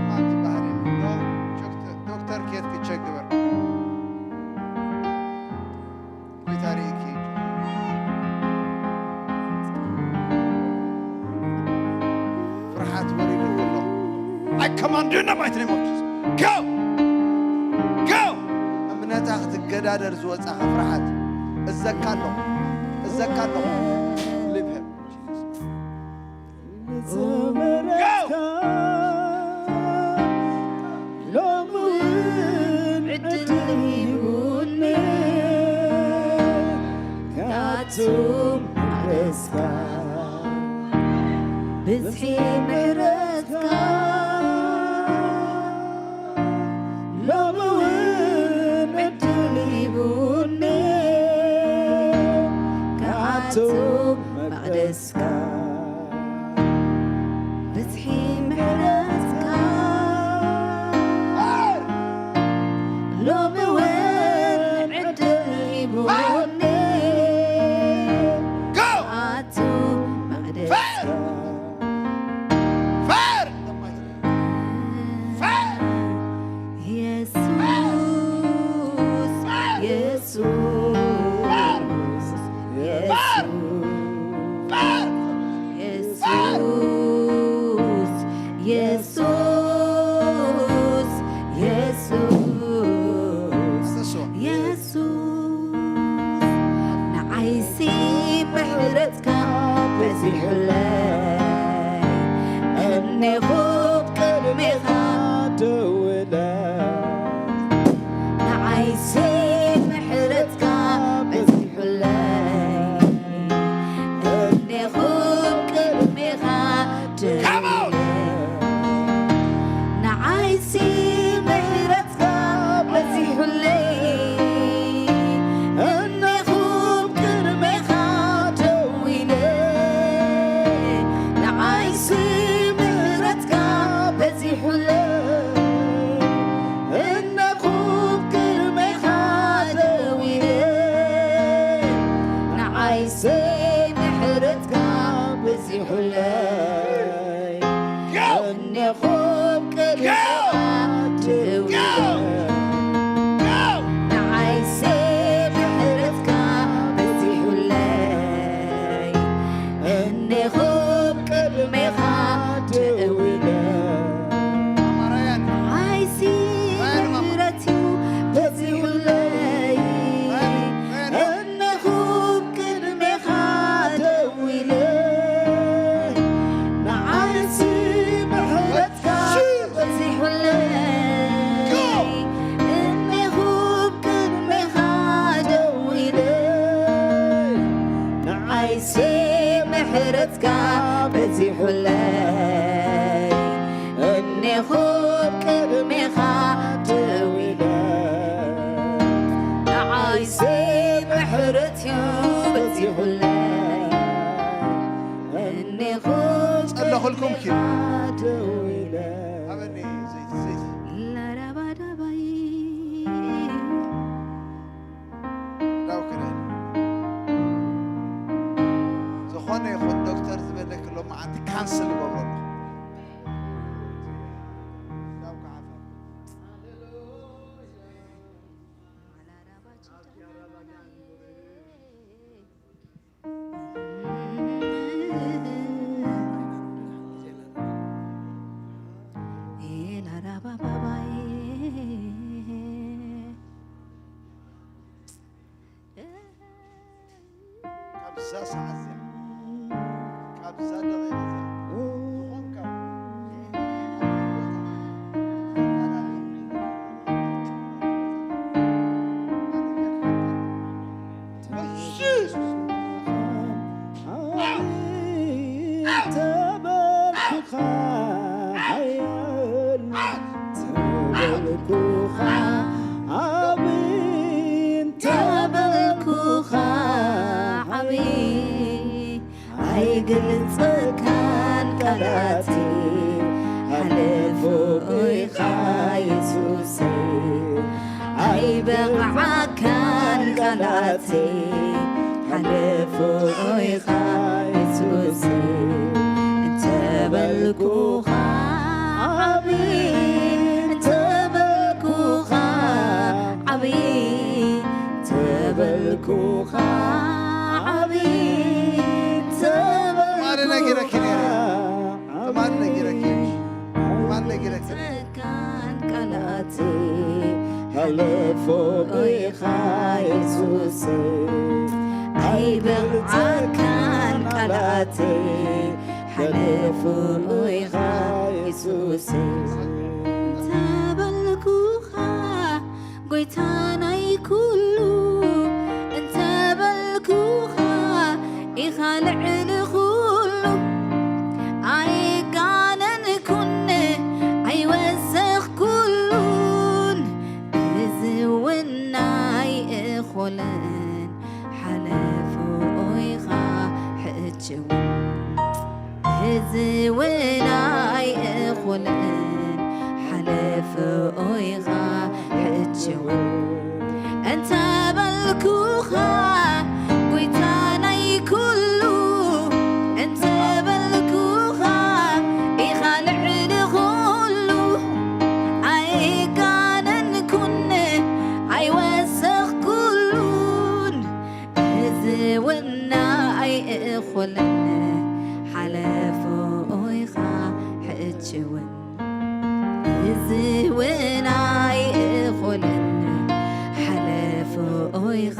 ማን ትበሃሊ? ዶ-፣ ዶክተር፣ ዶክተር ኬት ክቸግበር? ጎይታ ርእይኪ። ፍርሓት ወሪዱኪ ኣሎ። I command you in the mighty name of Jesus. Go! Go! እምነታ ክትገዳደር ዝወጻኻ ፍርሓት እዘካ ኣለኹ። እዘካ ኣለኹ። Leave him. Go! ሎሚ እውን ዕድል ሂቡኒ፣ ካቱም ማዕረስካ፣ ብዝሒ ምሕረትካ። ሎሚ እውን ዕድል ሂቡኒ፣ ካቱም መቅደስካ፣ ብዝሒ ምሕረትካ። ሎሚ እውን ዕድል ሂቡኒ፣ ካቱ መቅደስካ። ፋር! ፋር! የሱስ፣ የሱስ፣ ፋር! ፋር! የሱስ፣ የሱስ፣ የሱስ፣ የሱስ፣ ንዓይሲ ምሕረትካ በዚሑለይ፣ እኔኹ ቅድሜኻ ደው ኢለ። ንዓይሲ ምሕረትካ በዚሑለይ፣ እኔኹ ቅድሜኻ ደው ኢለ። ንዓይሲ ምሕረትካ በዚሑለይ፣ እኔኹ ቅድሜኻ ደው ኢለ። ንዓይሲ ምሕረትካ በዚሑለይ፣ እኔኹ ቅድሜኻ ደው ኢለ። ንዓይሲ ምሕረትካ በዚሑለይ፣ እኔኹ ቅድሜኻ ደው ኢለ። ንዓይሲ ምሕረትካ በዚሑለይ፣ እኔኹ ቅድሜኻ ደው ኢለ። ንዓይሲ ምሕረት እዩ በዚሑለይ፣ እኔኹ ቅድሜኻ ደው ኢለ። ንዓይሲ ምሕረትካ በዚሑለይ፣ እኔኹ ቅድሜኻ ደው ኢለ። ንዓይሲ ምሕረትካ በዚሑለይ፣ እኔኹ ቅድሜኻ ደው ኢለ። ንዓይሲ ምሕረት እዩ በዚሑለይ፣ እኔኹ ጸለኹልኩም ኪ? ቅድሜኻ ደው ኢለ። ሃበኒ ዘይቲ፣ ዘይቲ። ባባባባይ። ካብዛ ሰዓት እዚኣ፣ ካብዛ ደቂቕ እዚኣ፣ ዝኾንካ ተበልኩኻ ሓያል፣ ተበልኩኻ ዓቢ፣ ተበልኩኻ ዓቢ፣ ኣይገልጸካን ቃላተይ፣ ሓለፎ ኢኻ የሱሰይ። ኣይበቕዓካን ቃላተይ፣ ሓለፎ ኢኻ የሱሰይ። እንተበልኩኻ ዓቢ፣ እንተበልኩኻ ዓቢ፣ እንተበልኩኻ ዓቢ፣ ትማሊ ነጊረኪ ነይረ። ትማሊ ነጊረኪ። ትማሊ ነጊረኪ። ጸካን ቃላት፣ ሓለፎ ኢኻ የሱስ። ኣይበቕዓካን ቃላት፣ ሓለፎ ኢኻ የሱስ። እንተበልኩኻ ጎይታ ናይ ኩሉ፣ እንተበልኩኻ ኢኻ ልዕሊ ኩሉ። ኣይጋነንኩን ኣይወሰኽኩሉን፣ እዚ እውን ኣይእኹልን፣ ሓለፎ ኢኻ ሕጂ እውን። እዚ እውን ኣይእኹልን፣ ሓለፎ ኢኻ ሕጂ እውን። እንተበልኩኻ ጎይታ ናይ ኩሉ፣ እንተበልኩኻ ኢኻ ልዕሊ ኩሉ። ኣይጋነንኩን ኣይወሰኽኩሉን፣ እዚ እውን ኣይእኹልን፣ ሓለፎ ኢኻ ሕጂ እውን። እዚ እውን ኣይእኹልን፣ ሓለፎ ኢኻ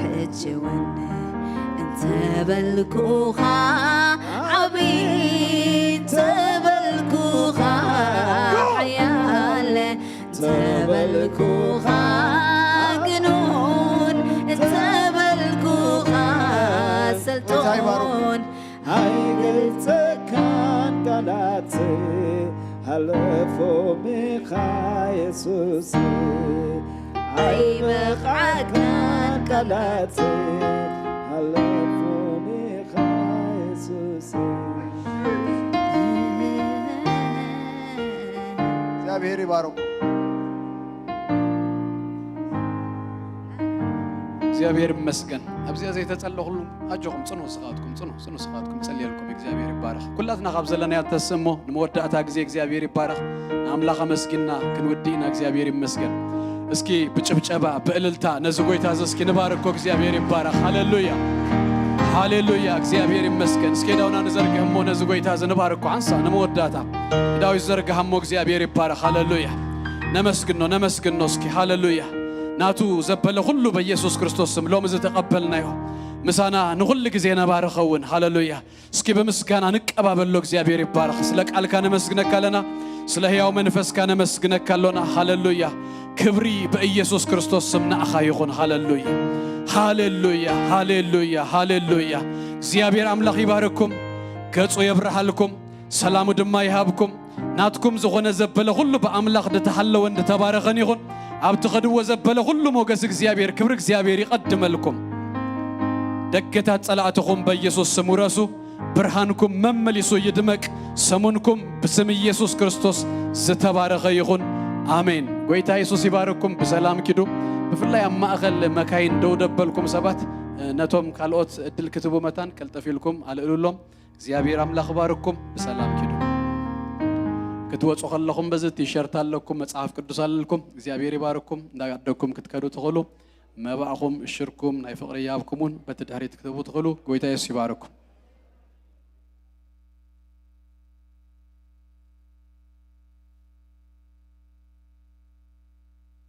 ሕጂ እውን። እንተበልኩኻ ዓቢ፣ እንተበልኩኻ ሓያል፣ እንተበልኩኻ ግኑን፣ እንተበልኩኻ ስልጡን። ኣይገልጸካን ቃላት፣ ሓለፎም ኢኻ የሱስ። ኣይበቕዓካን ቃላት፣ ሓለፎም ኢኻ የሱስ። እግዚኣብሔር ይባርኩም። እግዚኣብሔር ይመስገን። ኣብዚኣ ዘይተጸለኹሉ ኣጆኹም፣ ጽኑ ስኻትኩም፣ ጽኑ፣ ጽኑ ስኻትኩም፣ ጸልየልኩም። እግዚኣብሔር ይባረኽ። ኩላትና ካብ ዘለናዮ ተስእሞ ንመወዳእታ ግዜ እግዚኣብሔር ይባረኽ። ንኣምላኽ ኣመስጊንና ክንውድእ ኢና። እግዚኣብሔር ይመስገን። እስኪ ብጭብጨባ ብእልልታ ነዚ ጎይታ እዚ እስኪ ንባርኮ። እግዚኣብሔር ይባረኽ። ሃሌሉያ፣ ሃሌሉያ። እግዚኣብሔር ይመስገን። እስኪ ዳውና ንዘርግህ እሞ ነዚ ጎይታ እዚ ንባርኮ። ሓንሳ ንመወዳእታ ዳዊት ዘርግሃ እሞ እግዚኣብሔር ይባረኽ። ሃሌሉያ። ነመስግኖ፣ ነመስግኖ እስኪ። ሃሌሉያ። ናቱ ዘበለ ኩሉ በኢየሱስ ክርስቶስ ስም ሎሚ ዝተቐበልናዮ ምሳና ንኹሉ ግዜ ነባሪ ኸውን። ሃሌሉያ። እስኪ ብምስጋና ንቀባበሎ። እግዚኣብሔር ይባረኽ። ስለ ቃልካ ነመስግነካ ኣለና፣ ስለ ህያው መንፈስካ ነመስግነካ ኣሎና። ሃሌሉያ። ክብሪ በኢየሱስ ክርስቶስ ስም ንኣኻ ይኹን። ሃሌሉያ፣ ሃሌሉያ፣ ሃሌሉያ፣ ሃሌሉያ። እግዚኣብሔር ኣምላኽ ይባርኩም፣ ገጹ የብርሃልኩም፣ ሰላሙ ድማ ይሃብኩም። ናትኩም ዝኾነ ዘበለ ኩሉ ብኣምላኽ ዝተሃለወን ዝተባረኸን ይኹን። ኣብ ትኸድዎ ዘበለ ኩሉ ሞገስ እግዚኣብሔር፣ ክብሪ እግዚኣብሔር ይቐድመልኩም። ደገታት ጸላእትኹም በኢየሱስ ስም ውረሱ። ብርሃንኩም መመሊሱ ይድመቅ። ሰሙንኩም ብስም ኢየሱስ ክርስቶስ ዝተባረኸ ይኹን። ኣሜን። ጎይታ የሱስ ይባርኩም። ብሰላም ኪዱ። ብፍላይ ኣብ ማእኸል መካይን ደው ደበልኩም ሰባት፣ ነቶም ካልኦት እድል ክትቡ መታን ቀልጠፍ ኢልኩም ኣልእሉሎም። እግዚኣብሔር ኣምላኽ ይባርኩም። ብሰላም ኪዱ። ክትወጹ ከለኹም በዚ ቲሸርት ኣለኩም፣ መጽሓፍ ቅዱስ ኣለልኩም። እግዚኣብሔር ይባርኩም። እንዳደኩም ክትከዱ ትኽእሉ። መባእኹም፣ እሽርኩም፣ ናይ ፍቕሪ ያብኩም እውን በቲ ድሕሪት ክትህቡ ትኽእሉ። ጎይታ የሱስ ይባርኩም።